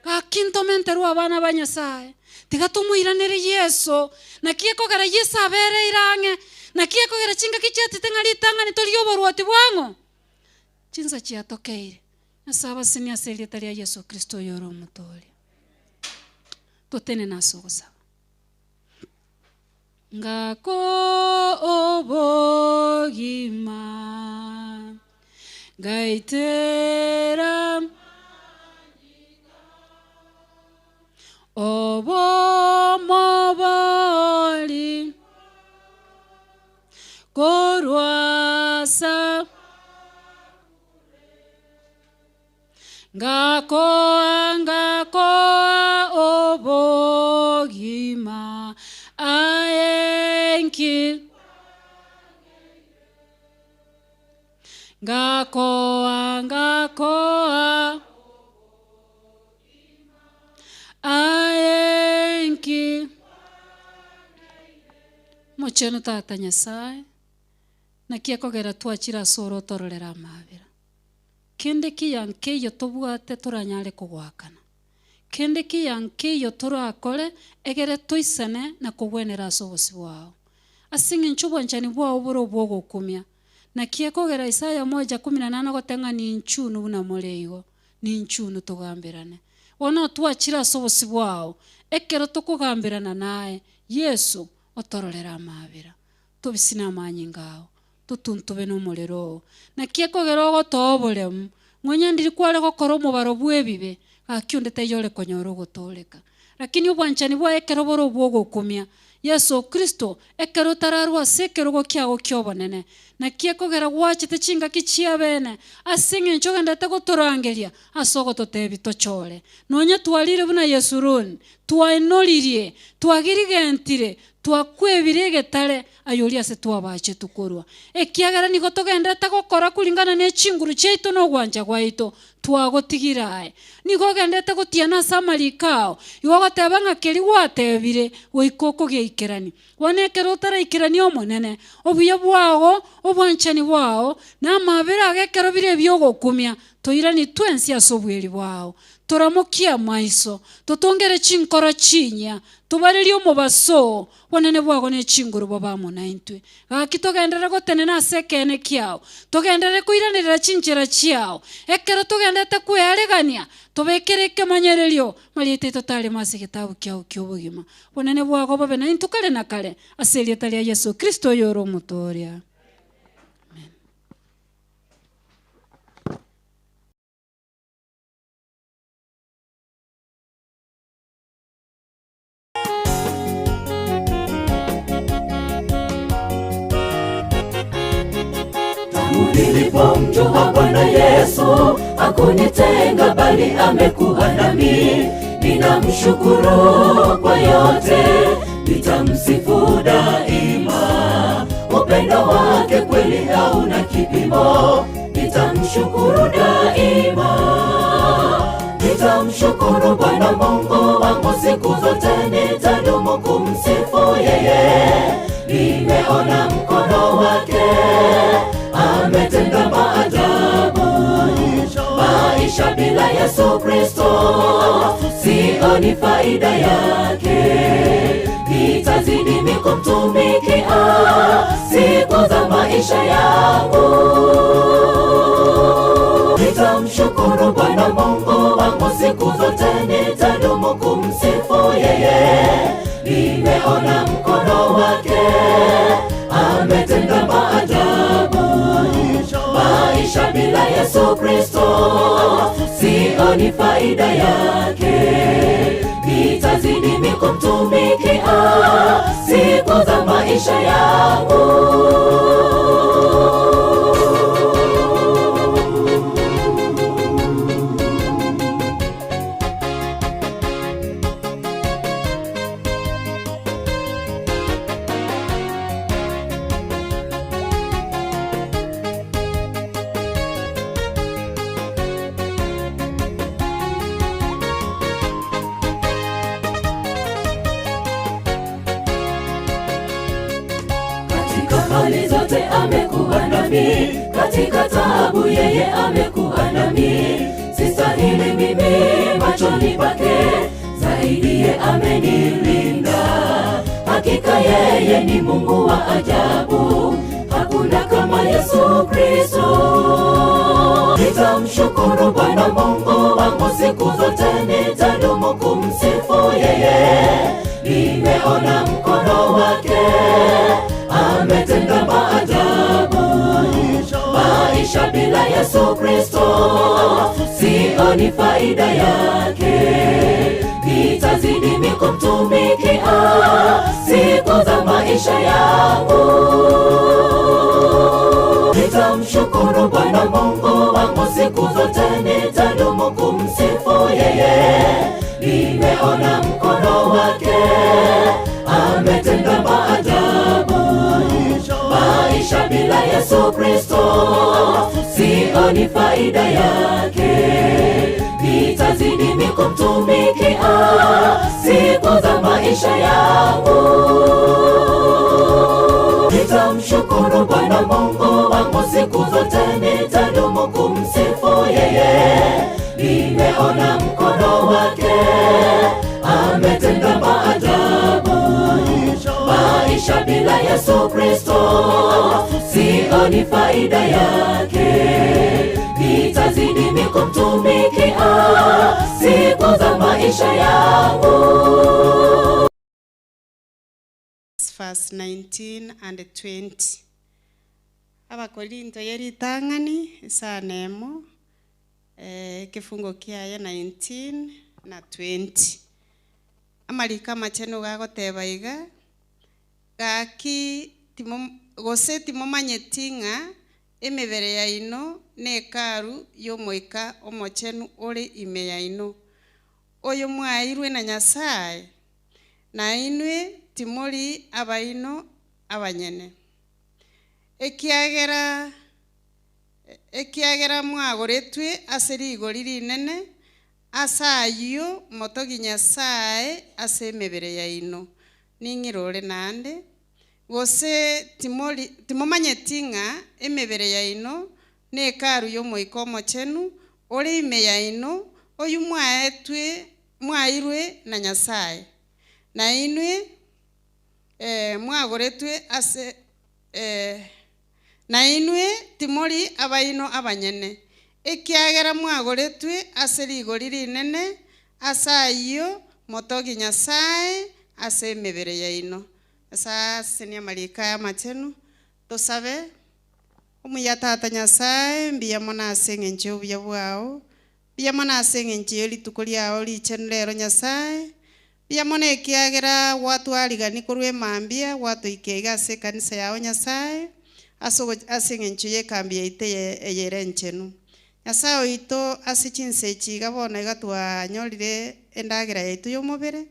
Gaki ntomenterwe abana ba Nyasae. Tiga tomoiranere Yeso. Naki ekogera Yeso abereire ang'e? Naki ekogera chingaki chiatete ng'a ritang'ani torigie oboruoti bwang'o? Chinsa chiatokeire. Nyasae abasenie ase erieta ria Yeso Kristo oyore Omotoori. Totenene ase ogosaba. Ngako obogima ngaitera obomobori korwa asa Ngakoa, ngakoa obogima, aye nki? Ngakoa, ngakoa, aye nki? Mochenu Tata Nyasae, naki ekogera twachire asore otororere amabera. Kende kiya nkeiyo tobwate toranyare kogoakana. Kende kiya nkeiyo torakore egere toisane na kogwenera ase obosio bwao. Ase engencho obwanchani bwao bore obw'ogokumia. Naki ekogera Isaya moja kumi na nane ogoteba ng'a ninchunu buna more igo, ninchunu togamberane. Bono twachire ase obosio bwao, ekero tokogamberana naye, Yeso, otororere amabera. Tobisine amanyinga ao, totuntube nomorero oo. Naki ekogera ogotoa oboremu, ng'onya ndiri kware gokora omobaro bw'ebibe, gaki onde taiyo ore konyora ogotooreka. Lakini obwanchani bwaye ekero bore obw'ogokumia, Yeso Kristo, ekero otararwa ase ekerogo kiago ki'obonene. Naki ekogera gwachete chingaki chi'abeene, ase engencho ogenderete gotorangeria ase ogototebia tochore. Nonya twarire buna Yesuruni, twaenoririe, twagirigentire, twakwebire egetare, aye oria ase twabachetwe korwa. Ekiagera nigo togenderete gokora kuringana ne chinguru chiaito na ogwancha gwaito, twagotigire aye. Nigo ogenderete gotiana ase amariko ao, igo ogoteba ng'a keria gwatebire goika okogeikerania. Bono ekero otaraikerania Omonene, obuya bwao, obwanchani bwao, na amaabera ago ekero bire ebi'ogokumia, toiranie twensi ase obweri bwao. Toramokie amaiso, totongere chinkoro chinyia, tobarerie omobaso oo, Obonene bwao ne chinguru bobe amo naintwe. Gaki togenderere gotenena ase ekeene kiao, togenderere koiranerera chinchera chiao. Ekero togenderete kwearegania, tobekere ekemanyererio, marieta aito taremo ase egetabu kiao ki'obogima. Obonene bwao bobe naintwe kare na kare, ase erieta ria Yeso Kristo oyore Omotooria. Amen. Tangu nilipomjua Bwana Yesu hakunitenga, bali amekuwa nami. Ninamshukuru kwa yote, nitamsifu daima. Upendo wake kweli hauna kipimo, nitamshukuru daima. Nitamshukuru Bwana Mungu wangu siku zote, nitadumu kumsifu yeye. Nimeona mkono wake, ametenda maajabu. Maisha bila Yesu Kristo sioni faida yake. Nitazidi mimi kumtumikia siku za maisha yangu. Nitamshukuru Bwana Mungu wangu siku zote, nitadumu kumsifu yeye. Nimeona mkono wake, ametenda maajabu. Maisha bila Yesu Kristo sioni faida yake. Nitazidi mimi kumtumikia siku za maisha yangu. Katika hali zote amekuwa nami, katika taabu yeye amekuwa nami. Sistahili mimi machoni pake, zaidi ye amenilinda. Hakika yeye ni Mungu wa ajabu, hakuna kama Yesu Kristo. Nitamshukuru Bwana Mungu wangu siku zote, nitadumu kumsifu yeye. Nimeona mkono wake, ametenda maajabu. Maisha bila Yesu Kristo sioni faida yake. Nitazidi mimi kumtumikia siku za maisha yangu. Nitamshukuru Bwana Mungu wangu siku zote, nitadumu kumsifu yeye. Nimeona mkono wake, ametenda maajabu. Maisha bila Yesu Kristo sioni faida yake. Nitazidi mimi kumtumikia siku za maisha yangu. Nitamshukuru Bwana Mungu wangu siku zote, nitadumu kumsifu yeye. Nimeona mkono wake, ametenda maajabu. Maisha bila Yesu Kristo sioni faida yake. Nitazidi mimi kumtumikia siku za maisha yangu. Verse 19 and 20. Abakorinto yeritang'ani esana emo eh, ekefungo kiaye 19 na 20. Amariko amachenu gagoteba iga. Gaki timo gose timomanyeti ng'a emebere yaino nekaru y'Omoika Omochenu ore ime yaino, oyo mwaeirwe na Nyasae, na inwe timori abaino abanyene, ekiagera ekiagera mwagoretwe ase rigori rinene, ase ayio motogie Nyasae ase emebere yaino. Ning'ire ore naende, gose timori timomanyeti ng'a emebere yaino nekaru y'Omoika Omochenu ore ime yaino, oyio mwaetwe mwaeirwe na Nyasae, na inwe mwagoretwe ase na inwe timori abaino abanyene, ekiagera mwagoretwe ase rigori rinene, ase ayio motogie Nyasae ase emebere yaino. Nyasae asesenie amariko aya amachenu, tosabe. Omuya Tata Nyasae, mbuya mono ase eng'encho y'obuya bwao, mbuya mono ase eng'encho ye rituko riao richenu rero Nyasae, mbuya mono ekiagera gwatwarigani korwa emambia gwatoikia iga ase ekanisa yao Nyasae, ase ogo ase eng'encho y'ekambi yaito eye eye ere enchenu. Nyasae oito ase chinsa echi iga bono iga twanyorire endagera yaito y'omobere,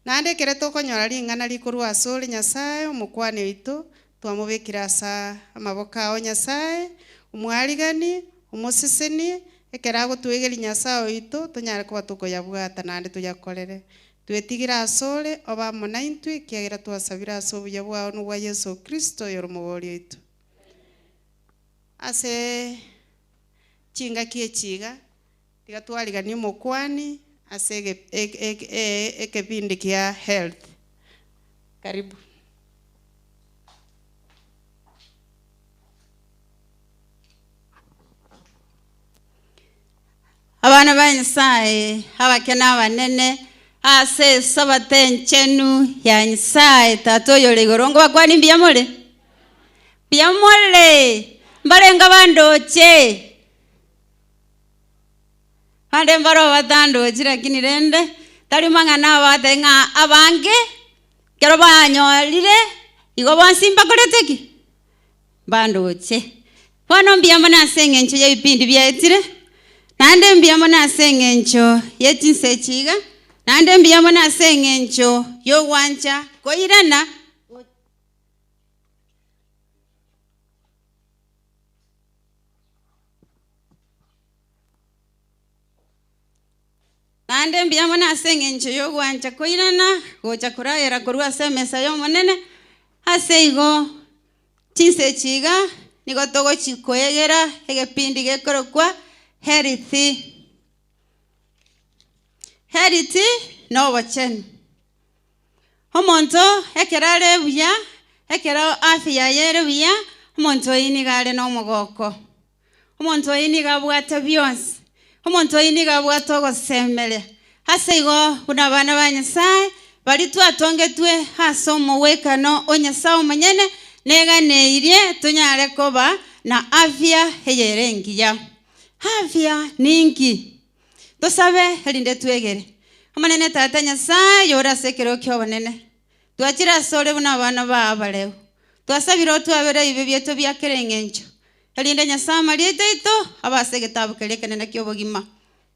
naende ekero tokonyora ring'ana rikorwa asore Nyasae omokwani oito, Twamobekire ase amaboko ao Nyasae, omwarigani, omoseseni, ekero agotwegeria Nyasae oito, tonyare koba tokoyabwata naende toyakorere. Twetigire asore, obe amo naintwe, ekiagera twasabire ase obuya bwao na obwa Yeso Kristo, oyore Omobooria oito. Ase chingaki echi iga, tiga twariganie omokuani ase ekebindi kia health. Karibu. Abana ba Nyasae, abake na abanene, ase Esabato enchenu ya Nyasae Tata oyore igoro, ngobakwanie mbuya more? Mbuya more? Mbarenge abandoche? Bande mbaro batandochi lakini rende tari mang'ana abatebie ng'a abange ekero banyorire igo bonsi mbakorete ki? Mbandoche. Bono mbuya mono ase eng'encho y'ebipindi biaetire, naende mbuya mono ase eng'encho ye chinsa echi iga, naende mbuya mono ase eng'encho y'ogwancha koirana. Naende mbuya mono ase engencho y'ogwancha koirana gocha koragera korwa ase emesa y'Omonene. Ase igo, chinsa echi iga nigo togochi koegera egepindi gekorokwa Health. Health na obochenu. Omonto ekero are buya, ekero afya yaye ere buya, omonto oyio nigo are nomogoko. Omonto oyio nigo abwate bionsi, omonto oyio nigo abwate ogosemeria. Ase igo, buna abana ba Nyasae, baria twatongetwe ase omogwekano o Nyasae omonyene, neganeirie tonyare koba na afya eyere engiya. Afya ninki? Tosabe erinde twegere. Omonene Tata Nyasae, oyore ase ekerogo ki'obonene, twachire asore buna abana bao abareu. Twasabire otwabere ebibe biaito bia kera engencho, erinde Nyasae amarieta aito abe ase egetabu keria ekenene ki'obogima.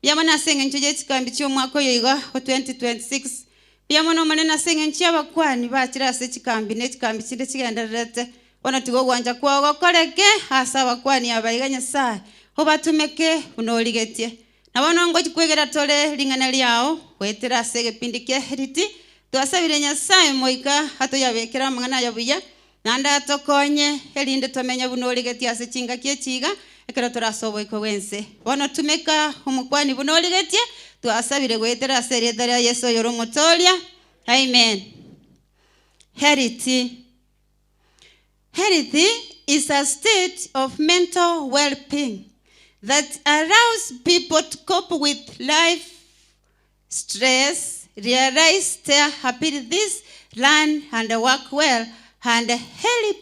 Mbuya mono ase engencho ye chikambi chi'omwaka oyo iga o 2026. Mbuya mono Omonene ase engencho y'abakuani bachire ase chikambi ne chikambi chinde chigendererete. Bono tiga ogwancha kwao gokoreke ase abakuani aba iga Nyasae, obatumeke buna origetie. Na bono ngochia kwegera tore ring'ana riao goetera ase egepindi kia Heriti, twasabire Nyasae Omoika atoyabekere amang'ana aya buya, naende atokonye, erinde tomenye buna origetie ase chingaki echi iga, ekero tore ase oboiko bw'ense. Bono tumeka omokuani buna origetie, twasabire goetera ase erieta ria Yeso oyore Omotooria. Amen. Heriti. Health is a state of mental well-being that allows people to cope with life stress, realize their abilities, learn and work well, and help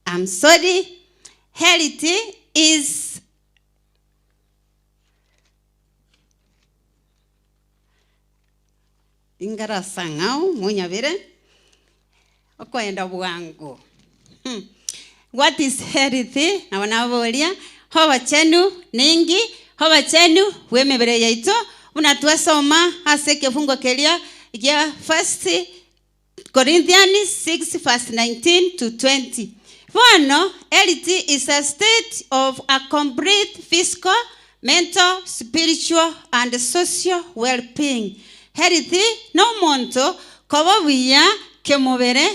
I'm sorry, health is Ingare ase ang'ao monyabere, okoenda bwango. Hmm. What is health? Nabo naboria, obochenu ninki? Obochenu bw'emebere yaito, buna twasoma ase ekefungo keria gia first Corinthians 6 verse 19 to 20. Bono, health is a state of a complete physical, mental, spiritual and social well-being. Health nomonto koba buya kemobere,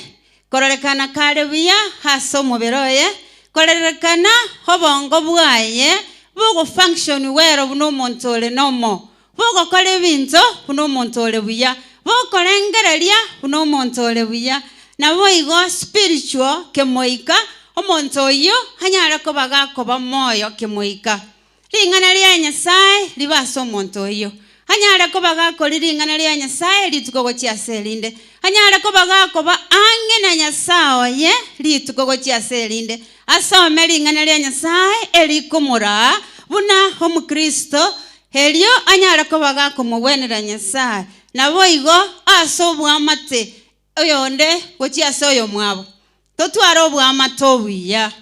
kororekana kare buya ase omobere oye, korerekana obongo bwaye bogofunction well buna omonto ore nomo, Bogokora ebinto buna omonto ore buya, bokorengereria buna omonto ore buya, naboigo spiritual, kemoika, omonto oyio anyare koba gakoba moyo kemoika. Ring'ana ria Nyasae ribe ase omonto oyio, anyare koba gakori ring'ana ria Nyasae rituko gochia ase erinde, anyare koba gakoba ang'e na Nyasae oye rituko gochia ase erinde, asome ring'ana ria Nyasae erikomoraa buna omokristo Erio anyare koba gakomogwenera Nyasae, naboigo ase oboamate oyonde gochia ase oyomwabo. Totware oboamate obuya.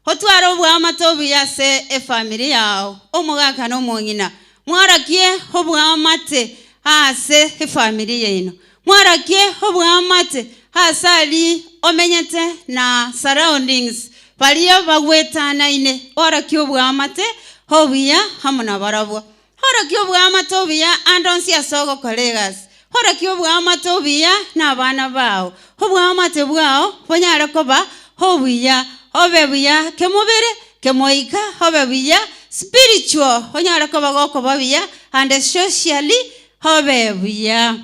Otware oboamate obuya ase efamiri yao, omogaka na omong'ina. Mworokie oboamate ase efamiri yaino. Mworokie oboamate ase aria omenyete na surroundings baria bagwetanaine. Orokie oboamate obuya amo nabarabwo. Orokie oboamate obuya ande onsi ase ogokora egasi. Orokie oboamate obuya nabana bao. Oboamate bwao bonyare koba obuya, obe buya kemobere, kemoika, obe buya spiritual, onyare koba gokoba buya and socially obe buya.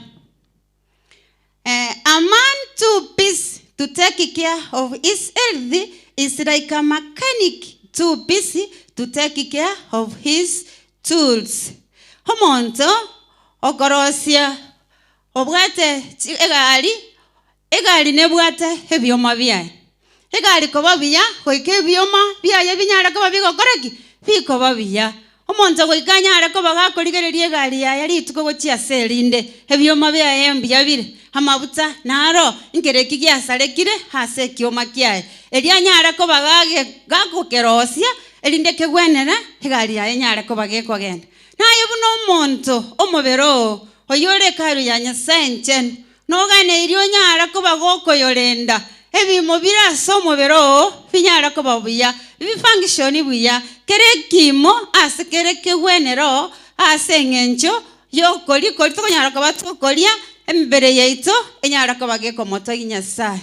A man too busy to take care of his health is like a mechanic too busy to take care of his tools. Omonto okorosia obwate egari, egari nebwate ebioma biaye. Egari koba buya goika ebioma biaye binyare koba bigokora ki? Bikoba buya. Omonto goika anyare koba gakorigereria egari yaye rituko gochia ase erinde, ebioma biaye mbuya bire, amabuta naro, nkere eki giasarekire ase ekioma kiaye, erio anyare koba gage gagokerosia, erinde kegwenere egari yaye enyare koba gekogenda. Naye buna omonto, omobere oo, oyio ore Hekalu ya Nyasae enchenu, Noganeirie onyare koba gokoyorenda ebiimo bire ase omobere oo binyare koba buya, bifunctioni buya, kera ekiimo ase kere kegwenere oo ase eng'encho y'okoria koria tokonyara koba tokoria emebere yaito enyare koba gekomotogia Nyasae.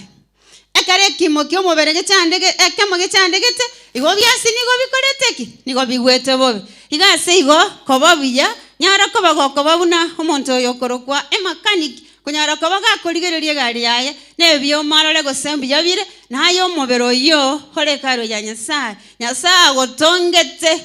Ekero ekiimo ki'omobere gechandege ekemo gechandegete, igo biase nigo bikorete ki? Nigo bigwete bobe. Igo ase igo koba buya, nyara koba gokoba buna omonto oyo okorokwa emechanic, konyara koba gakorigereria egari yaye, na ebioma arore gose mbuya bire, na aye omobere oyio ore Hekalu ya Nyasae, Nyasae agotongete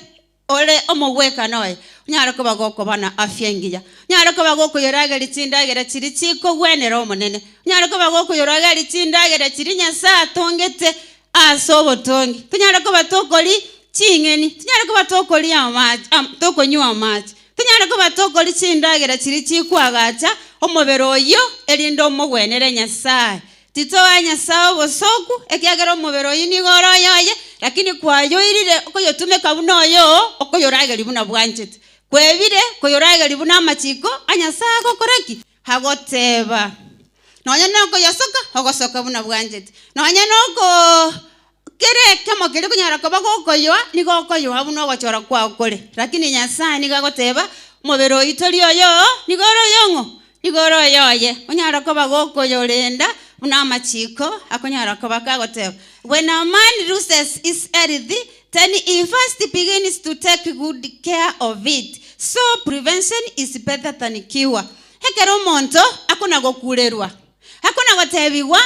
Ore omogwekano oye, onyare koba gokoba na afya engiya, onyare koba gokoyorageria chindagera chiria chikogwenera Omonene, onyare koba gokoyorageria chindagera chiria Nyasae atongete ase obotongi. Tonyare koba tokoria ching'eni, tonyare koba tokoria amache am tokonywa amache, tonyare koba tokoria chindagera chiria chikoagacha omobere oyio erinde omogwenere Nyasae. Titoa Nyasae obosooku, ekiagera omobere oyio nigo ore oyoye, lakini kwayoirire okoyotumeka buna oyoo, okoyorageria buna bwanchete. Kwebire koyorageria buna amachiko a Nyasae agokora ki? Agoteba. Nonya nokoyosoka, ogosoka buna bwanchete. Nonya nokoo kera ekemo keria okonyara koba gokoyoa, nigo okoyoa buna ogochora kwao kore. Lakini Nyasae nigo agoteba, omobere oyio tori oyoo, nigo ore oyong'o? Nigo ore oyoye, onyare koba gokoyorenda buna amachiko akonyara koba kagoteba, When a man loses his health, then he first begins to take good care of it, so prevention is better than cure. Ekero omonto akona gokurerwa, akona gotebigwa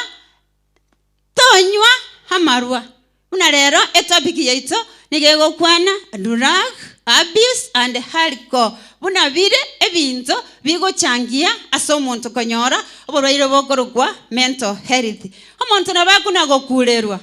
Tonywa amarwa. Buna rero etopic yaito nigo egokwana drug abuse and alcohol buna bire ebinto bigochangia ase omonto konyora oborwaire bokorokwa mental health. Omonto nabo akona gokurerwa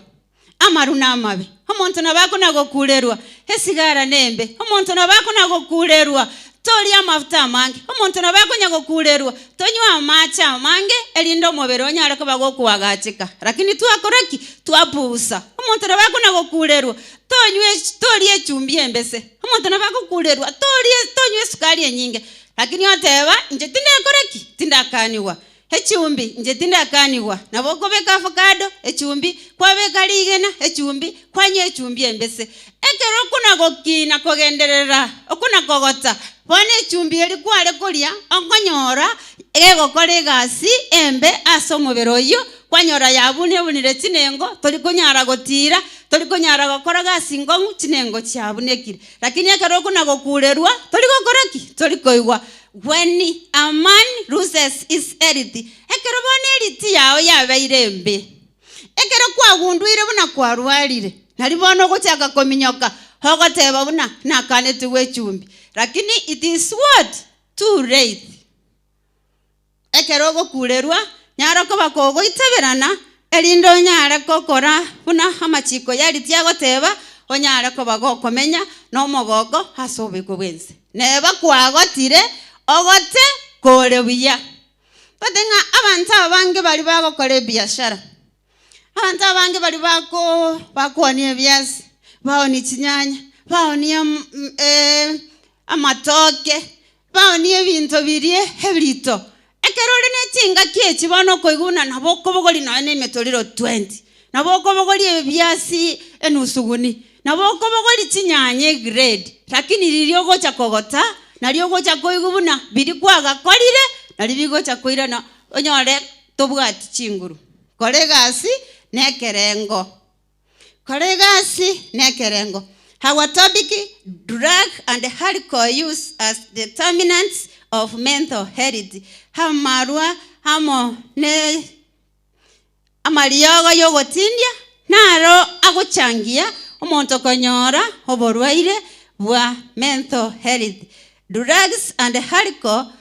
amaru namabe, omonto nabo akona gokurerwa esigara nembe, omonto nabo akona gokurerwa. Toria amafuta amange. Omonto nabo akonya gokurerwa, tonywe amache amange, erinde omobere onyare koba gokoagacheka. Lakini twakora ki? Twapuusa. Omonto nabo akona gokurerwa, tonywa toria echumbi embese. Omonto nabo agokurerwa, toria tonywa esukari enyinge. Lakini oteba, inche tindakora ki? Tindakanigwa. Echumbi, inche tindakanigwa. Nabo okobeka avocado, echumbi, kwabeka rigena, echumbi, kwanywa echumbi embese. Ekero okona gokina kogenderera, okona kogota, bono echumbi eria kware koria, okonyora egokora egasi embe ase omobere oyio, kwanyora yabunebunire chinengo, tori konyara gotira, tori konyara gokora gasi nkong'u, chinengo chiabunekire. Lakini ekero okona gokurerwa, tori gokora ki? Tori koigwa. When a man loses his health, ekero bono eriti yao yabeire embe, ekero kwagunduire buna kwarwarire, nari bono ogochaka kominyoka ogoteba buna nakanetigwe echumbi, lakini it is what? Too late. Ekero ogokurerwa, nyara koba kogoitaberana, erinde onyare gokora buna amachiko y'eriti agoteba, onyare koba gokomenya nomogoko ase oboiko bw'ense. Neba kwagotire, ogote kore buya. Tote ng'a abanto abange baria bagokora ebiashara, abanto abange baria bako bakoonia ebiasi, baonia chinyanya, baonia amatoke, Baonie ebinto biria ebirito. Ekero ore ne chingaki echi bono okoigwa buna nabo okobogoria nonya na emetoriro 20, nabo okobogoria ebiasi enusu guni, nabo okobogoria chinyanya egrade, lakini riria ogocha kogota, nario ogocha koigwa buna biria kwagakorire, nario bigocha koirana onyore tobwati chinguru. Kora egasi na ekerengo. Kora egasi nekerengo. Our topic, Drug and alcohol use as determinants of mental health. Amarwa amo ne amariogo yogotindia naro agochangia omonto konyora oborwaire bwa mental health. Drugs and alcohol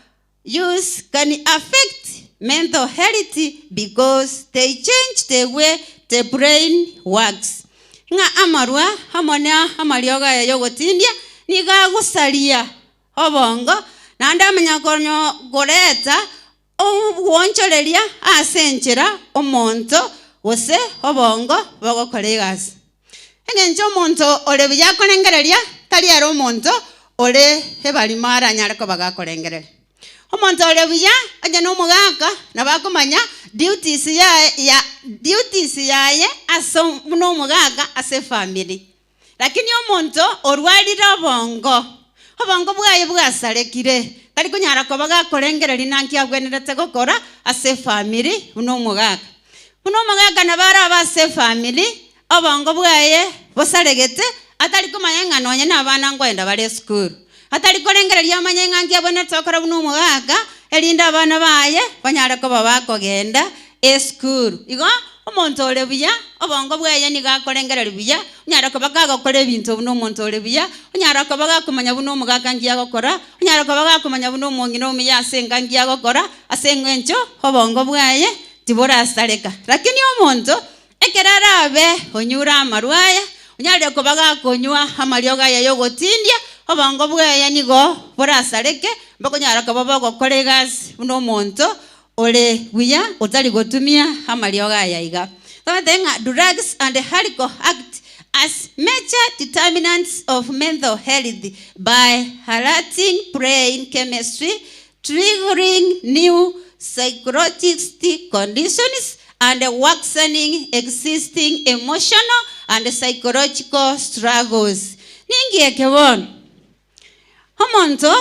Use can affect mental health because they change the way the brain works. Ng'a amarwa amo na amariogo aya y'ogotindia nigo agosaria obongo naende amanya koreta obwonchoreria ase enchera omonto gose obongo bogokora egasi. Engencho omonto ore buya akorengereria tari ere omonto ore ebarimo aranyare koba gakorengereria. Omonto ore buya onye na omogaka nabo akomanya duties yaye ya duties yaye ase buna omogaka ase efamiri. Lakini omonto orwarire obongo, obongo bwaye bwasarekire, tari konyara koba gakorengereria nanki abwenerete gokora ase efamiri buna omogaka. Buna omogaka nabo arabe ase efamiri, obongo bwaye bosaregete, atari komanya ng'a nonye nabana nkoenda bare esukuru. Atari korengereria amanye ng'a nki abwenerete gokora buna omogaka, erinde abana baye banyare koba bakogenda esukuru. Igo, omonto ore buya, obongo bwaye nigo akorengereria buya, onyare koba kagokora ebinto buna omonto ore buya, onyare koba gakomanya buna omogaka nki agokora, onyare koba gakomanya buna omong'ina omuya ase enka nki agokora, ase eng'encho obongo bwaye tiborasareka. Lakini omonto ekero arabe onyure amarwa aya, onyarire koba gakonywa amariogo aya y'ogotindia, obongo bwaye nigo borasareke, mbokonyara koba bogokora egasi buna omonto ore buya otari gotumia amariogo aya iga. Tobate ng'a drugs and alcohol act as major determinants of mental health by altering brain chemistry, triggering new psychological conditions and worsening existing emotional and psychological struggles. Ninki eke bono? Omonto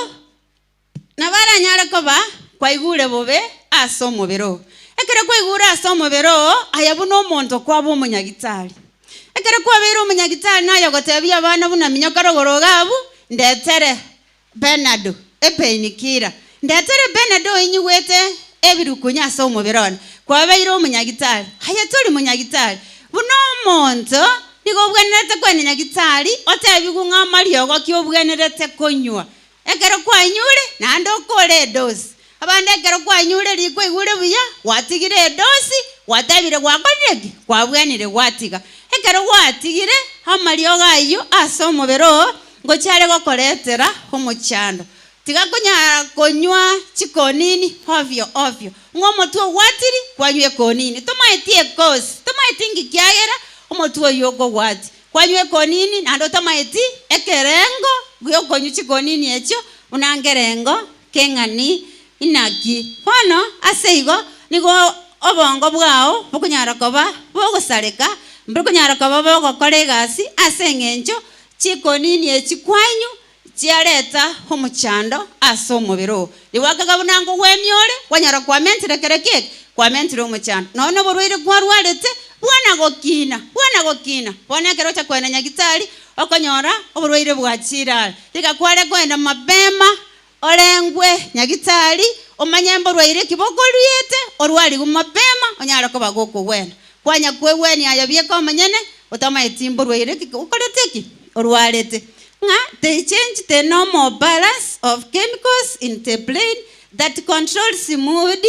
nabo aranyare koba kwaigure bobe ase omobere oo. Ekero kwaigure ase omobere oo, aye buna omonto kwaba omonyagitari. Ekero kwabeire omonyagitari naye ogotebia abana buna minyoka rogoro iga abwo, ndetere Benado, epainkiller. Ndetere Benado oinyigwete ebirukunyu ase omobere one. Kwabeire omonyagitari. Aye tori monyagitari. Buna omonto, nigo obwenerete kwenda nyagitari, otebigwe ng'a amariogo ki obwenerete konywa. Ekero kwanyure, naende okore edosi. Abande ekero kwanyure rikwaigure buya, gwatigire edosi, gwatebire gwakorire ki? Kwabwenire gwatiga. Ekero gwatigire, amariogo ayio ase omobere oo, ngochia are gokoretera omochando. Tiga konyara konywa chikonini ovyo ovyo, ng'a omotwe ogwatiri kwanywa ekonini. Tomaeti ekosi, tomaeti nki kiagera omotwe oyio okogwatia. Kwanywa ekonini naende otamaeti ekerengo giokonywa chikonini echio buna nkerengo keng'ani inaki. Bono ase igo nigo obongo bwao bokonyara koba bogosareka, mbokonyara koba bogokora egasi ase eng'encho chikonini echi kwanywa Chiareta omochando ase omobere oo. Rigwakaga buna nkogwenia ore, kwanyora kwamentire kere kieke, kwamentire omochando. Nonya noborwaire kwarwarete, bwana gokina, bwana gokina. Bono ekero ocha koenda nyagitari, okonyora oborwaire bwachire are. Riga kware koenda mapema, orengwe nyagitari, omanye mborwaire ki bokoriete, orwarigwe mapema, onyare koba gokogwena. Kwanya kwegwenia aye bieka omonyene, otamaeti mborwaire ki okorete ki? Orwarete. Ng'a they change the normal balance of chemicals in the brain that controls mood,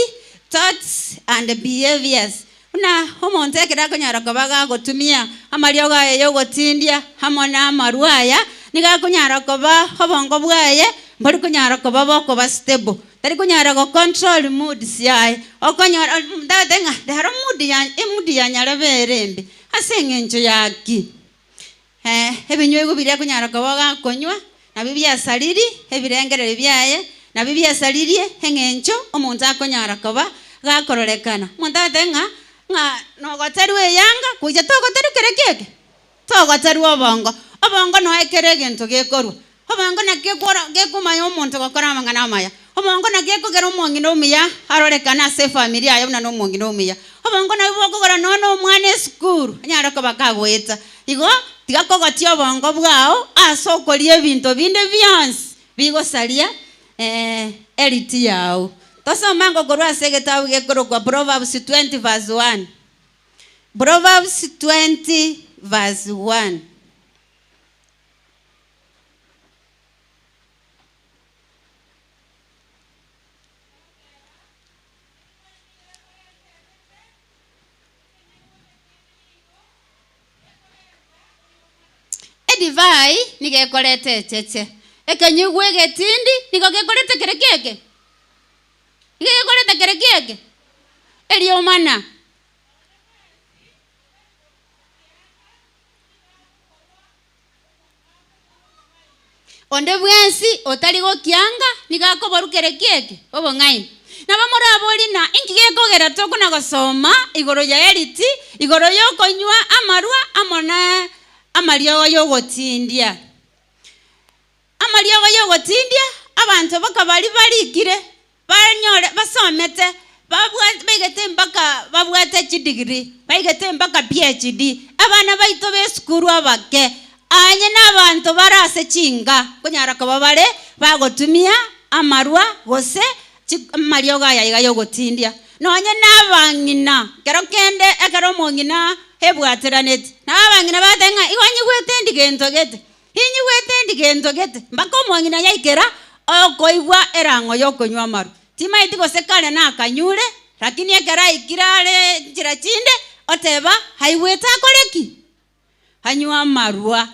thoughts and behaviours. Buna omonto ekero akonyara koba gagotumia amariogo aye yogotindia amo na amarwa aya, nigo akonyara koba obongo bwaye mbori konyara koba bokoba stable. Tari konyara go control moods yaye. Okonyora ntagete ng'a rero mood ya emood ya nyarebe ere embe ase eng'encho ya ki? Ebinyweigwa biria akonyara koba gakonywa, nabio biasariri ebirengererio biaye, nabio biasaririe eng'encho omonto akonyara koba gakororekana. Omonto agotebi ng'a ng'a nogoterwa eyanga, gocha togoterwa kere kieke? Togoterwa obongo. Obongo noe kera egento gekorwa. Obongo naki gekworo gekomanya omonto gokora amang'ana amaya. Obongo naki gekogera omong'ina omuya arorekane ase efamiri yaye buna nomong'ina omuya. Obongo nabwo bokogora nonya na omwana esukuru anyare koba kagoeta. Igo tiga kogotia obongo bwao ase okoria ebinto binde bionsi bigosaria eriti yao. Tosome ango korwa ase egetabu gekorokwa Proverbs 20 verse 1. Proverbs 20 verse 1. Edivai nigo ekoreta echeche, ekenyugwa egetindi nigo gekoreta kere kieke? Nigo gekoreta kere kieke? Eriomana. Onde bwensi otari gokianga nigo akoborwa kere kieke obong'aini. Nabo moraborie ng'a inki gekogera tokona gosoma igoro ya eriti, igoro y'okonywa amarwa amo na amariogo y'ogotindia. Amariogo y'ogotindia, abanto baka baria barikire Banyore basomete, babwate baigete mpaka babwate chidegree, baigete mpaka PhD, abana baito b'esukuru abake, anye na abanto bare ase chinka, nkonyara koba bare bagotumia amarwa gose chi amariogo aya iga yogotindia. Nonye na abang'ina, kero kende ekero omong'ina ebwateraneti, na abang'ina bateba ng'a igo nyigwete ndi gento gete, Inyigwete endi gento gete, mpaka omong'ina yaikera okoigwa erang'o y'okonywa amarwa. Timaeti gose kare nakanyure, lakini ekero aikire are nchera chinde, oteba aigwete akore ki? Anywe amarwa.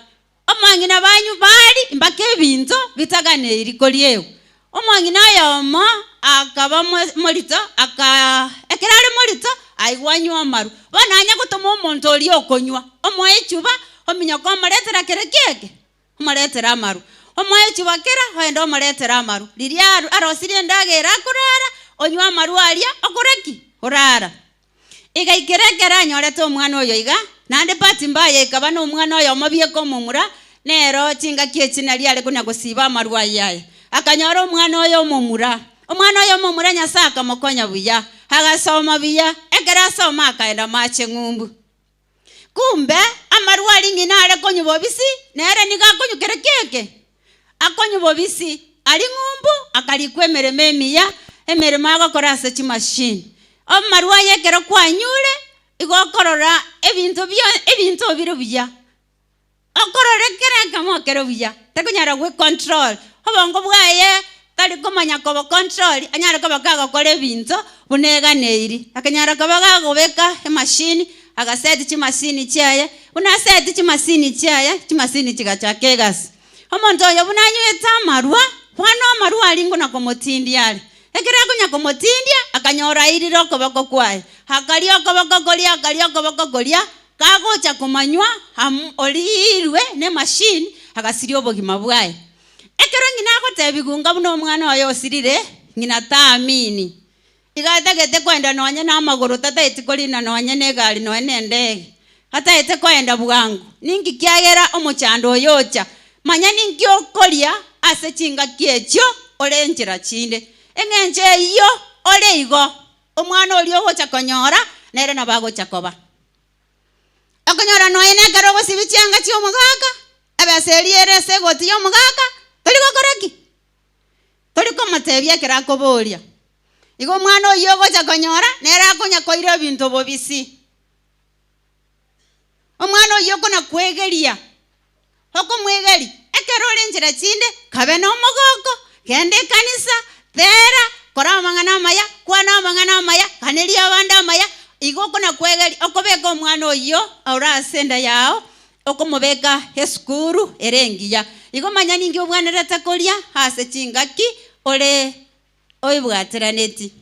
Omong'ina banywa bari mpaka ebinto bitaganeiri koriegwa. Omong'ina oyomo akaba morito, aka ekero are morito, aigwa anywe amarwa. Bono anya gotoma omonto oria okonywa, omoe echuba, ominyoke omoretera kere kieke, omoretere amarwa. Omoe echuba kera, ogende omoretere amarwa. Riria arosirie endagera akorara, onywe amarwa aria, okore ki? Orara. Egaikera ekero anyorete omwana oyo iga, naende bahati mbaya ekaba nomwana oyomo bieka omomura, nero chingaki echi nario are konya gosiba amarwa ayio aye. Akanyora omwana oyo omomura. Omwana oyo omomura Nyasae akamokonya buya, agasoma buya, ekero asoma akaenda mache ng'umbu. Kumbe amarwa aria ng'ina are konywa bobisi, nere nigo akonywa kere kieke? Akonywa bobisi aria ng'umbu, akarikwa emeremo emiya, emeremo agokora ase chimashini. Amarwa aya ekero kwanyure, igo okorora ebinto bio ebinto bire buya. Okorora ekero ekemo kere buya, takonyara gwe control, obongo bwaye tari komanya kobo control anyare koba kagokora ebinto buna eganeiri. Akanyara koba gagobeka emashini, agaseti chimasini chiaye, buna aseti chimasini chiaye, chimasini chigachaka egasi. Omonto oyo buna anywete amarwa, Bono amarwa aria ngona komotindia are. Ekero akonya komotindia, akanyora airire okoboko kwaye. Akaria okoboko koria, akaria okoboko koria, kagocha komanywa am oriirwe nemachine, agasiria obogima bwaye. Ekero ng'ina agotebigwa nga buna omwana oye osirire, ng'ina taamini. Iga atagete koenda nonye namagoro, tataeti korina nonye negari nonye nendege. Ataete koenda bwango. Ninki kiagera omochando oyo ocha? Manya ninki okoria ase chingaki echio ore enchera chinde. Eng'encho eyio ore igo, omwana oria ogocha konyora nere nabo agocha koba. Okonyora nonya nekero ogosibia chianga chi'omogaka, ebesa eria ere ase egoti y'omogaka, tori gokora ki? Tori komotebia ekero akoboria. Igo omwana oyio ogocha konyora, nere akonya koira ebinto bobisi. Omwana oyio okona kwegeria, okomwegeria, ekero ore enchera chinde, kabe nomogoko, genda ekanisa, tera, kora amang'ana amaya, kwana amang'ana amaya, ganeria abande amaya, igo okona kwegeria, okobeka omwana oyio ore ase enda yao, okomobeka esukuru ere engiya. Igo manya ninki obwenerete koria ase chingaki ore oibwateraneti.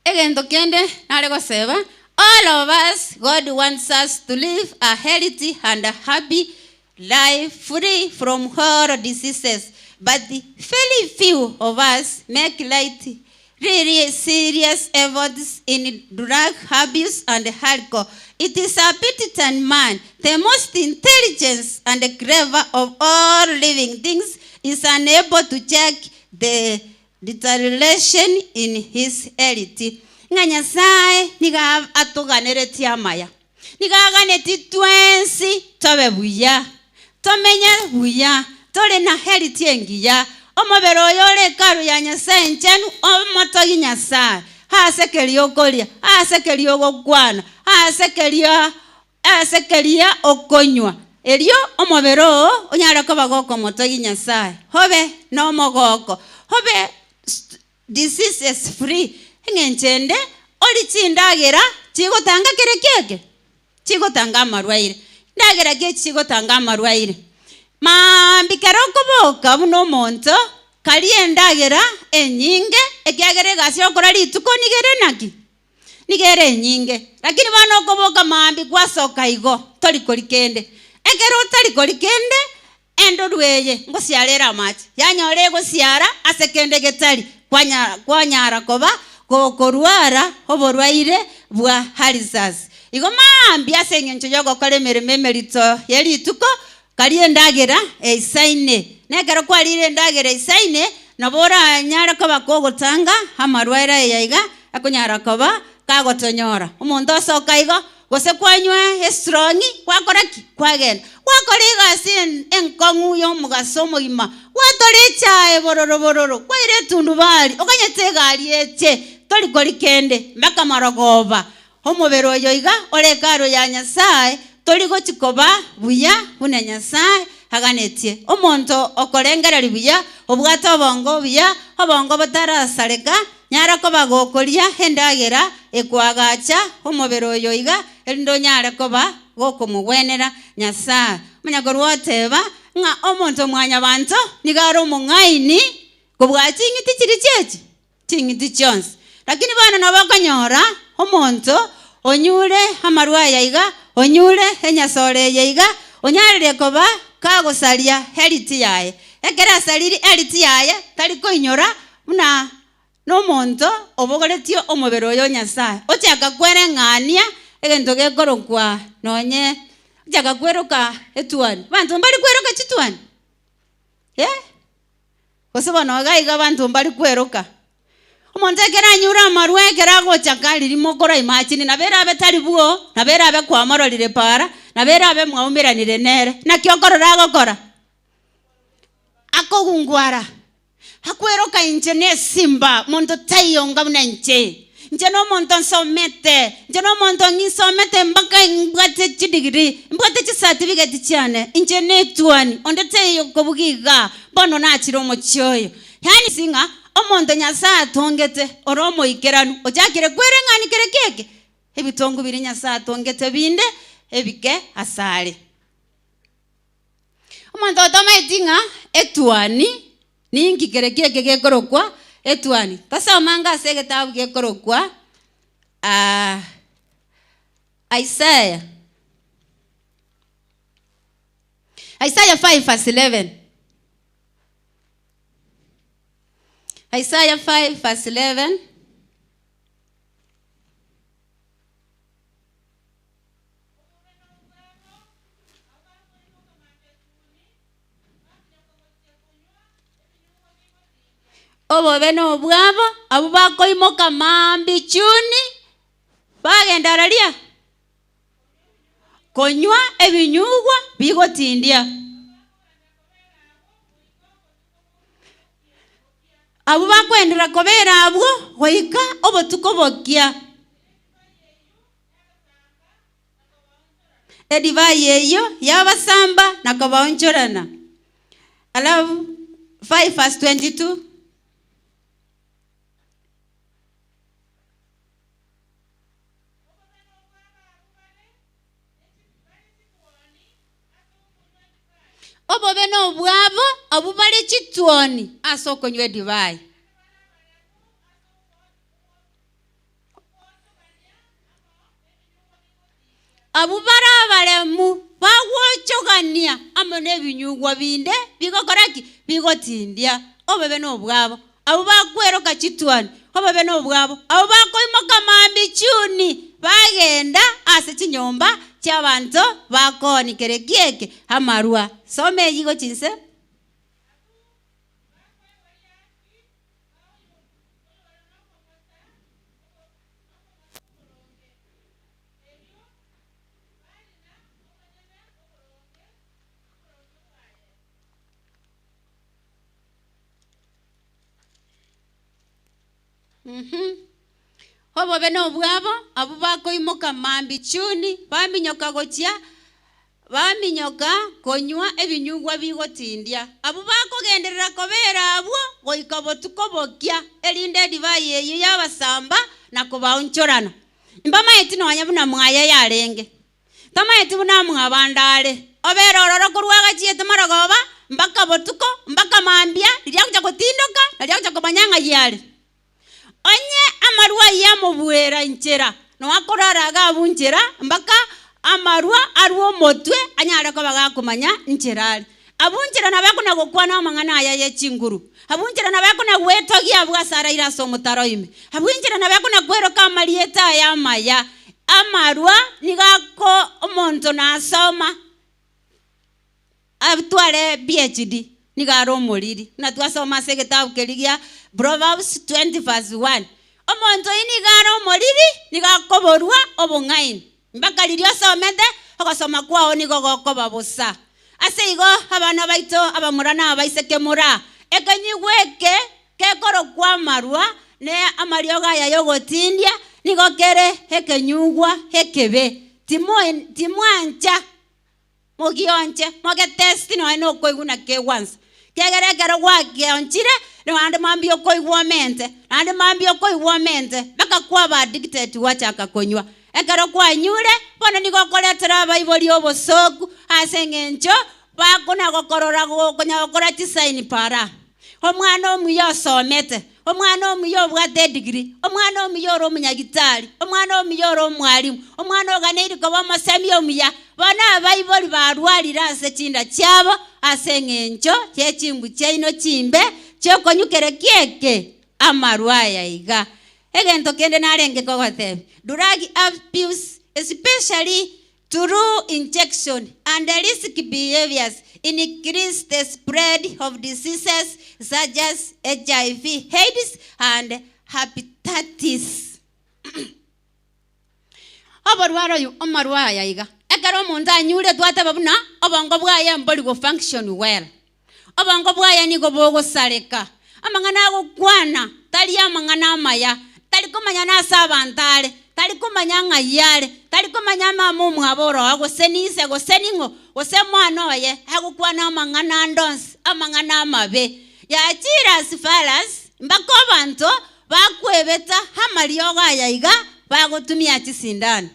Egento kende nare goseba, all of us God wants us to live a healthy and happy life free from all diseases, but very few of us make right really serious efforts in drug abuse and alcohol. It is a pity that man, the most intelligent and clever of all living things, is unable to check the deterioration in his health. Ng'a Nyasae nigo atoganeretie amaya, nigo aganetie twensi tobe buya, tomenye buya, tore na health engiya, omobere oyo ore hekalu ya Nyasae enchenu, omotogi Nyasae, ase keria okoria, ase keria ogokwana, ase keria Ase keria okonywa, erio omobere oo onyare koba gokomotogia Nyasae, obe nomogooko, obe diseases free. Eng'encho ende, orie chindagera chigotanga kere kieke? Chigotanga amarwaire. Ndagera ki echi chigotanga amarwaire? Maambia kero okoboka buna omonto, karie endagera enyinge, ekiagera egasi ogokora rituko nigo ere naki? Nigo ere enyinge, lakini bono okoboka mambia gwasoka igo, tori kori kende. Ekero otari kori kende, endoru eye ngosiara ere amache, yanyora egosiara ase kende getari, kwanya kwanyara koba gokorwara oborwaire bwa ulcers. Igo mambia ase eng'encho yogokora emeremo emerito ye rituko, karia endagera eisaine. Na ekero kwarire endagera eisaine, nabo oranyare koba kogotanga amarwaire aya iga, Akonyara koba kagotonyora omonto osoka igo, gose kwanywa estrong'i, gwakora ki? Kwagenda. Gwakora egasi enkong'u y'omogaso omogima, gwatora echae bororo bororo, kwaira etundubari, okanyete egari eche, tori kori kende, mpaka marogoba. Omobere oyo iga ore Hekalu ya Nyasae, tori gochi koba buya buna Nyasae aganetie. Omonto okorengereria buya, obwate obongo obuya, obongo botarasareka, Nyara koba gokoria endagera ekoagacha omobere oyo iga, erinde onyare koba gokomogwenera Nyasae. Omonyakorwa oteba, ng'a omonto mwanyabanto nigo are omong'aini kobua ching'iti chiria chiechi? Ching'iti chionsi. Lakini bono nabo okonyora omonto onyure amarwa aya iga, onyure enyasore eye iga, onyarire koba kagosaria eriti yaye. Ekero asaririe eriti yaye, tari koinyora Buna nomonto obogoretie omobere oyo o Nyasae, ochaka kwereng'ania egento gekorokwa nonye, ochaka kweroka etuoni. Abanto mbari kweroka chituoni? Eh? Gose bono iga iga abanto mbari kweroka. Omonto ekero anyure amarwa ekero agochaka riria mokora imagine nabo erabe tari bwoo, nabo erabe kwamororire para, nabo erabe mwaumeranire nere, naki okorora agokora? Akogungwara. Akweroka inche nesimba, monto taiyo onga buna inche. Inche nomonto nsomete, inche nomonto ng'insomete mpaka mbwate chidegree, mbwate chicertificate chiane, inche netuani, onde taiyo okobuga igaa, bono nachire omochie oyo. Yaani ase ng'a omonto Nyasaye atongete ore omoikeranu, ochakire kwereng'ania kere kieke, ebitongo biria Nyasaye atongete binde ebike asare. Omonto otamaeti ng'a etuani ninki kere kieke gekorokwa etuani. Tosoma ase egetabu gekorokwa ah, Isaiah. Isaiah 5 verse 11. Isaiah 5 verse 11. Obobe nobwabo abwo bakoimoka maambia chuni bagenda araria konywa ebinyugwa bigotindia. Abwo bakoenderera kobera abwo goika obotuko bokia. Edivai eyio yabasamba na kobaonchorana. Alafu 5 verse 22. Obobe nobwabo abwo bare chituoni ase okonywa edivai. Abwo bare abaremu bagwochogania amo nebinyugwa binde bigokora ki? Bigotindia. Obobe nobwabo. Abwo bakweroka chituoni, obobe nobwabo. Abwo bakoimoka mambia chiuni, bagenda ase chinyomba chi'abanto bakoonia kere kieke amarwa. Soma eyio gochia inse. Obobe nobwabo abwo bakoimoka mambia chuni, baminyoka gochia Baminyoka konywa ebinyugwa bigotindia, abwo bakogenderera kobeera abwo goika botuko bokia, erinde edivai eyio yabasamba na kobaonchorana. Mbamaeti nonya buna mwaye yarenge, tamaeti buna mwabande are, obeere ororo korwa agachiete marogoba mpaka botuko, mpaka mambia, riria agocha gotindoka, na riria agocha komanya ng'ai are. Onye amarwa ayio amobuera inchera, noakorara iga abwo nchera mpaka amarwa arwe omotwe anyare koba gakomanya nchera are. Abwo nchera nabo akona gokwana amang'ana aya ye chinguru. Abwo nchera nabo akona gwetogia abwo ase araire ase omotaro ime. Abwo nchera nabo akona kweroka amarieta aya amaya. Amarwa nigo ako omonto nasoma. Atware PhD, nigo are omoriri, buna twasoma ase egetabu keria gia Proverbs 20 verse 1. Omonto oyio nigo are omoriri, nigo akoborwa obong'aini, mpaka riria osomete, ogosoma kwao nigo gokoba bosa. Ase igo abana baito abamura na abaiseke moraa, ekenyigwa eke kekorokwa amarwa, ne amariogo aya y'ogotindia, nigo kere ekenyugwa ekebe. Timo timwancha. Mogionche, mogetesti nonya nokoigwa na kegwansa, ekiagera ekero gwakionchire, naende mambia okoigwa omente, naende mambia okoigwa omente, mpaka kwaba addicted gwachaka konywa. Ekero kwanyure, bono nigo okoretera abaibori obosoku ase eng'encho bakona gokorora gokonya gokora chisaini para. Omwana omuya osomete, omwana omuya obwate edigiri, omwana omuya ore omonyagitari, omwana omuya ore omwalimu, omwana oganeiri koba omosemi omuya. Bono abaibori barwarire ase chinda chiabo ase eng'encho ye chimbu chiaino chimbe chi'okonywa kieke amarwa aya iga. Egento kende narenge kogotebia, drug abuse especially Through injection and risky behaviors increase the spread of diseases such as HIV, AIDS and hepatitis. Oborware oyo amarwa aya iga, ekero omonto anyure twateba buna obongo bwaye mbori go function well. Obongo bwaye nigo bogosareka, amang'ana agokwana tari amang'ana amaya, tari komanya nase abanto are, tari komanya ng'ai are, tari komanya mama omwabo ore oo, gose nise, gose ning'o, gose mwana oye, agokwana amang'ana ande onsi, amang'ana amabe. Yachire as far as mpaka abanto bakwebeta amariogo aya iga bagotumia chisindano.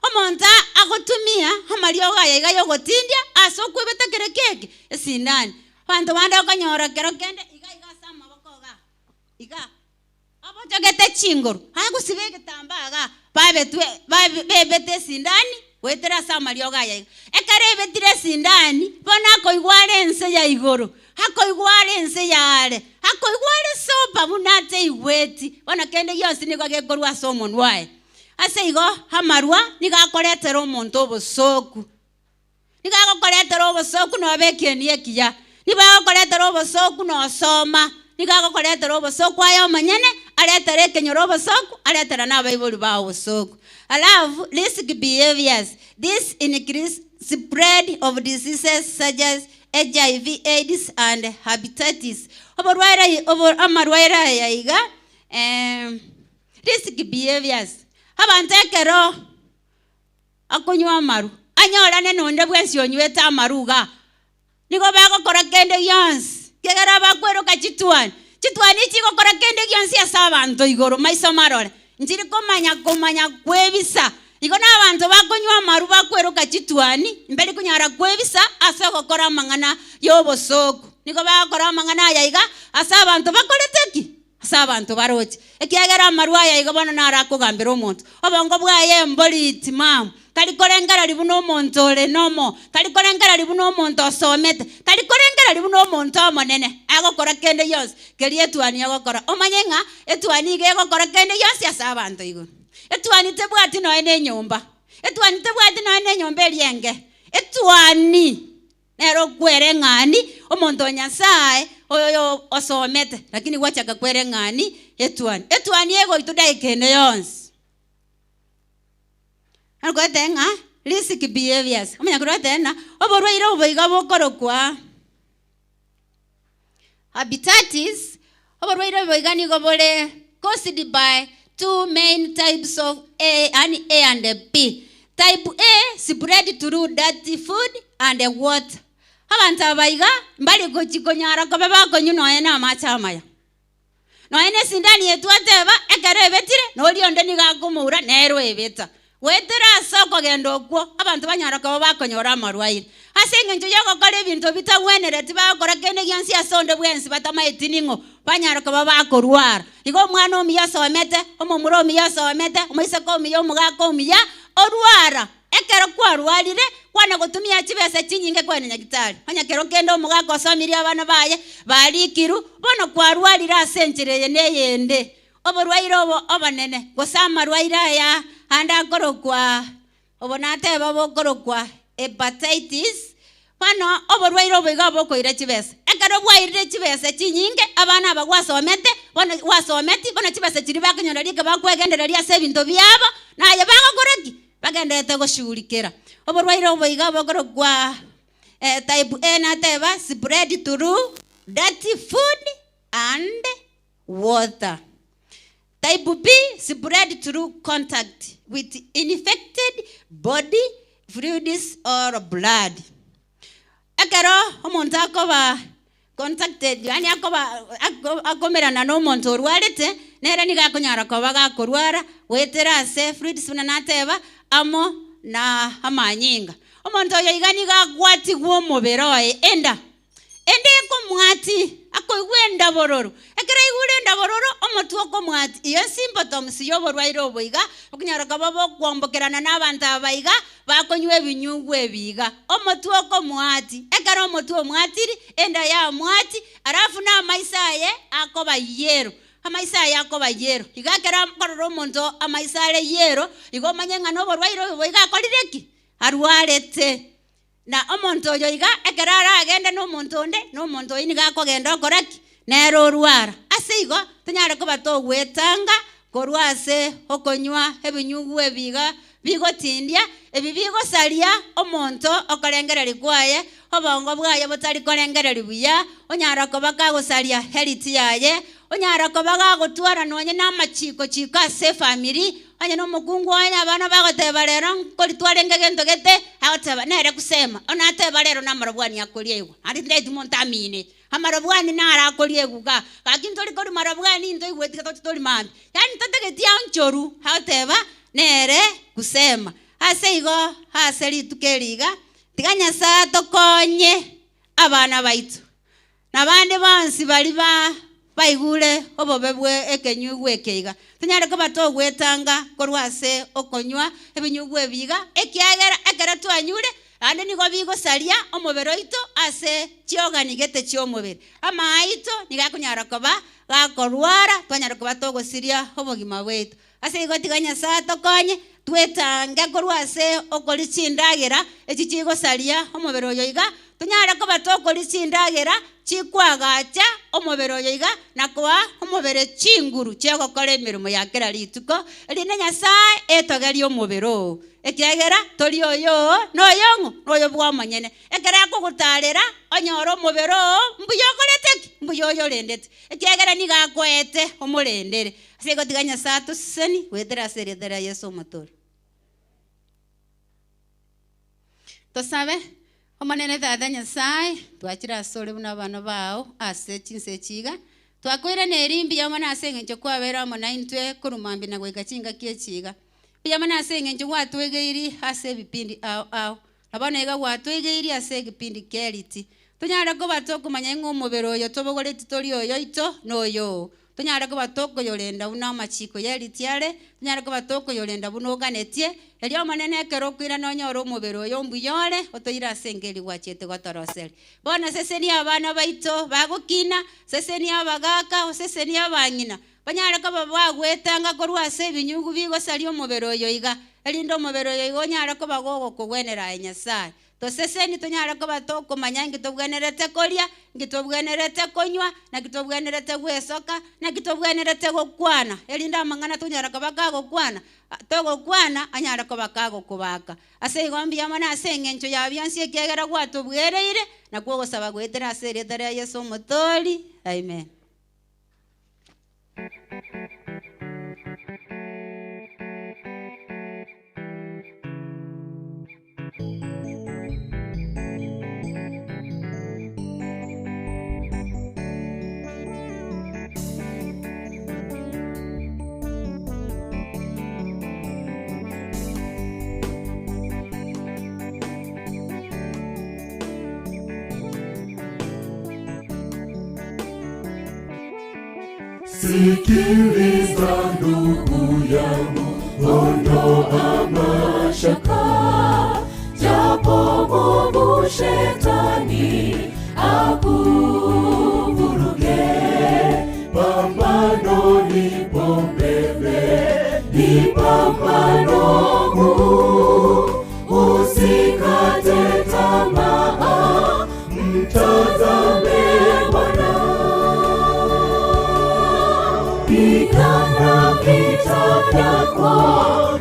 Omonto agotumia amariogo aya iga y'ogotindia Ase okwebeta kere keke esindani. Abanto bande okonyora kero kende iga iga ase amaboko igaa, igaa, babochogete chinguru, aye gosiba egetambaa igaa, babetwe babe bebete esindani goetera ase amariogo aya iga. Ekero ebetire esindani, bono akoigwa are ense ya igoro, akoigwa are ense ya are, akoigwa are sober buna ataigweti, bono kende gionsi nigo gekorwa ase omonwa oye. Ase igo, amarwa nigo akoretera omonto obosooku. Nigo agokoretera obosooku nobe ekieni ekiya. Nigo agokoretera obosooku nosoma. Nigo agokoretera obosooku aye omonyene, aretere ekenyoro obosooku, aretere na abaibori bao obosooku. Alafu, risk behaviors, this increase spread of diseases such as HIV, AIDS and hepatitis. Oborwaire obo amarwaire aya iga risk behaviors, abanto ekero. Akonywa amaru, anyorane nonde bwensi onywete amaru igaa. Nigo bagokora kende gionsi, ekiagera bakweroka chitwani. Chitwani chigokora kende gionsi ase abanto igoro maiso marore, nchiri komanya komanya kwebisa. Igo nabanto bakonywa amaru bakweroka chitwani, mbari konyara kwebisa ase ogokora amang'ana y'obosooku. Nigo bagokora amang'ana aya iga ase abanto bakorete ki? Ase abanto baroche, ekiagera amarwa aya igo bono naro akogambera omonto. Obongo bwaye mbori timamu, tari korengereria buna omonto ore nomo, tari korengereria buna omonto osomete, tari korengereria buna omonto omonene agokora kende gionsi keria etuani egokora. Omanye ng'a etuani iga egokora kende gionsi ase abanto igoro. Etuani tebwati nonya na enyomba, etuani tebwati nonya na enyomba eria enge, etuani. Nere okwereng'ani omonto o Nyasae oyo osomete, lakini gwachaka kwereng'ani etuani. Etuani egoitwa dakika ende yonsi. Agoetee ng'a risk behaviors, omanya korwa ng'a oborwaire obo iga bokorokwa Hepatitis, oborwaire obo iga nigo bore caused by two main types of A, yaani A and B. Type A spread through dirty food and water. Abanto aba iga mbari gochi konyara koba bakonywa nonya na amache amaya. Nonya na esindani eye twateba ekero ebetire noria onde nigo akomoura nere oebeta. Goetera ase okogenda okwo, abanto banyara koba bakonyora amarwaire. Ase engencho y'ogokora ebinto bitagwenereti bagokora kende gionsi ase onde bwensi batamaeti ning'o, banyara koba bakorwara. Igo omwana omuya osomete, omomura omuya osomete, omoiseke omuya, omogaka omuya, orwara. Ekero kwarwarire, kwana gotumia chibesa chinyinge kogenda nyagitari. Onye kero kende omogaka osomirie abana baye, barikirwe, bono kwarwarire ase enchera eye na eyende. Oborwaire obo obonene, gose amarwaire aya ande akorokwa, obo nateba bokorokwa hepatitis, bono oborwaire obo iga bokoira chibesa. Ekero bwairire chibesa chinyinge, abana aba gwasomete, bono gwasometi, bono chibesa chiria bakonyora rika bakwegendereria ase ebinto biabo, naye bagokora ki? Bagendererete goshughulikera. Oborwaire obo iga bokorokwa type A nateba spread through dirty food and water. Type B spread through contact with infected body fluids or blood. Ekero omonto akoba contacted yaani akoba ako akomerana na omonto orwarete, nere nigo akonyara koba gakorwara goetera ase fluids buna nateba amo na amanyinga. Omonto oyo iga nigo agwatigwe omobere oye enda. Ende ekomwati, akoigwa endabororo. Ekero aigure endabororo, omotwe okomwati. Iyo symptoms y'oborwaire obo iga, okonyora koba bokwambokerana na abanto aba iga, bakonywa ebinyugwa ebi iga. Omotwe okomwati, ekero omotwe omwatiri, enda yamwati, alafu na amaiso aye akoba yellow. Amaiso aye akoba yellow. Iga ekero akorora omonto amaiso are yellow, igo omanye ng'a noborwaire obo iga akorire ki? Arwarete. Na omonto oyo iga, ekero aragende nomonto onde, na omonto oyio nigo akogenda okora ki? Nere orwara. Ase igo, tonyare koba togwetanga korwa ase okonywa ebinyugwa ebi iga bigotindia, ebi bigosaria omonto okorengereria kwaye, obongo bwaye botari korengereria buya, onyara koba kagosaria health yaye, onyara koba gagotwara nonye namachiko chiko ase efamiri, Onye nomokungu oye abana bagoteba rero nkori twarenge gento gete, agoteba nere kusema, onye ateba rero namarobwani akoriegwa, naende tindaeti monto amine, amarobwani naro akoriegwa igaa, gaki ntori koria marobwani ntoigweti tiga toche torie mambia, yaani totageti aonchoru, agoteba nere kusema. Ase igo ase rituko eri iga. Tiga Nyasae atokonye abana baito, na bande bonsi baria ba baigure obobe bwe ekenyugwa eke iga, tonyare koba togwetanga korwa ase okonywa ebinyugwa ebi iga, ekiagera ekero twanyure, naende nigo bigosaria omobere oito ase chiogani gete chi'omobere. Amaa aito nigo akonyara koba gakorwara, twanyara koba togosiria obogima bwaito. Ase igo tiga Nyasae atokonye twetange korwa ase okoria chindagera echi chigosaria omobere oyo iga, tonyare koba tokoria chindagera chikwagacha omobere oyo iga na koa omobere chinguru chi'ogokora emeremo ya kera rituko, erinde Nyasae etogerie omobere oo, ekiagera tori oyoo noyong'o noyo bw'omonyene. Ekero akogotaarera onyore omobere oo mbuya okorete ki? Mbuya oyorendete, ekiagera nigo akoete omorendere. Ase igo tiga Nyasae atosesenie goetera ase erieta ria Yeso Omotoori. Tosabe, Omonene Tata Nyasae, twachire asore buna abana bao ase chinsa echi iga, twakoiraneria mbuya mono ase eng'encho kwabeire amo naintwe korwa mambia na goika chingaki echi iga. Mbuya mono ase eng'encho gwatwegeiri ase ebipindi ao ao, Na bono iga gwatweigeirie ase egepindi ki'eriti, tonyare koba tokomanya ng'a omobere oyo tobogoretie tori oyoito, noyo oo. Tonyare koba tokoyorenda buna amachiiko y'eriti are, tonyare koba tokoyorenda buna oganetie, erio Omonene ekero okoirana onyore omobere oyo mbuya ore, otoire ase enka eria gwachiete gotoroseria. Bono sesenia abana baito bagokina, sesenia abagaaka, osesenie abang'ina, Banyare koba bagwetanga korwa ase ebinyugu bigosaria omobere oyo iga, erinde omobere oyo iga onyare koba gogokogwenera aye Nyasae. Toseseni tonyare koba tokomanya inki tobwenerete koria, inki tobwenerete konywa, naki tobwenerete gwesoka, naki tobwenerete gokwana, erinde amang'ana tonyara koba kagokwana, togokwana anyare koba kagokobaka. Ase igo mbuya mono ase engencho ya bionsi ekiagera gwatobwereire, nakwo ogosaba goetera ase erieta ria Yeso Omotoori. Amen. Sikiliza ndugu yangu, ondoa mashaka, japo mwovu shetani akuvuruge, pambano lipo mbele, ni pambano kuu, usikate tamaa, mtazame Bwana. Pigana vita vyako,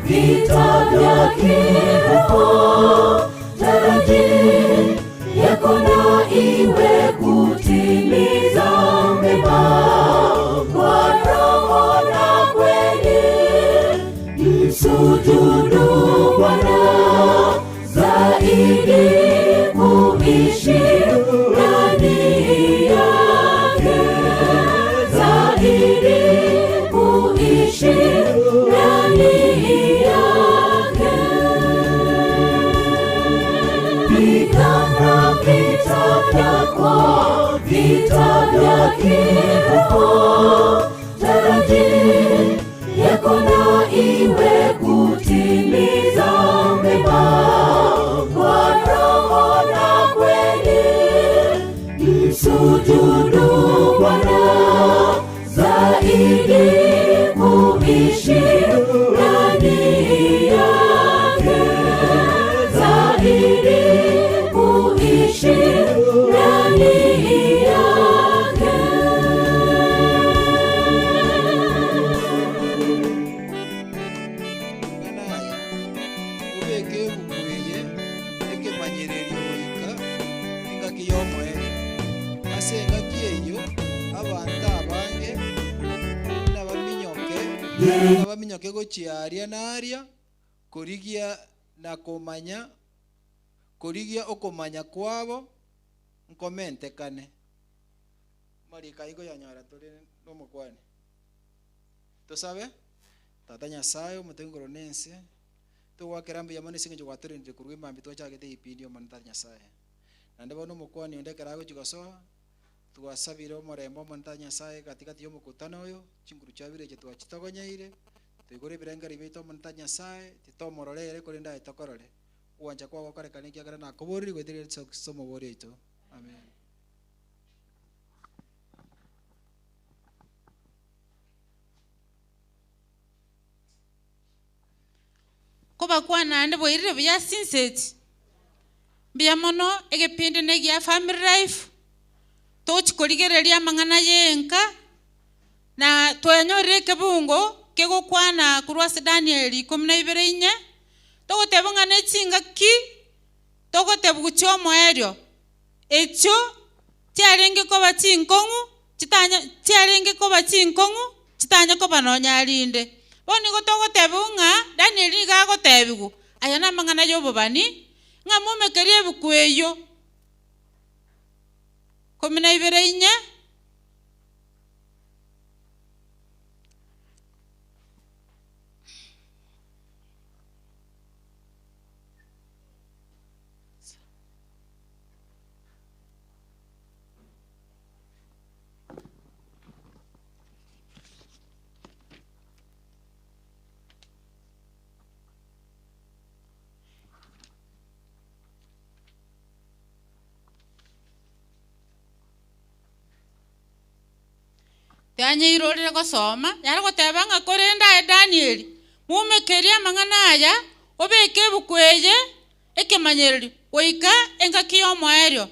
vita vya kiroho. Taraji yako na iwe kutimiza mema kwa roho na kweli. Msujudu Bwana zaidi kuishi ndani yake, zaidi kuishi ndani yake. Pigana vita vyako, vita vya kiroho. Taraji yako na iwe kutimiza mema kwa roho na kweli. Msujudu Bwana zaidi kuishi ndani yake, zaidi kuishi ndani yake. Obeke ebuku eye ekemanyererio goika engaki y'omoerio. Ase engaki eyio abanto abange nabaminyoke, nabaminyoke gochia aria na aria, korigia na komanya, korigia okomanya kwabo nkomentekane. Amariko ayio nkoyanyora tore nomokuani. Tosabe. Tata Nyasae, omotengi igoro na ense, Togoakera mbuya mono ase eng'encho gwatorendire korwa emambia twachagete egepindi Omonene Tata Nyasae. Naende bono omokuani onde ekero agochia gosoa, twasabire omorembe Omonene Tata Nyasae gati gati y'omokutano oyo, chinguru chia birecha twachitogonyeire, toigore ebirengererio biaito Omonene Tata Nyasae, titomorora ere korende aye tokorore. Ogwancha kwao gokorekane ekiagera nakoboreire goetera Yeso Kristo omobori oito. Amen. Kobakwana naende bwairire buya ase chinsa echi? Mbuya mono, egepindi na egia family life, togochi korigereria amang'ana ya enka, na twanyorire ekebungo kegokwana korwa ase Danieli ikomi na ibere inye, togoteba ng'a ne chingaki togotebwa gochia omoerio, echio chiarenge koba chinkong'u chitanya chiarenge koba chinkong'u chitanya koba nonya rinde. Bono nigo togotebigwa ng'a Daniel nigo agotebigwa, aya namang'ana y'obobani, ng'a momekerie ebuku eyio 12 inye. Tianyeirorire gosoma, yare goteba ng'a korende aye Danieli, mumekerie amang'ana aya, obeke ebuku eye ekemanyererio goika engaki y'omoerio.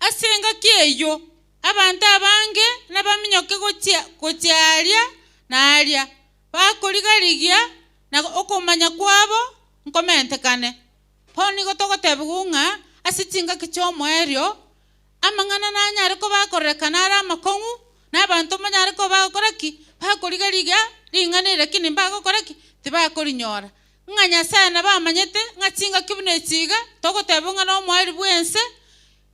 Ase engaki eyio abanto abange nabaminyoke gochia gochia aaria na aaria, bakoriga-rigia, na okomanya kwabo nkomentekane. Bono nigo togotebigwa ng'a ase chingaki chi'omoerio amang'ana nanyare koba akorerekana are amakong'u, na abanto mbanyare koba bagokora ki? Bakoriga-rigia ring'ana eri lakini mbagokora ki? Tibakorinyora. Ng'a Nyasae nabo amanyete ng'a chingaki buna echi iga, togoteba ng'a nomoerio bw'ense,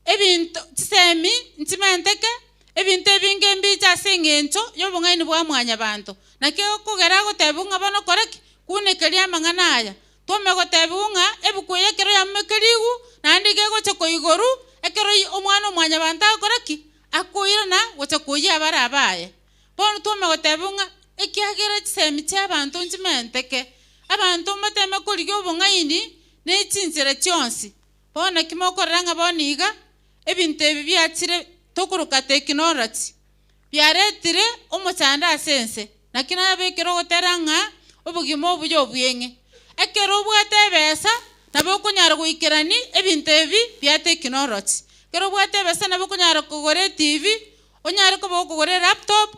ebinto chisemi nchimenteke, ebinto ebinge mbiche ase eng'encho y'obong'aini bwa mwanyabanto. Naki okogera agotebigwa ng'a bono kore ki? Kunekeria amang'ana aya. Twamanya gotebigwa ng'a ebuku eye ekero yamumekerigwe, naende iga egocha koigorwa, ekero Omwana o mwanyabanto agokora ki? Akoirana gocha koyia abare abaye. Bono twamanya gotebigwa ng'a ekiagera chisemi chi'abanto nchimenteke, abanto mbateme korigia obong'aini ne chinchera chionsi. Bono naki mokorora ng'a bono iga ebinto ebi biachire tokoroka technology, biaretire omochando ase ense. Naki nabekire ogotera ng'a obogima obuya obweng'e. Ekero obwate ebesa nabo okonyara goikerani ebinto ebi bia technology. Ekero obwate ebesa nabo okonyara kogora etv, Onyare koba okogora elaptop,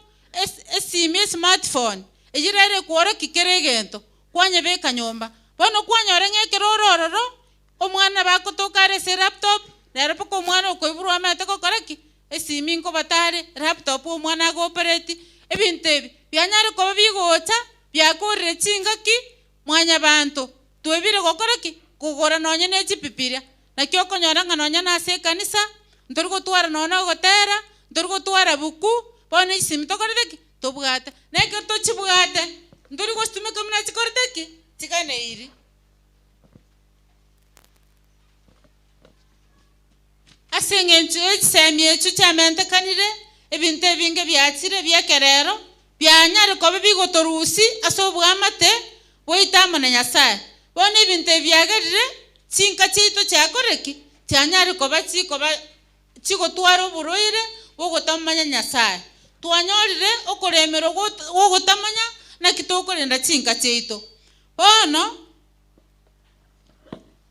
esimi, esmartphone, eyio rero ekworokia kera egento, kwanyebeka nyomba. Bono kwanyora ng'a ekero ore ororo, omwana nabo agotoka are ase elaptop, nere mpaka omwana okoiborwa amanyete gokora ki? Esimi nkobata are, elaptop omwana ago operate, ebinto ebi bianyare koba bigocha, biakorire chingaki, mwanyabanto, twebire gokora ki? Kogora nonye ne chibibiria. Naki okonyora ng'a nonya nase ekanisa, ntori gotwara nonya na ogotera, ntori gotwara buku, bono ne chisimi tokorete ki? Tobwate. Na ekero tochibwate, ntori gochitumeka buna chikorete ki? Chiganeiri. Ase eng'encho ye chisemi echio chiamentekanire, ebinto ebinge biachire bi'ekerero, bianyare koba bigotorusia ase oboamate bwaito amo na Nyasae. Bono ebinto ebi biagerire chinka chiaito chiakorire ki? Chianyare koba chikoba chigotwara oborwaire bw'ogotamomanya Nyasae. Twanyorire okoremerwa gw'ogotamanya naki tokorenda chinka chiaito. Bono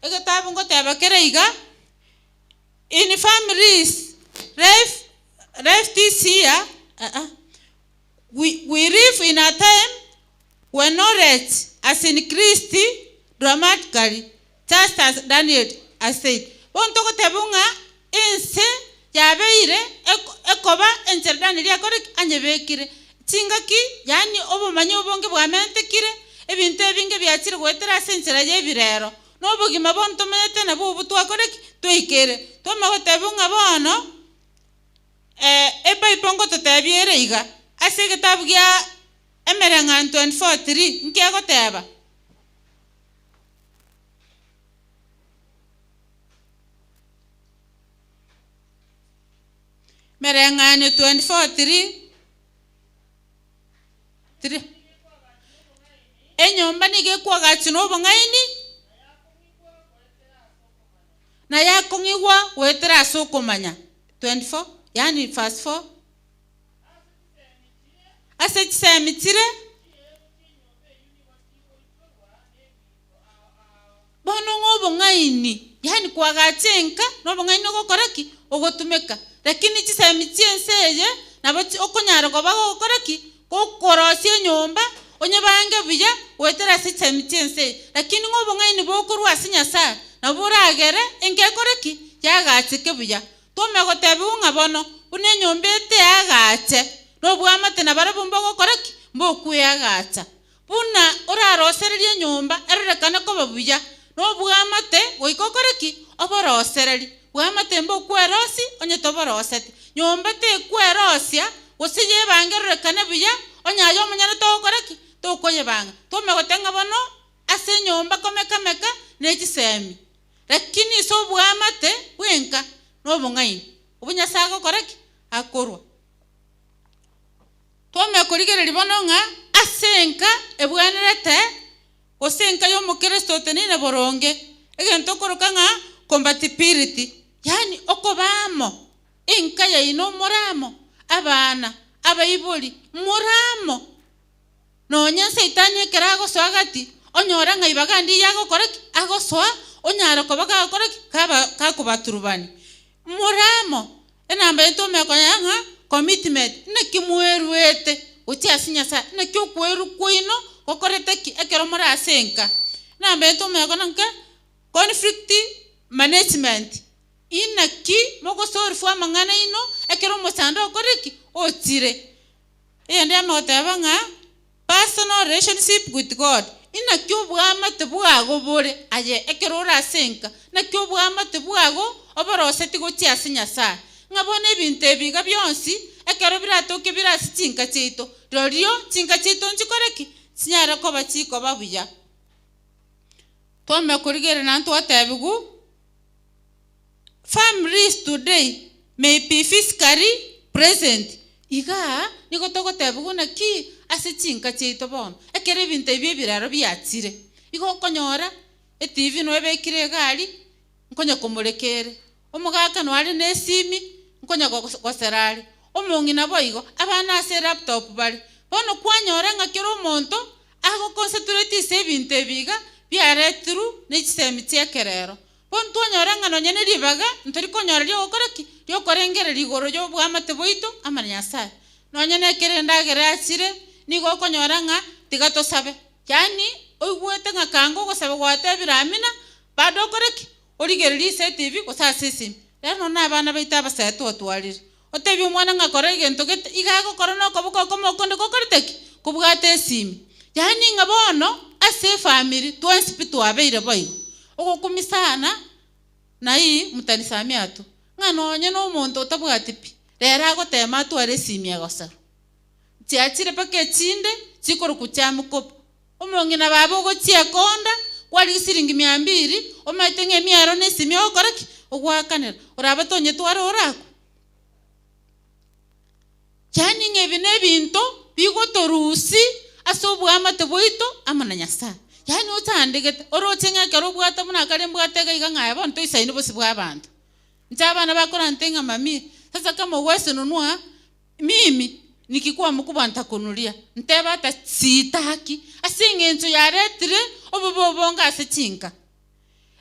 egetabu ngoteba kere iga, In families, life, life this year, uh-uh, we, we live in a time when knowledge has increased dramatically, just as Daniel has said. Bono togoteba ng'a ense yabeire eko- ekoba enchera Daniel akore ki? Anyebekire. Chingaki, yaani obomanyi obonge bwamentekire, ebinto ebinge biachire goetera ase enchera y'ebirero. Na obogima bono tomenyete nabwo obwo twakore ki? Twaikere. Twamanya goteba ng'a bono Ebible ngototebia ere iga, ase egetabu gia Emereng'anio 24:3, nki egoteba? Mereng'anio 24 3 3 Enyomba nigo ekwagachwa na obong'aini, na yakong'igwa goetera ase okomanya. 24 yaani verse 4 Ase chisemi chire Bono ng'a obong'aini, yaani koagacha enka nobong'aini ogokora ki? Ogotumeka. Lakini chisemi chi'ense eye nabo chi okonyara koba gogokora ki? Gokorosia enyomba, onyebange buya goetera ase chisemi chi'ense eye. Lakini ng'a obong'aini bokorwa ase Nyasae, nabo boragere enka ekore ki? Yagacheke buya. Twomanya gotebiwa ng'a bono, buna enyomba eteagache, nobwamate nabarabwo mbogokora ki? Mbokweagacha. Buna orarosererie enyomba erorekane koba buya, nobwamate goika okore ki? Oborosererie. Bwamate mbokwerosia onye toboroseti. Nyomba tekwerosia, gose yebange erorekane buya, onye aye omonyene togokora ki? Tokoyebanga. Twomanya goteba ng'a bono ase enyomba komeka-meka ne chisemi, lakini ase obwamate bwenka nobong'aini, obwo Nyasae agokora ki? Akorwa. Twamanya korigereria bono ng'a ase enka ebwenerete, gose enka y'Omokristo oteneine boronge, egento okoroka ng'a compatibility, yaani okoba amo, enka yaino more amo, abana, abaibori, more amo. Nonya Saitani ekero agosoa gati, onyore ng'a ibaga ndiiyo agokora ki? Agosoa, onyare koba gagokora ki? Kaba kakobaturubania. More amo, enamba eye twamanya konya ng'a commitment, naki mweruete gochia ase Nyasaye, naki okwerwa kwaino gokorete ki ekero more ase enka. Enamba eye twamanya konya ng'a conflict management, inaki mogosolve amang'ana aino ekero omochando okorire ki? Ochire. Eyende yamagoteba ng'a personal relationship with God, inaki obwamate bwago bore aye ekero ore ase enka, naki obwamate bwago oboroseti gochia ase Nyasae. Ng'a bono ebinto ebi iga bionsi ekero biratoke bire ase chinka chiaito, rirorio chinka chiaito nchikore ki? Chinyare koba chikoba buya. Twamanya korigereria naende twatebigwa. Families today may be physically present, Igaa nigo togotebigwa naki ase chinka chiaito bono, ekero ebinto ebi ebiraro biachire, igo okonyora etv noyo ebekire egari, nkonya komoreka ere, omogaka noyo are na esimi, nkonya gosera are, omong'ina boigo, abana ase elaptop bare. Bono kwanyora ng'a kera omonto agoconcentrate ase ebinto ebi iga, biaretirwe ne chisemi chi'ekerero. Bono twanyora ng'a nonya ne ribaga ntori konyora ri'ogokora ki? Ri'okorengereria igoro y'oboamate bwaito amo na Nyasae. Nonya nekero endagera yachire, nigo okonyora ng'a tiga tosabe. Yaani oigwete ng'a kanga ogosaba gwatebire amina, bado okore ki? Origererie ase etibi gose ase esimi. Rero nonya na abana baito abasae twatwarire. Otebie omwana ng'a kora egento gete, iga agokora nokoboko okomo okonde gokorete ki? Kobwate esimi. Yaani ng'a bono ase efamiri twensi pi twabeire boigo. Ogokumia sana nai mutanisamia tu, ng'a nonye na omonto otabwati pi, rero agotema atware esimi egoserwa. Chiachire mpaka echinde chikorokwa chia mkopo. Omong'ina baba ogochia ekonda, kwarigia siringi mia mbiri, omanyete ng'a emia ero na esimi ogokora ki? Ogoakanera. Orabe tonyetware orakwe? Yaani ng'a ebi nebinto bigotorusia ase oboamate bwaito amo na Nyasae. Yaani ochandegete, oroche ng'a ekero obwate buna akare mbwate iga iga ng'a aye bono toisaini bosio bwa abanto. Inche abana bakorante ng'a mami, sasa kama ogwesenunua, mimi nikikuwa mkubwa ntakunuria, ntebe ata sitaki, ase eng'encho yaretire obobe obonge ase chinka.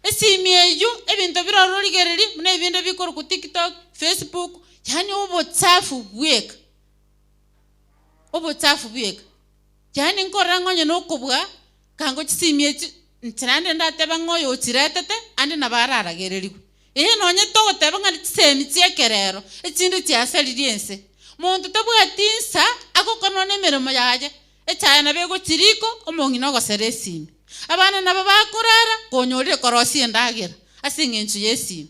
Esimi eyio, ebinto bire ororo rigereria, buna ebinde bikorokwa TikTok, Facebook, yaani obochafu bweka, obochafu bweka. Yaani nkorora ng'a onye nokobua, kango chisimi echi, inche naende ndatebe ng'a oyo ochiretete, ande nabo araragererigwe. Ee nonye togoteba ng'a chisemi chia ekerero, echinde chiasaririe ense. Monto tabwati insa agokora nonya emeremo yaye, Echaye nabo egochia riko, omong'ina ogosera esimi. Abana nabo bakorara, konyorire korosia endagera ase eng'encho y'esimi.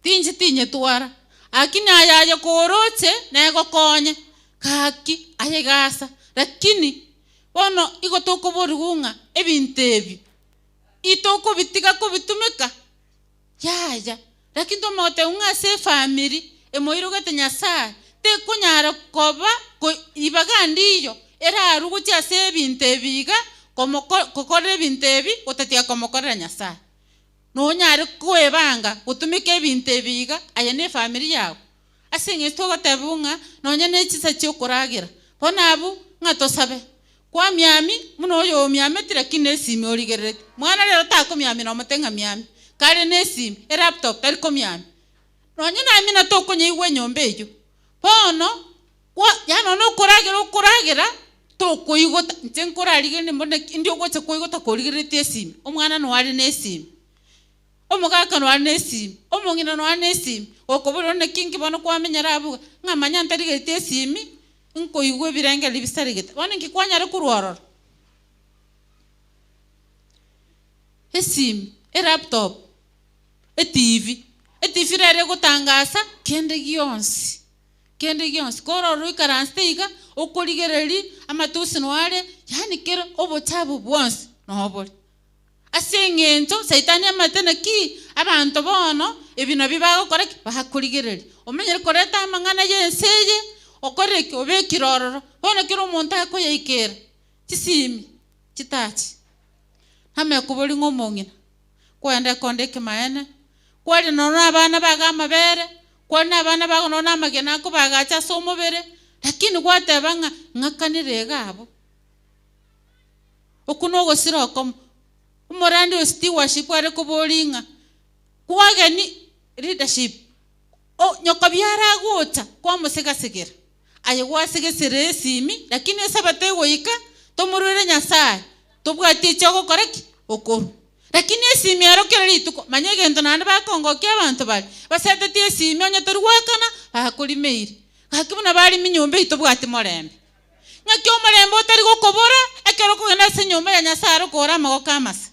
Tinche tinyetwara, lakini aye aye koroche negokonye, gaki aye gasa. Lakini bono igo tokoborigwa ng'a ebinto ebi itokobitiga kobitumeka? Yaya. Lakini tomotebia ng'a ase efamiri emoirogete Nyasae, tekonyara koba ko ribaga ndiyo erarwe gochia ase ebinto ebi iga, komoko kokorera ebinto ebi gotatiga komokorera Nyasae. Nonyare koebanga gotumeka ebinto ebi iga aye na efamiri yago. Ase eng'encho togotebigwa ng'a nonya ne chinsa chi'okoragera, bono abwo ng'a tosabe. Kwamiami buna oyo omiameti lakini nesimi origerereti. Mwana rero takomiamia nomote ng'a miami. Kare nesimi, elaptop tari komiamia. Nonye namina tokonyaigwa enyomba eyio. Bono, kwa yaani nonya okoragera okoragera, tokoigota, inche nkorarigereria mbone ki, ndi ogocha koigota korigereretie esimi, omwana noyo are na esimi. Omogaka noyo are na esimi, omong'ina noyo are na esimi, gokoborwa naki nki bono kwamenyera abwo iga, ng'a manya ntarigereti esimi, nkoigwa ebirengererio bisaregete. Bono inki kwanyare korwa ororo? Esimi, elaptop, etivi, etivi rero egotangasa kende gionsi, kende gionsi. Korora oikaransete iga, okorigereria amatusi noyo are, yaani kera obochabu bwonsi nobore. Ase engencho Saitani amanyete naki abanto bono ebi nabio bagokora ki? Bakorigereria. Omenyire koreta amang'ana y'ense eye, okorire ki? Obekire ororo. Bono kera omonto akoyaikera, chisimi, chitachi. Namanye koboria ng'a omong'ina, kwagenda ekonda ekemaene, kwaria nonya na abana bago amabere, kwaria na abana bago nonya na amagena akobagacha ase omobere, lakini gwateba ng'a ng'akanire iga abwo. Okwo nogosira okomo. Omorandi o stewardship are koboria ng'a kwageni leadership o nyoko biara agocha kwamosegasegera aye gwasegesera esimi lakini esabato egoika tomorwere Nyasaye tobwati eki ogokora ki? Okorwa. Lakini esimi ero kera rituko manya egento naende bakongokia abanto baria baseteti esimi onye tori goakana bakorimeire. Gaki buna barimi nyomba eyio tobwati morembe. Ng'aki omorembe otari gokobora ekero okogenda ase enyomba ya Nyasae are okogora amagoko amasa?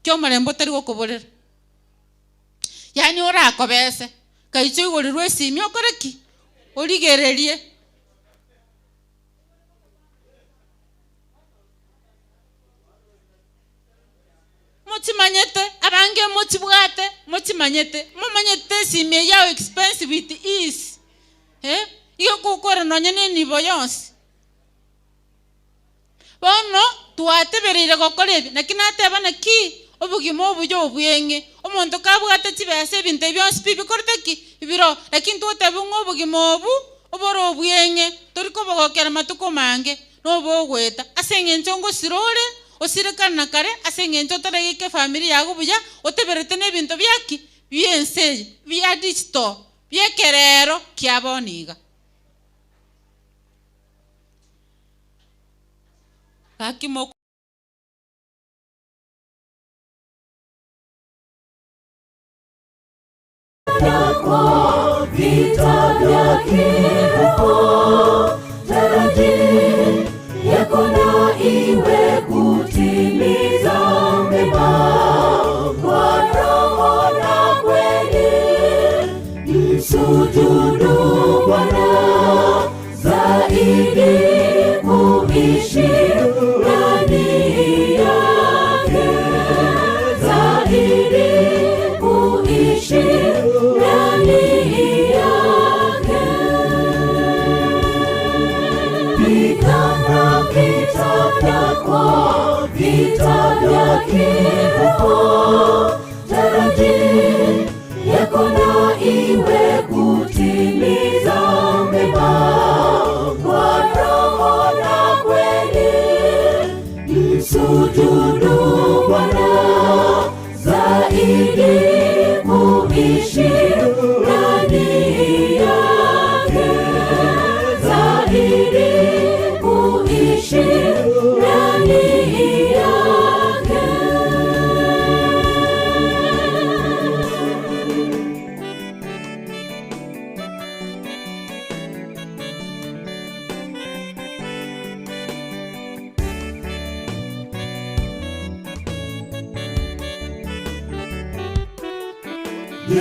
Ki omorembe otari gokoborera? Yaani orakobese, kaiche oigorirwe esimi okore ki? Origererie. Mochimanyete, abange mochibwate, mochimanyete, momanyete esimi eyio how expensive it is. Eh, igo gokora nonya nenibo yonsi. Bono twatebereire gokora ebi, naki nateba naki obogima obuya obweng'e, omonto kabwate chibesa ebinto ebi bionsi pi bikorete ki? Biro. Lakini twateba ng'a obogima obu obore obweng'e, tori kobogokera matuko mange, nobogoeta. Ase eng'encho ngosira ore, osire kare na kare, ase eng'encho otaragika efamiri yago buya, oteberete nebinto biaki? Bi'ense eye, bia digital. Bi'ekerero kia bono iga. Gaki moko. Yako vita vya kiroho, taraji yako na iwe kutimiza mema kwa roho na kweli. Msujudu Bwana zaidi kuishi ndani yake, zaidi kuishi ndani yake. Pigana vita vyako, vita vya kiroho, taraji yako na iwe kutimiza mema kwa roho na kweli. Msujudu Bwana zaidi kuishi ndani yake, zaidi kuishi ndani yake.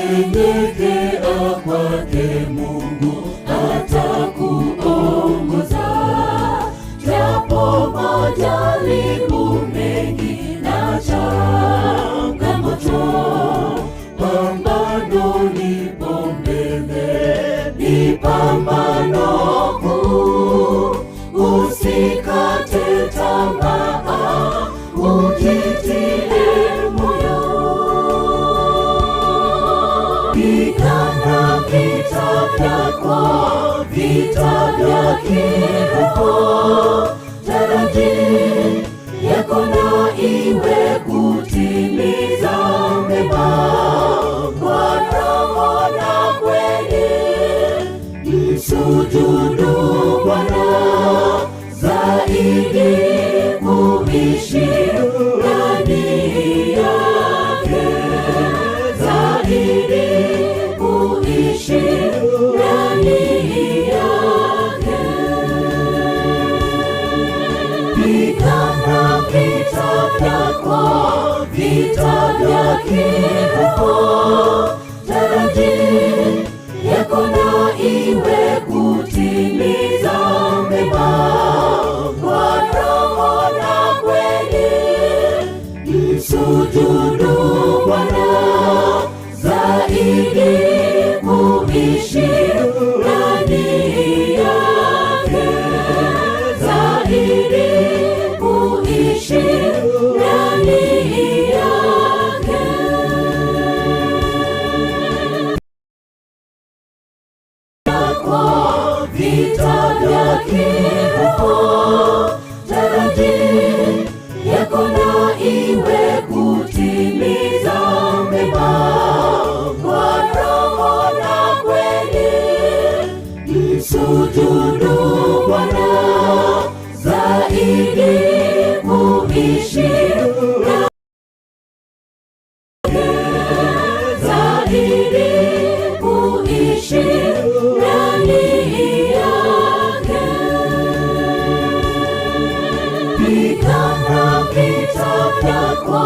Nyenyekea kwake Mungu atakuongoza, japo majaribu mengi na changamoto, pambano vya kiroho, taraji yako na iwe kutimiza mema kwa roho na kweli. Msujudu Bwana zaidi kuishi ndani yake, zaidi kuishi ndani yake. Pigana vita vyako, vita vya kiroho, taraji yako na iwe kutimiza mema kwa roho na kweli. Msujudu Bwana zaidi kuishi ndani yake, zaidi kuishi ndani yake. Yako vita vya kiroho, taraji yako na iwe kutimiza mema kwa roho na kweli. Msujudu Bwana zaidi kuishi yake, zaidi kuishi ndani yake. Pigana vita vyako,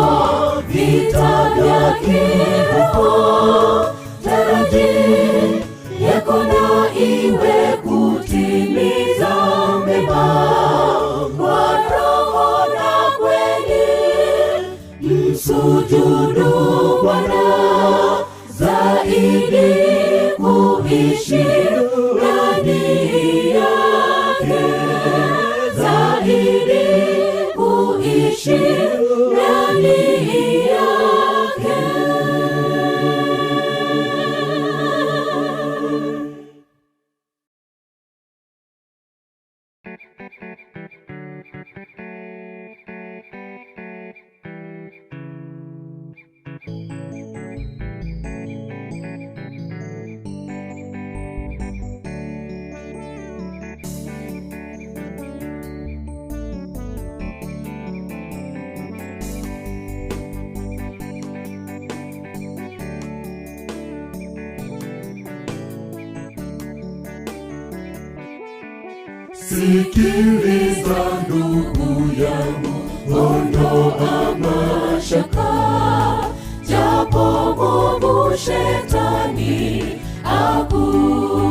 vita vya kiroho, taraji yako na iwe kutimiza mema kwa roho na kweli. Msujudu Bwana zaidi kuishi ndani yake, zaidi kuishi ndani yake. Sikiliza ndugu yangu, Ondoa mashaka, japo mwovu shetani akuvuruge.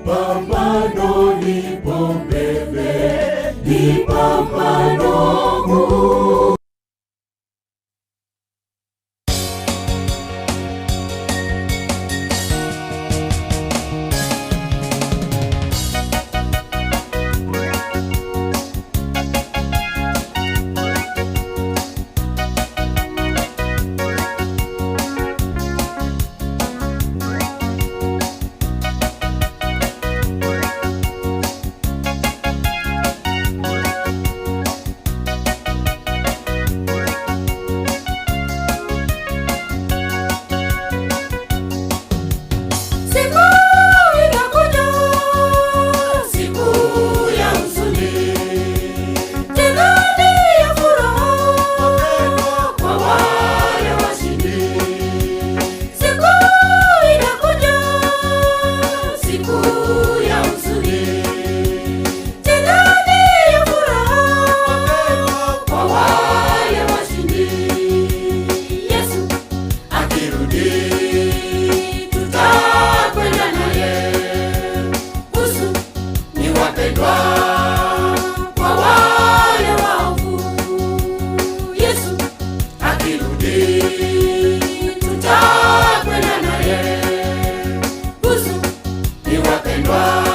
Pambano lipo mbele, ni pambano kuu. Siku inakuja, siku ya huzuni, tena ni ya furaha kwa wale washindi. Siku inakuja, siku ya huzuni, tena ni ya furaha kwa wale washindi. Yesu akirudi tutakwenda naye. Kusu ni wapendwa kwa wale waovu. Yesu akirudi tutakwenda naye. Kusu ni wapendwa.